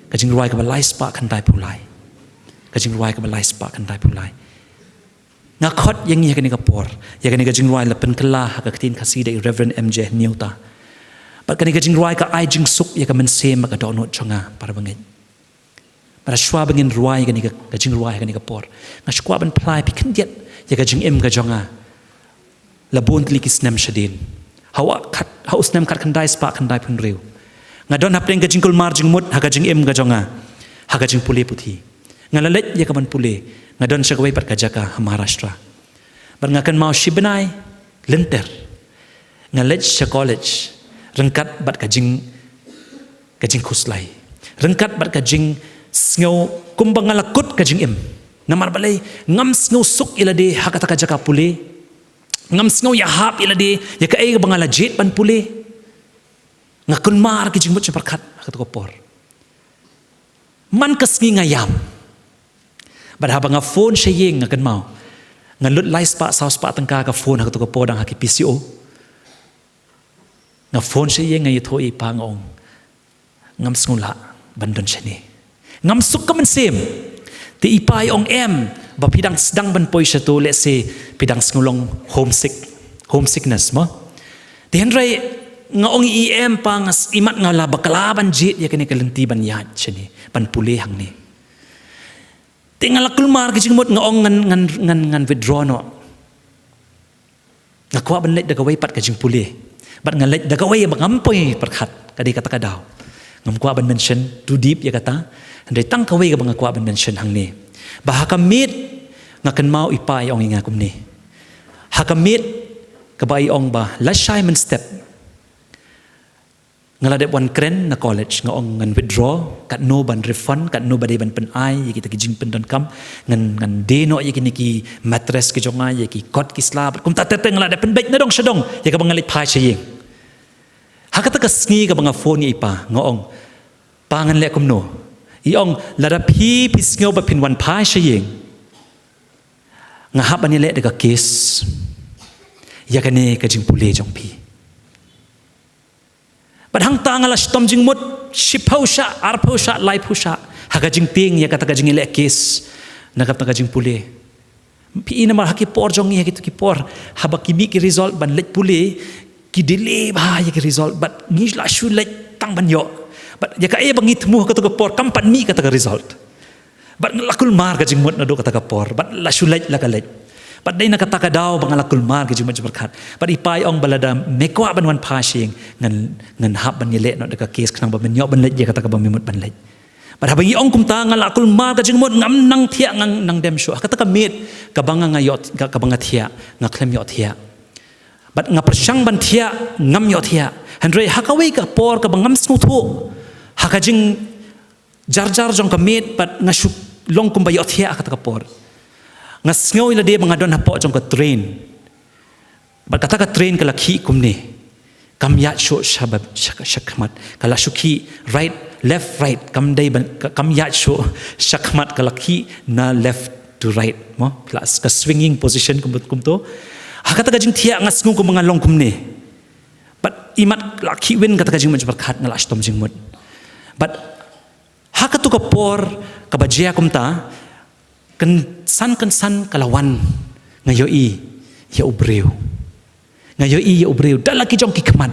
Ka jingrwai kaba lai spah khyndai phew lai. Ka jingrwai kaba lai spah khyndai phew lai. Nga khot ïa ngi ha kane ka por, ïa kane ka jingrwai la pynkylla ha ka ktien Khasi da i Reverend M J Hynñiewta. Bad kane ka jingrwai ka ai jingsuk ïa ka mynsiem bad ka dohnud jong nga para bangeit. Bad shuwa ba ngin rwai ïa kane ka, ka jingrwai ha kane ka por, nga shu kwah ban phla ïa phi khyndiat ïa ka jingim ka jong nga. La bun tylli ki snem shadien. Ha u khat, ha u snem khatkhyndai spah khyndai phew hynriew, nga don hapdeng ka jingkulmar jingmut ha ka jingim ka jong nga, ha ka jingpule puthi. Nga la leit ïa ka ban pule, nga don sha kawei pat ka jaka ha Maharashtra. Bad nga kynmaw shi bnai lynter, nga leit sha college ryngkat bad ka jing, ka jingkhuslai, ryngkat bad ka jingsngew kumba nga la kut ka jingim. Namar balei? Ngam sngewsuk ïa lade ha kata ka jaka pule. Ngam sngew ïahap ïa lade ïa kaei kaba nga la jied ban pule. Nga kulmar ki jingmut sha pyrkhat ha kato ka por. Man ka sngi nga ïam. Bad haba nga phone sha ïing, nga kynmaw, nga lut lai spah saw spah tyngka ka phone ha kato ka por dang ha ki P C O. Nga phone sha ïing, nga ïathuh ïa i pa, nga ong, ngam sngew lah ban don shane. Ngam suk ka mynsiem. Te i pa i ong, em, ba phi dang sdang ban poi shato, lehse phi dang sngew long homesick, homesickness mo. Te hynrei nga ong, i em pa, nga s-, imat nga la bakla ban jied ïa kane ka lynti ban ïaid shane, ban pule hangne. Te nga la kulmar ki jingmut, nga ong ngan, ngan, ngan, ngan withdraw noh. Nga kwah ban leit da kawei pat ka jingpule. Bad nga leit da kawei ba ngam poi pyrkhat, ka dei kata ka daw. Ngam kwah ban mention too deep ïa kata. Hynrei tang kawei kaba nga kwah ban mention hangne, ba ha ka miet nga kynmaw i pa i ong ïa nga kumne. Ha ka miet kaba i ong ba lashai mynstep nga la dep wan kren na college, nga ong ngan withdraw, katno ban refund, katno ba dei ban pynai ïa kita ki jingpyndonkam, ngan, ngan die noh ïa kine ki mattress ki jong nga, ïa ki kot ki sla, bad kumta ter ter nga la dep pynbeit na dong sha dong ïa kaba nga leit phai sha ïing. Ha kata ka sngi kaba nga phone ïa i pa, nga ong, pa, ngan leh kumno? I ong, lada phi, phi sngew ba phin wan phai sha ïing, nga hap ban ïaleh da ka case ïa kane ka jingpule jong phi. Bad hangta nga la shitom jingmut shiphew shah, arphew shah, laiphew shah ha ka jingtieng ïa kata ka jingïaleh case na kata ka jingpule. Phi i namar ha ki por jong ngi, ha kito ki por, haba ki mih ki result ban leit pule, ki delay bha ïa ki result, bad ngi la shu leit tang ban ïoh. Bad ïa kaei ba ngi thmu ha kato ka por, kam pat mih kata ka result. Bad nga la kulmar ka jingmut naduh kata ka por, bad la shu leit la ka leit. Bad dei na kata ka daw ba nga la kulmar ka jingmut jingpyrkhat. Bad i pa i ong ba lada me kwah ban wan phai sha ïing, ngan, ngan hap ban ïaleh noh da ka case khnang ba men ïoh ban leit ïa kata kaba me mut ban leit. Bad haba ngi ong kumta, nga la kulmar ka jingmut, ngam nang thiah, ngan nang dem shuh. Ha kata ka miet kaba nga, nga ïoh, ka, kaba nga thiah, nga khlem ïoh thiah. Bad nga pyrshang ban thiah, ngam ïoh thiah. Hynrei ha kawei ka por kaba ngam sngewthuh ha ka jingjarjar jong ka miet, bad nga shu long kumba ïoh thiah ha kata ka por. Nga sngew ïa lade ba nga don hapoh jong ka train. Bad kata ka train ka la khih kumne. Kam ïaid shuh sha ba, sha, sha khmat. Ka la shu khih right, left, right. Kam dei ban, ka, kam ïaid shuh sha khmat, ka la khih na left to right. Mo, ka la, ka swinging position kum, kumto. Ha kata ka jingthiah nga sngew kumba nga long kumne. Bad imat la khih win kata ka jingmut jingpyrkhat, nga la shitom jingmut. Bad ha katu ka por kaba jia kumta, kynsan kynsan ka la wan, nga ïohi ïa u briew. Nga ïohi ïa u briew da la ki jong ki khmat.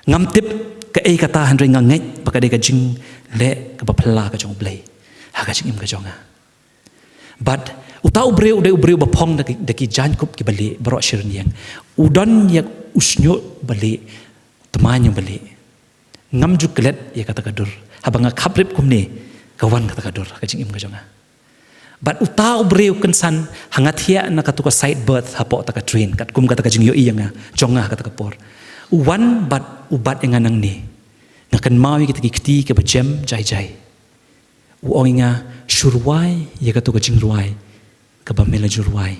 Ngam tip kaei kata, hynrei nga ngeit ba ka dei ka jingleh kaba phylla ka jong U Blei ha ka jingim ka jong nga. Bad uta u briew u dei u briew ba phong da ki, da ki jaiñkup kiba lieh baroh shi rynïeng. U don ïa u shñiuh ba lieh, tmaiñ ba lieh. Ngam ju klet ïa kata ka dur. Haba nga khaprip kumne, ka wan kata ka dur ha ka jingim ka jong nga. Bad uta u briew kynsan, ha nga thiah na katu ka side berth hapoh ta ka train, katkum kata ka jingïohi ïa nga, jong nga ha kata ka por. U wan bad u bat ïa nga nangne. Nga kynmaw ïa kita ki kti kiba jem jai jai. U ong ïa nga, shu rwai ïa katu ka jingrwai kaba me la ju rwai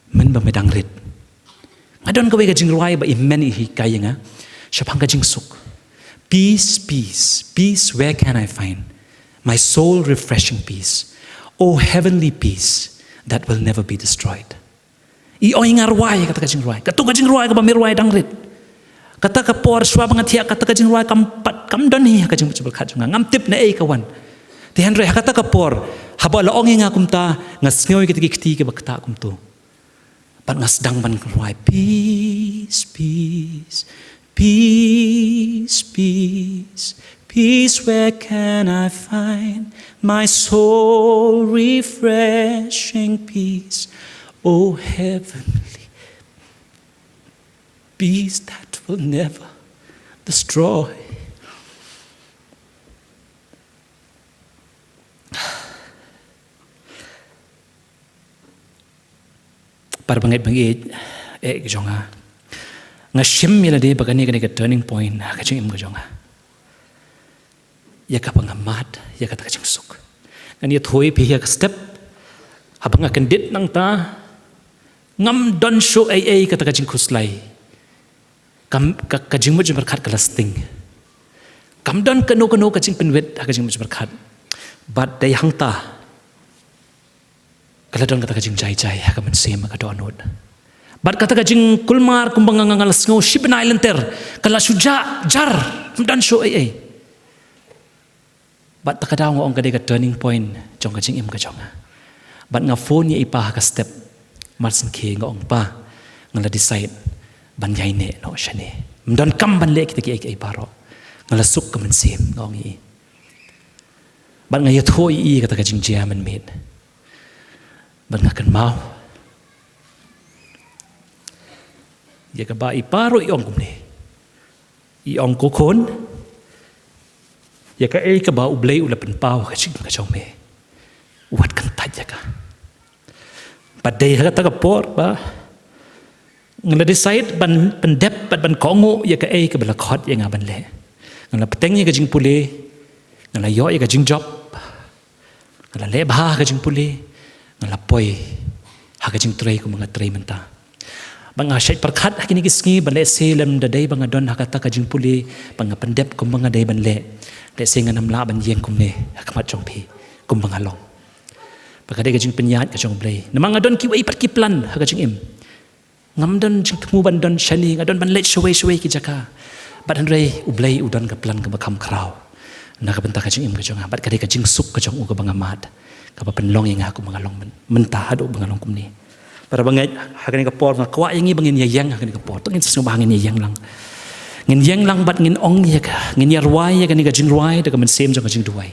mynba me dang rit. Nga don kawei ka jingrwai ba i hynmen i hikai ïa nga shaphang ka jingsuk. Peace, peace, peace, where can I find? My soul refreshing peace. Oh, heavenly peace that will never be destroyed. I ong ïa nga, rwai kata ka jingrwai. Katu ka jingrwai kaba me rwai dang rit. Kata ka por shuwa ba nga thiah, kata ka jingrwai kam pat, kam don hi ha ka jingmut jingpyrkhat jong nga. Ngam tip naei ka wan. Te hynrei ha kata ka por, haba la ong ïa nga kumta, nga sngew ïa kita ki kti kiba ktah kumto. Bad nga sdang ban rwai, peace, peace, peace, peace, peace, where can I find my soul refreshing peace? Oh, heavenly peace that will never destroy. Para bangeit bangeit, eh, ka jong nga. Nga shim ïa lade ba kane, kane ka turning point ha ka jingim ka jong nga. Ïa kaba nga mad ïa kata ka jingsuk. Ngan ïathuh ïa phi ha ka step. Haba nga kyndit nangta, ngam don shuh ei ei kata ka jingkhuslai. Kam, ka, ka jingmut jingpyrkhat ka la sting. Kam don kano kano ka jingpynwit ha ka jingmut jingpyrkhat. Bad dei hangta ka la don kata ka jingjai jai ha ka mynsiem, ha ka dohnud. Bad kata ka jingkulmar kumba nga, nga, nga la sngew shi bnai lynter, ka la shu jah jar, kam don shuh ei ei. Bad ta ka daw nga ong ka dei ka turning point jong ka jingim ka jong nga. Bad nga phone ïa i pa ha ka step marsyngkha, nga ong, pa, nga la decide ban ïaineh noh shane. Ym don kam ban leh kita kiei kiei baroh. Nga la suk ka mynsiem, nga ong ïa i. Bad nga ïathuh ïa i kata ka jingjia mynmiet. Bad nga kynmaw ïa kaba i pa ruh i ong kumne. I ong, ko khun, ïa kaei kaba U Blei u la pynpaw ha ka jingim ka jong me, wat kyntait ïa ka. Bad dei ha kata ka por ba nga la decide ban pyndep bad ban kohnguh ïa kaei kaba la khot ïa nga ban leh. Nga la bteng ïa ka jingpule, nga la ïoh ïa ka jingjop, nga la leh bha ha ka jingpule, nga la poi ha ka jingtrei kumba nga trei mynta. Bad nga shait pyrkhat ha kine ki sngi ba lehse lymda dei ba nga don ha kata ka jingpule, ba nga pyndep kumba nga dei ban leh, lehse ngan ym lah ban ïeng kumne ha khmat jong phi kumba nga long. Bad ka dei ka jingpynïaid ka jong U Blei. Namar nga don kiwei pat ki plan ha ka jingim. Ngam don jingthmu ban don shane, nga don ban leit shawei shawei ki jaka. Bad hynrei U Blei u don ka plan kaba kham khraw na ka bynta ka jingim ka jong nga. Bad ka dei ka jingsuk ka jong u kaba nga mad, kaba pynlong ïa nga kumba nga long myn-, mynta haduh ba nga long kumne. Para bangeit, ha kane ka por nga kwah ïa ngi ba ngin ïa ïeng ha kane ka por. To ngin sngewbha ngin ïa ïeng lang. Ngin ïeng lang bad ngin ong ïa ka, ngin ïa rwai ïa kane ka jingrwai da ka mynsiem jong ka jingduwai.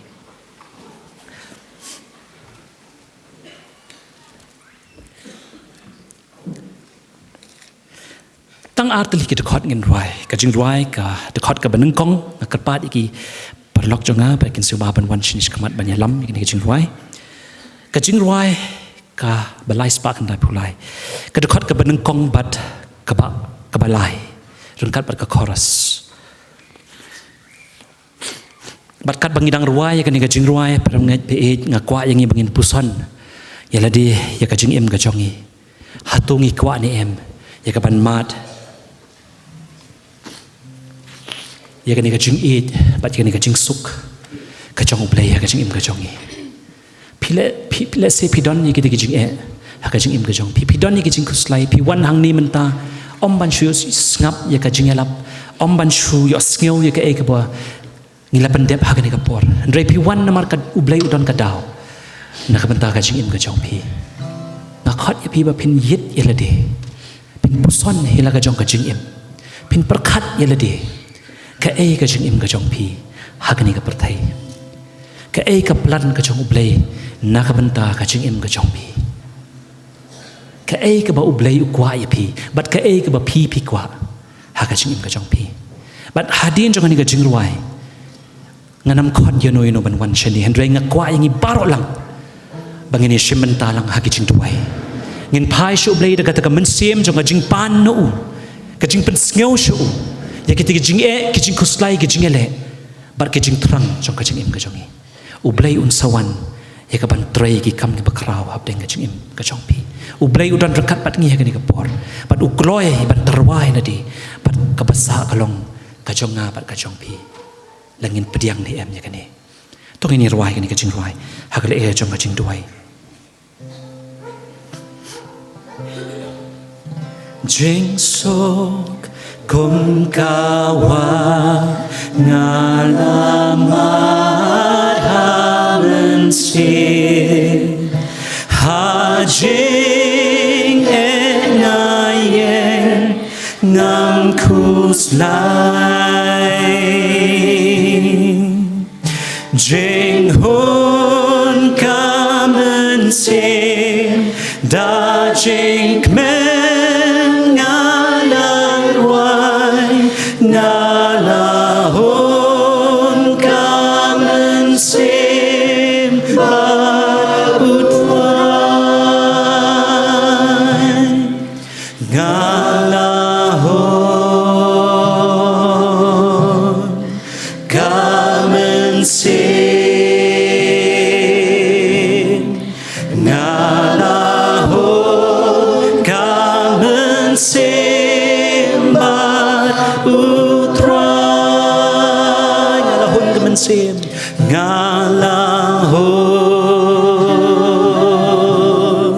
Tang ar tylli ki dkhot ngin rwai. Ka jingrwai ka dkhot kaba nyngkong, nga kyrpad ïa ki paralok jong nga bad kin sngewbha ban wan shane shakhmat ban ïalam ïa kane ka jingrwai. Ka jingrwai kaba lai spah khyndai phew lai. Ka dkhot kaba nyngkong bad kaba, kaba lai, ryngkat bad ka chorus. Bad katba ngi dang rwai ïa kane ka jingrwai, para bangeit, phi ïeit, nga kwah ïa ngi ba ngin puson ïa lade ïa ka jingim ka jong ngi. Hato ngi kwah ne em ïa ka ban mad ïa kane ka jingïeit bad ïa kane ka jingsuk ka jong U Blei ha ka jingim ka jong ngi? Phi leh, phi, phi leh se phi don ïa kita ki jingeh ha ka jingim ka jong phi. Phi don ïa ki jingkhuslai, phi wan hangne mynta ym ban shu sngap ïa ka jingïalap, ym ban shu ïohsngew ïa kaei kaba ngi la pyndep ha kane ka por. Hynrei phi wan namar ka U Blei u don ka daw na ka bynta ka jingim ka jong phi. Nga khot ïa phi ba phin ïeit ïa lade, phin puson ïa la ka jong ka jingim, phin pyrkhat ïa lade kaei ka jingim ka jong phi ha kane ka pyrthei, kaei ka plan ka jong U Blei na ka bynta ka jingim ka jong phi, kaei kaba U Blei u kwah ïa phi bad kaei kaba phi, phi kwah ha ka jingim ka jong phi. Bad hadien jong kane ka jingrwai, ngan ym khot ïano ïano ban wan shane, hynrei nga kwah ïa ngi baroh lang ba ngin ïa shim bynta lang ha ki jingduwai. Ngin phai sha U Blei da kata ka mynsiem jong ka jingpan na u, ka jingpynsngew sha u ïa kita ki jingeh, ki jingkhuslai, ki jingïaleh bad ki jingthrang jong ka jingim ka jong ngi. U Blei un sa wan ïa ka ban trei ki kam kiba khraw hapdeng ka jingim ka jong phi. U Blei u don ryngkat bad ngi ha kane ka por bad u kloi ban tyrwa ïa lade, bad kaba sah ka long ka jong nga bad ka jong phi. Lada ngin pdiang ne em ïa kane. To ngin ïa rwai kane ka jingrwai ha ka lyer jong ka jingduwai. Jingsuk kum ka wah nga la mad ha mynsiem, ha jingeh nga ïeng ngam khuslai. Jinghun ka mynsiem da jingkmen nga la rwai, nga la hun ka mynsiem bad U Trai. Nga la hun ka mynsiem, nga la hun ka mynsiem bad U Trai. Nga la hun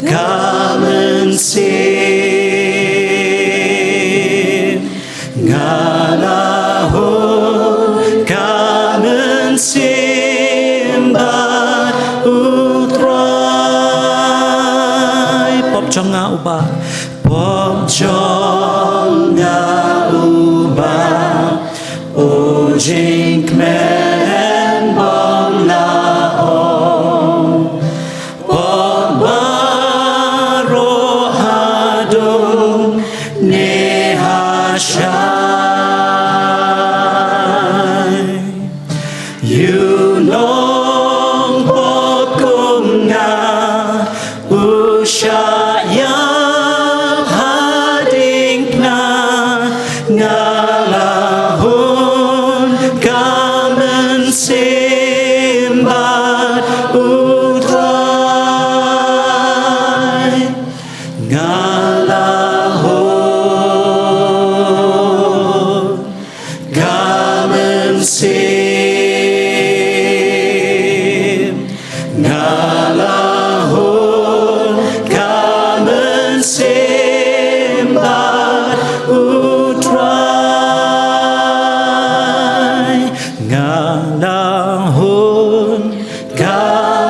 ka mynsiem, nga la hun ka mynsiem, nga la hun ka mynsiem bad U Trai. Pop jong nga uba, pop jong nga uba, u jingkmen bym la ong. Pop baroh ha dung ne ha shai. Ïa u nongpop kum nga u shah ïap ha diengphna, nga la hun ka mynsiem bad U Trai. Nga la hun ka mynsiem, nga la hun ka mynsiem bad U Trai. Nga la hun ka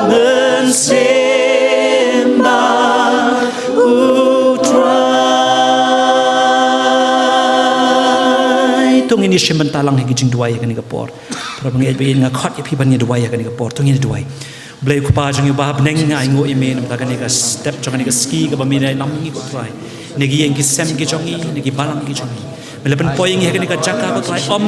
mynsiem bad U Trai. To ngin ïa shim bynta lang ha ki jingduwai ha kane ka por. Para bangeit, ba ïeit, nga khot ïa phi ban ïa duwai ha kane ka por. To ngin ïa duwai. Blei Kpa jong ngi uba ha bneng, nga ainguh ïa me namar kane ka step jong kane ka sngi kaba me la ïalam ïa ngi, ko Trai. Na ki ïing ki sem ki jong ngi, na ki balang ki jong ngi. Me la pynpoi ïa ngi ha kane ka jaka ko Trai, ym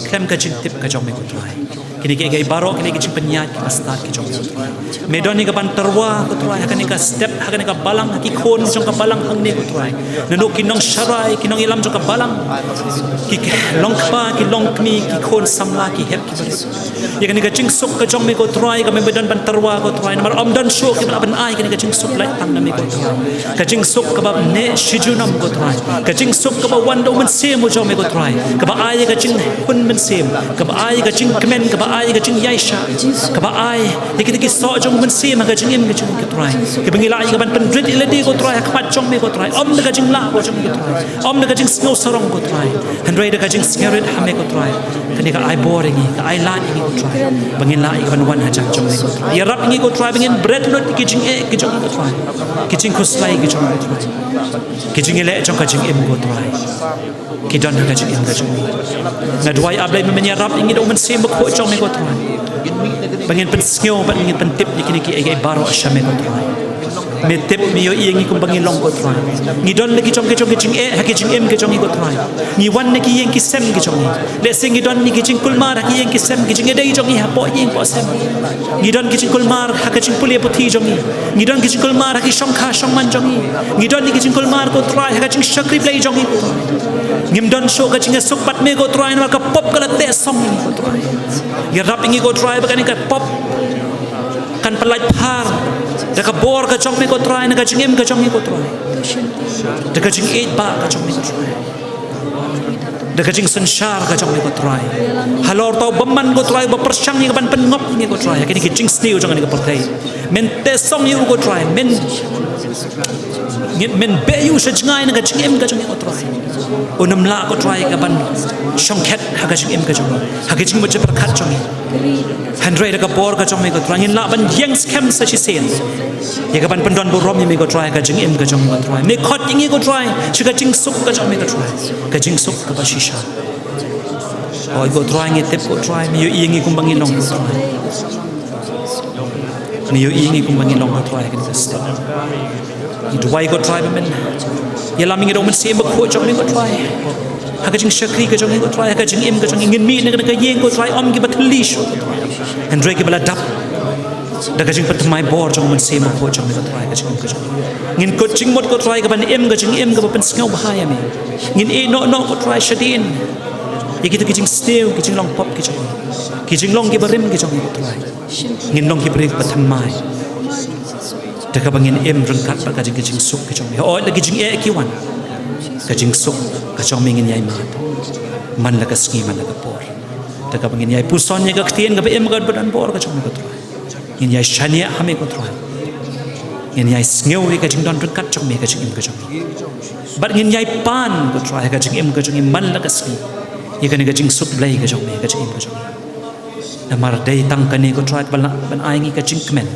khlem ka jingtip ka jong me ko Trai. Kine kiei kiei baroh, kine ki jingpynïaid ki ba stad ki jong me ko Trai. Me don ïa ka ban tyrwa ko Trai, ha kane ka step, ha kane ka balang, ha ki khun jong ka balang hangne ko Trai. Naduh ki nongsharai, ki nongïalam jong ka balang. Ki longkpa, ki longkmie, ki khun samla, ki hep, ki barit. Ïa kane ka jingsuk ka jong me ko Trai, kaba me don ban tyrwa ko Trai. Namar ym don shuh kiba lah ban ai kane ka jingsuk, lait tang na me ko Trai. Ka jingsuk kaba neh shi junom ko Trai. Ka jingsuk kaba wan da u Mynsiem u jong me ko Trai. Kaba ai ïa ka jinghun mynsiem. Kaba ai ïa ka jingkmen, kaba ai ïa ka jingïaishah. Kaba ai ïa kita ki soh jong u Mynsiem ha ka jingim ka jong ngi ko Trai. Kiba ngi lah ïa ka ban pynrit ïa lade ko Trai, ha khmat jong me ko Trai. Ym da ka jinglah ka jong ngi ko Trai. Ym da ka jingsngew sarong ko Trai. Hynrei da ka jingsngewrit ha me ko Trai. Kane ka ai bor ïa ngi, ka ai lad ïa ngi ko Trai. Ba ngin lah ïa ka ban wan hajan jong me ko Trai. Ïarap ïa ngi ko Trai, ba ngin bret lut ïa ki jingeh ki jong ngi ko Trai. Ki jingkhuslai ki jong ngi ko Trai. Ki jingïaleh jong ka jingim ko Trai. Ki don ha ka jingim ka jong ngi. Nga duwai A Blei me men ïarap ïa ngi da u Mynsiem Bakhuid jong me ko Trai. Ba ngin pynsngew, ba ngin pyntip ïa kine kiei kiei baroh sha me ko Trai. Me tip, me ïohi ïa ngi kumba ngi long ko Trai. Ngi don la ki jong ki jong ki jingeh ha ki jingim ki jong ngi ko Trai. Ngi wan na ki ïing ki sem ki jong ngi. Lehse ngi don ïa ki jingkulmar ha ki ïing ki sem, ki jingïadei jong ngi hapoh ïing poh sem. Ngi don ki jingkulmar ha ka jingpule puthi jong ngi. Ngi don ki jingkulmar ha ki shongkha shongman jong ngi. Ngi don ïa ki jingkulmar ko Trai ha ka jingshakri Blei jong ngi ko Trai. Ngim don shuh ka jingïasuk bad me ko Trai, namar ka pop ka la teh song ïa ngi ko Trai. Ïarap ïa ngi ko Trai ba kane ka pop kan pynlait phar da ka bor ka jong me ko Trai, na ka jingim ka jong ngi ko Trai. Da ka jingïeit ba ka jong me ko Trai. Da ka jingsynshar ka jong me ko Trai. Halor uta u bymman ko Trai, ba pyrshang ïa ka ban pynngop ïa ngi ko Trai. Kane ki jingsniew jong kane ka pyrthei. Men teh song ïa u ko Trai. Men, men beh ïa u sha jngai na ka jingim ka jong ngi ko Trai. Un ym lah ko Trai ka ban shongkhet ha ka jingim ka jong ngi. Ha ka jingmut jingpyrkhat jong ngi. Hynrei da ka bor ka jong me ko Trai, ngin lah ban ïeng skhem sa shisien. Ïa ka ban pyndon burom ïa me ko Trai, ka jingim ka jong me ko Trai. Me khot ïa ngi ko Trai, sha ka jingsuk ka jong me ko Trai. Ka jingsuk kaba shisha. Oi ko Trai, ngi tip ko Trai, me ïohi ïa ngi kumba ngi long ko Trai. Me ïohi ïa ngi kumba ngi long ko Trai, kane ka step. Ngi duwai ko Trai ba men ïalam ïa ngi da u Mynsiem Bakhuid jong me ko Trai. Ha ka jingshakri ka jong ngi ko Trai, ha ka jingim ka jong ngi, ngin mih na ka, na ka ïing ko Trai, ym kiba thylli shuh ko Trai. Hynrei kiba la dap da ka jingpynthymmai bor jong u Mynsiem Bakhuid jong me ko Trai, ka jingim ka jong ngi. Ngin kut jingmut ko Trai, ka ban im ka jingim kaba pynsngewbha ïa me. Ngin ïeh noh noh ko Trai shadien ïa kito ki jingsniew, ki jinglong pop ki jong ngi. Ki jinglong kiba rim ki jong ngi ko Trai. Ngin long ki briew ba thymmai. Da kaba ngin im ryngkat bad ka jing, ka jingsuk ka jong me. Hooid la ki jingeh ki wan, ka jingsuk ka jong me ngin ïai mad man la ka sngi man la ka por. Da kaba ngin ïai puson ïa ka ktien kaba im, kaba don bor ka jong me ko Trai. Ngin ïai shaniah ha me ko Trai. Ngin ïai sngew ïa ka jingdon ryngkat jong me ha ka jingim ka jong me. Bad ngin ïai pan ko Trai ha ka jingim ka jong me man la ka sngi ïa kane ka jingsuk Blei ka jong me ha ka jingim ka jong me. Namar dei tang kane ko Trai kaba lah ban ai ngi ka jingkmen,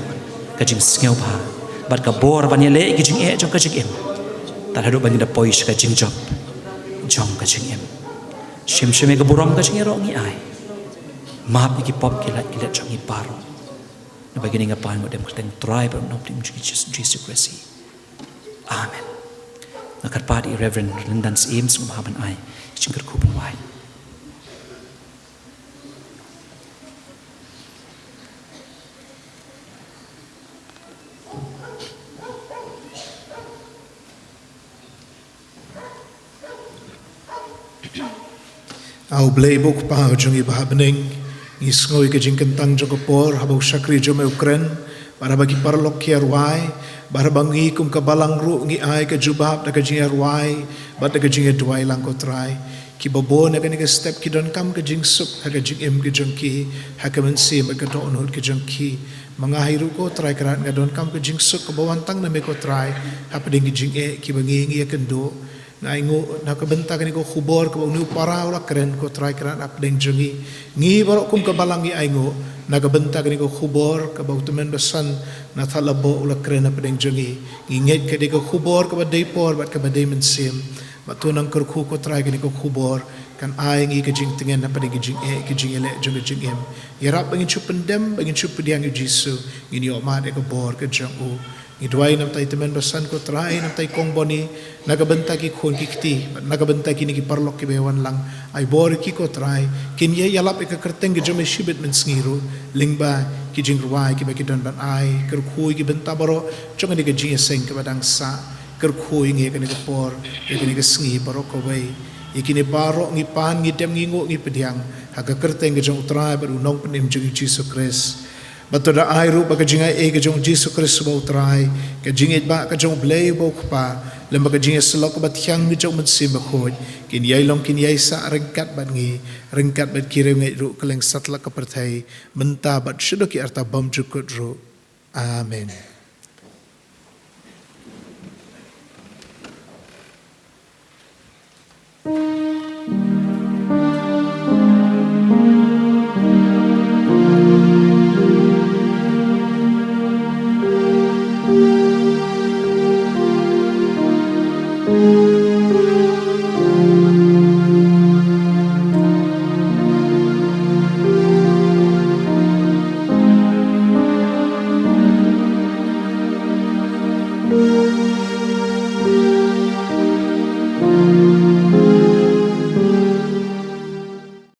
ka jingsngewbha bad ka bor ban ïaleh ïa ki jingeh jong ka jingim. Tad haduh ba ngin da poi sha ka jingjop jong ka jingim. Shim sha me ka burom ka jingïaroh ngi ai. Map ïa ki pop ki lait ki let jong ngi baroh. Naba kine nga pan nguh dem kyrteng Trai bad Nongpynim jong ngi Jisu, Jisu Khrist. Amen. Nga kyrpad ïa i Reverend Lyndan Syiem sngewbha ban ai ka jingkyrkhu ban wai. A U Blei bad U Kpa jong ngi ba ha bneng, ngi sngew ïa ka jingkyntang jong ka por haba u shakri jong me u kren, bad haba ki paralok ki ïa rwai, bad haba ngi kum ka balang ruh ngi ai ka jubab da ka jingïarwai bad da ka jingïaduwai lang ko Trai. Kiba bun ha kane ka step ki donkam ka jingsuk ha ka jingim ka jong ki, ha ka mynsiem bad ka dohnud ka jong ki. Ma nga hi ruh ko Trai Kynrad nga donkam ka jingsuk kaba wan tang na me ko Trai, hapdeng ki jingeh kiba ngi ngi ïakynduh. Nga ainguh na ka bynta kane ka khubor kaba une u para u la kren ko Trai Kynrad hapdeng jong ngi. Ngi baroh kum ka balang ngi ainguh na ka bynta kane ka khubor kaba u tymmen basan na Thadlaboh u la kren hapdeng jong ngi. Ngi ngeit ka dei ka khubor kaba dei por bad kaba dei mynsiem. Bad to nang kyrkhu ko Trai kane ka khubor kan ai ngi ka jingtngen hapdeng ka jingeh ka jingïaleh jong ka jingim. Ïarap ba ngin shu pyndem, ba ngin shu pdiang ïa u Jisu, ngin ïoh mad ïa ka bor ka jong u. Ngi duwai namar ïa i tymmen basan ko Trai, namar ïa i kong Boni, na ka bynta ki khun ki kti, na ka bynta kine ki paralok kiba ïawan lang. Ai bor ïa ki ko Trai, kin ïai ïalap ïa ka kyrteng ka jong me shibit mynsngi ruh, lyngba ki jingrwai kiba ki don ban ai, kyrkhu ïa ki bynta baroh jong kane ka jingïaseng kaba dang sah, kyrkhu ïa ngi ha kane ka por, ha kane ka sngi baroh kawei. Ïa kine baroh ngi pan, ngi dem, ngi nguh, ngi pdiang ha ka kyrteng ka jong u Trai bad u Nongpynim jong ngi Jisu Khrist. Bad to da ai ruh ba ka jingaiei ka jong u Jisu Khrist ba u Trai, ka jingïeit ba ka jong u Blei ba u Kpa, lem bad ka jingïasyllok kaba thiang ka jong u Mynsiem Bakhuid, kin ïai long kin ïai sah ryngkat bad ngi, ryngkat bad ki riewngeit ruh kylleng satlak ka pyrthei, mynta bad shaduh ki arta bymjukut ruh. Amen.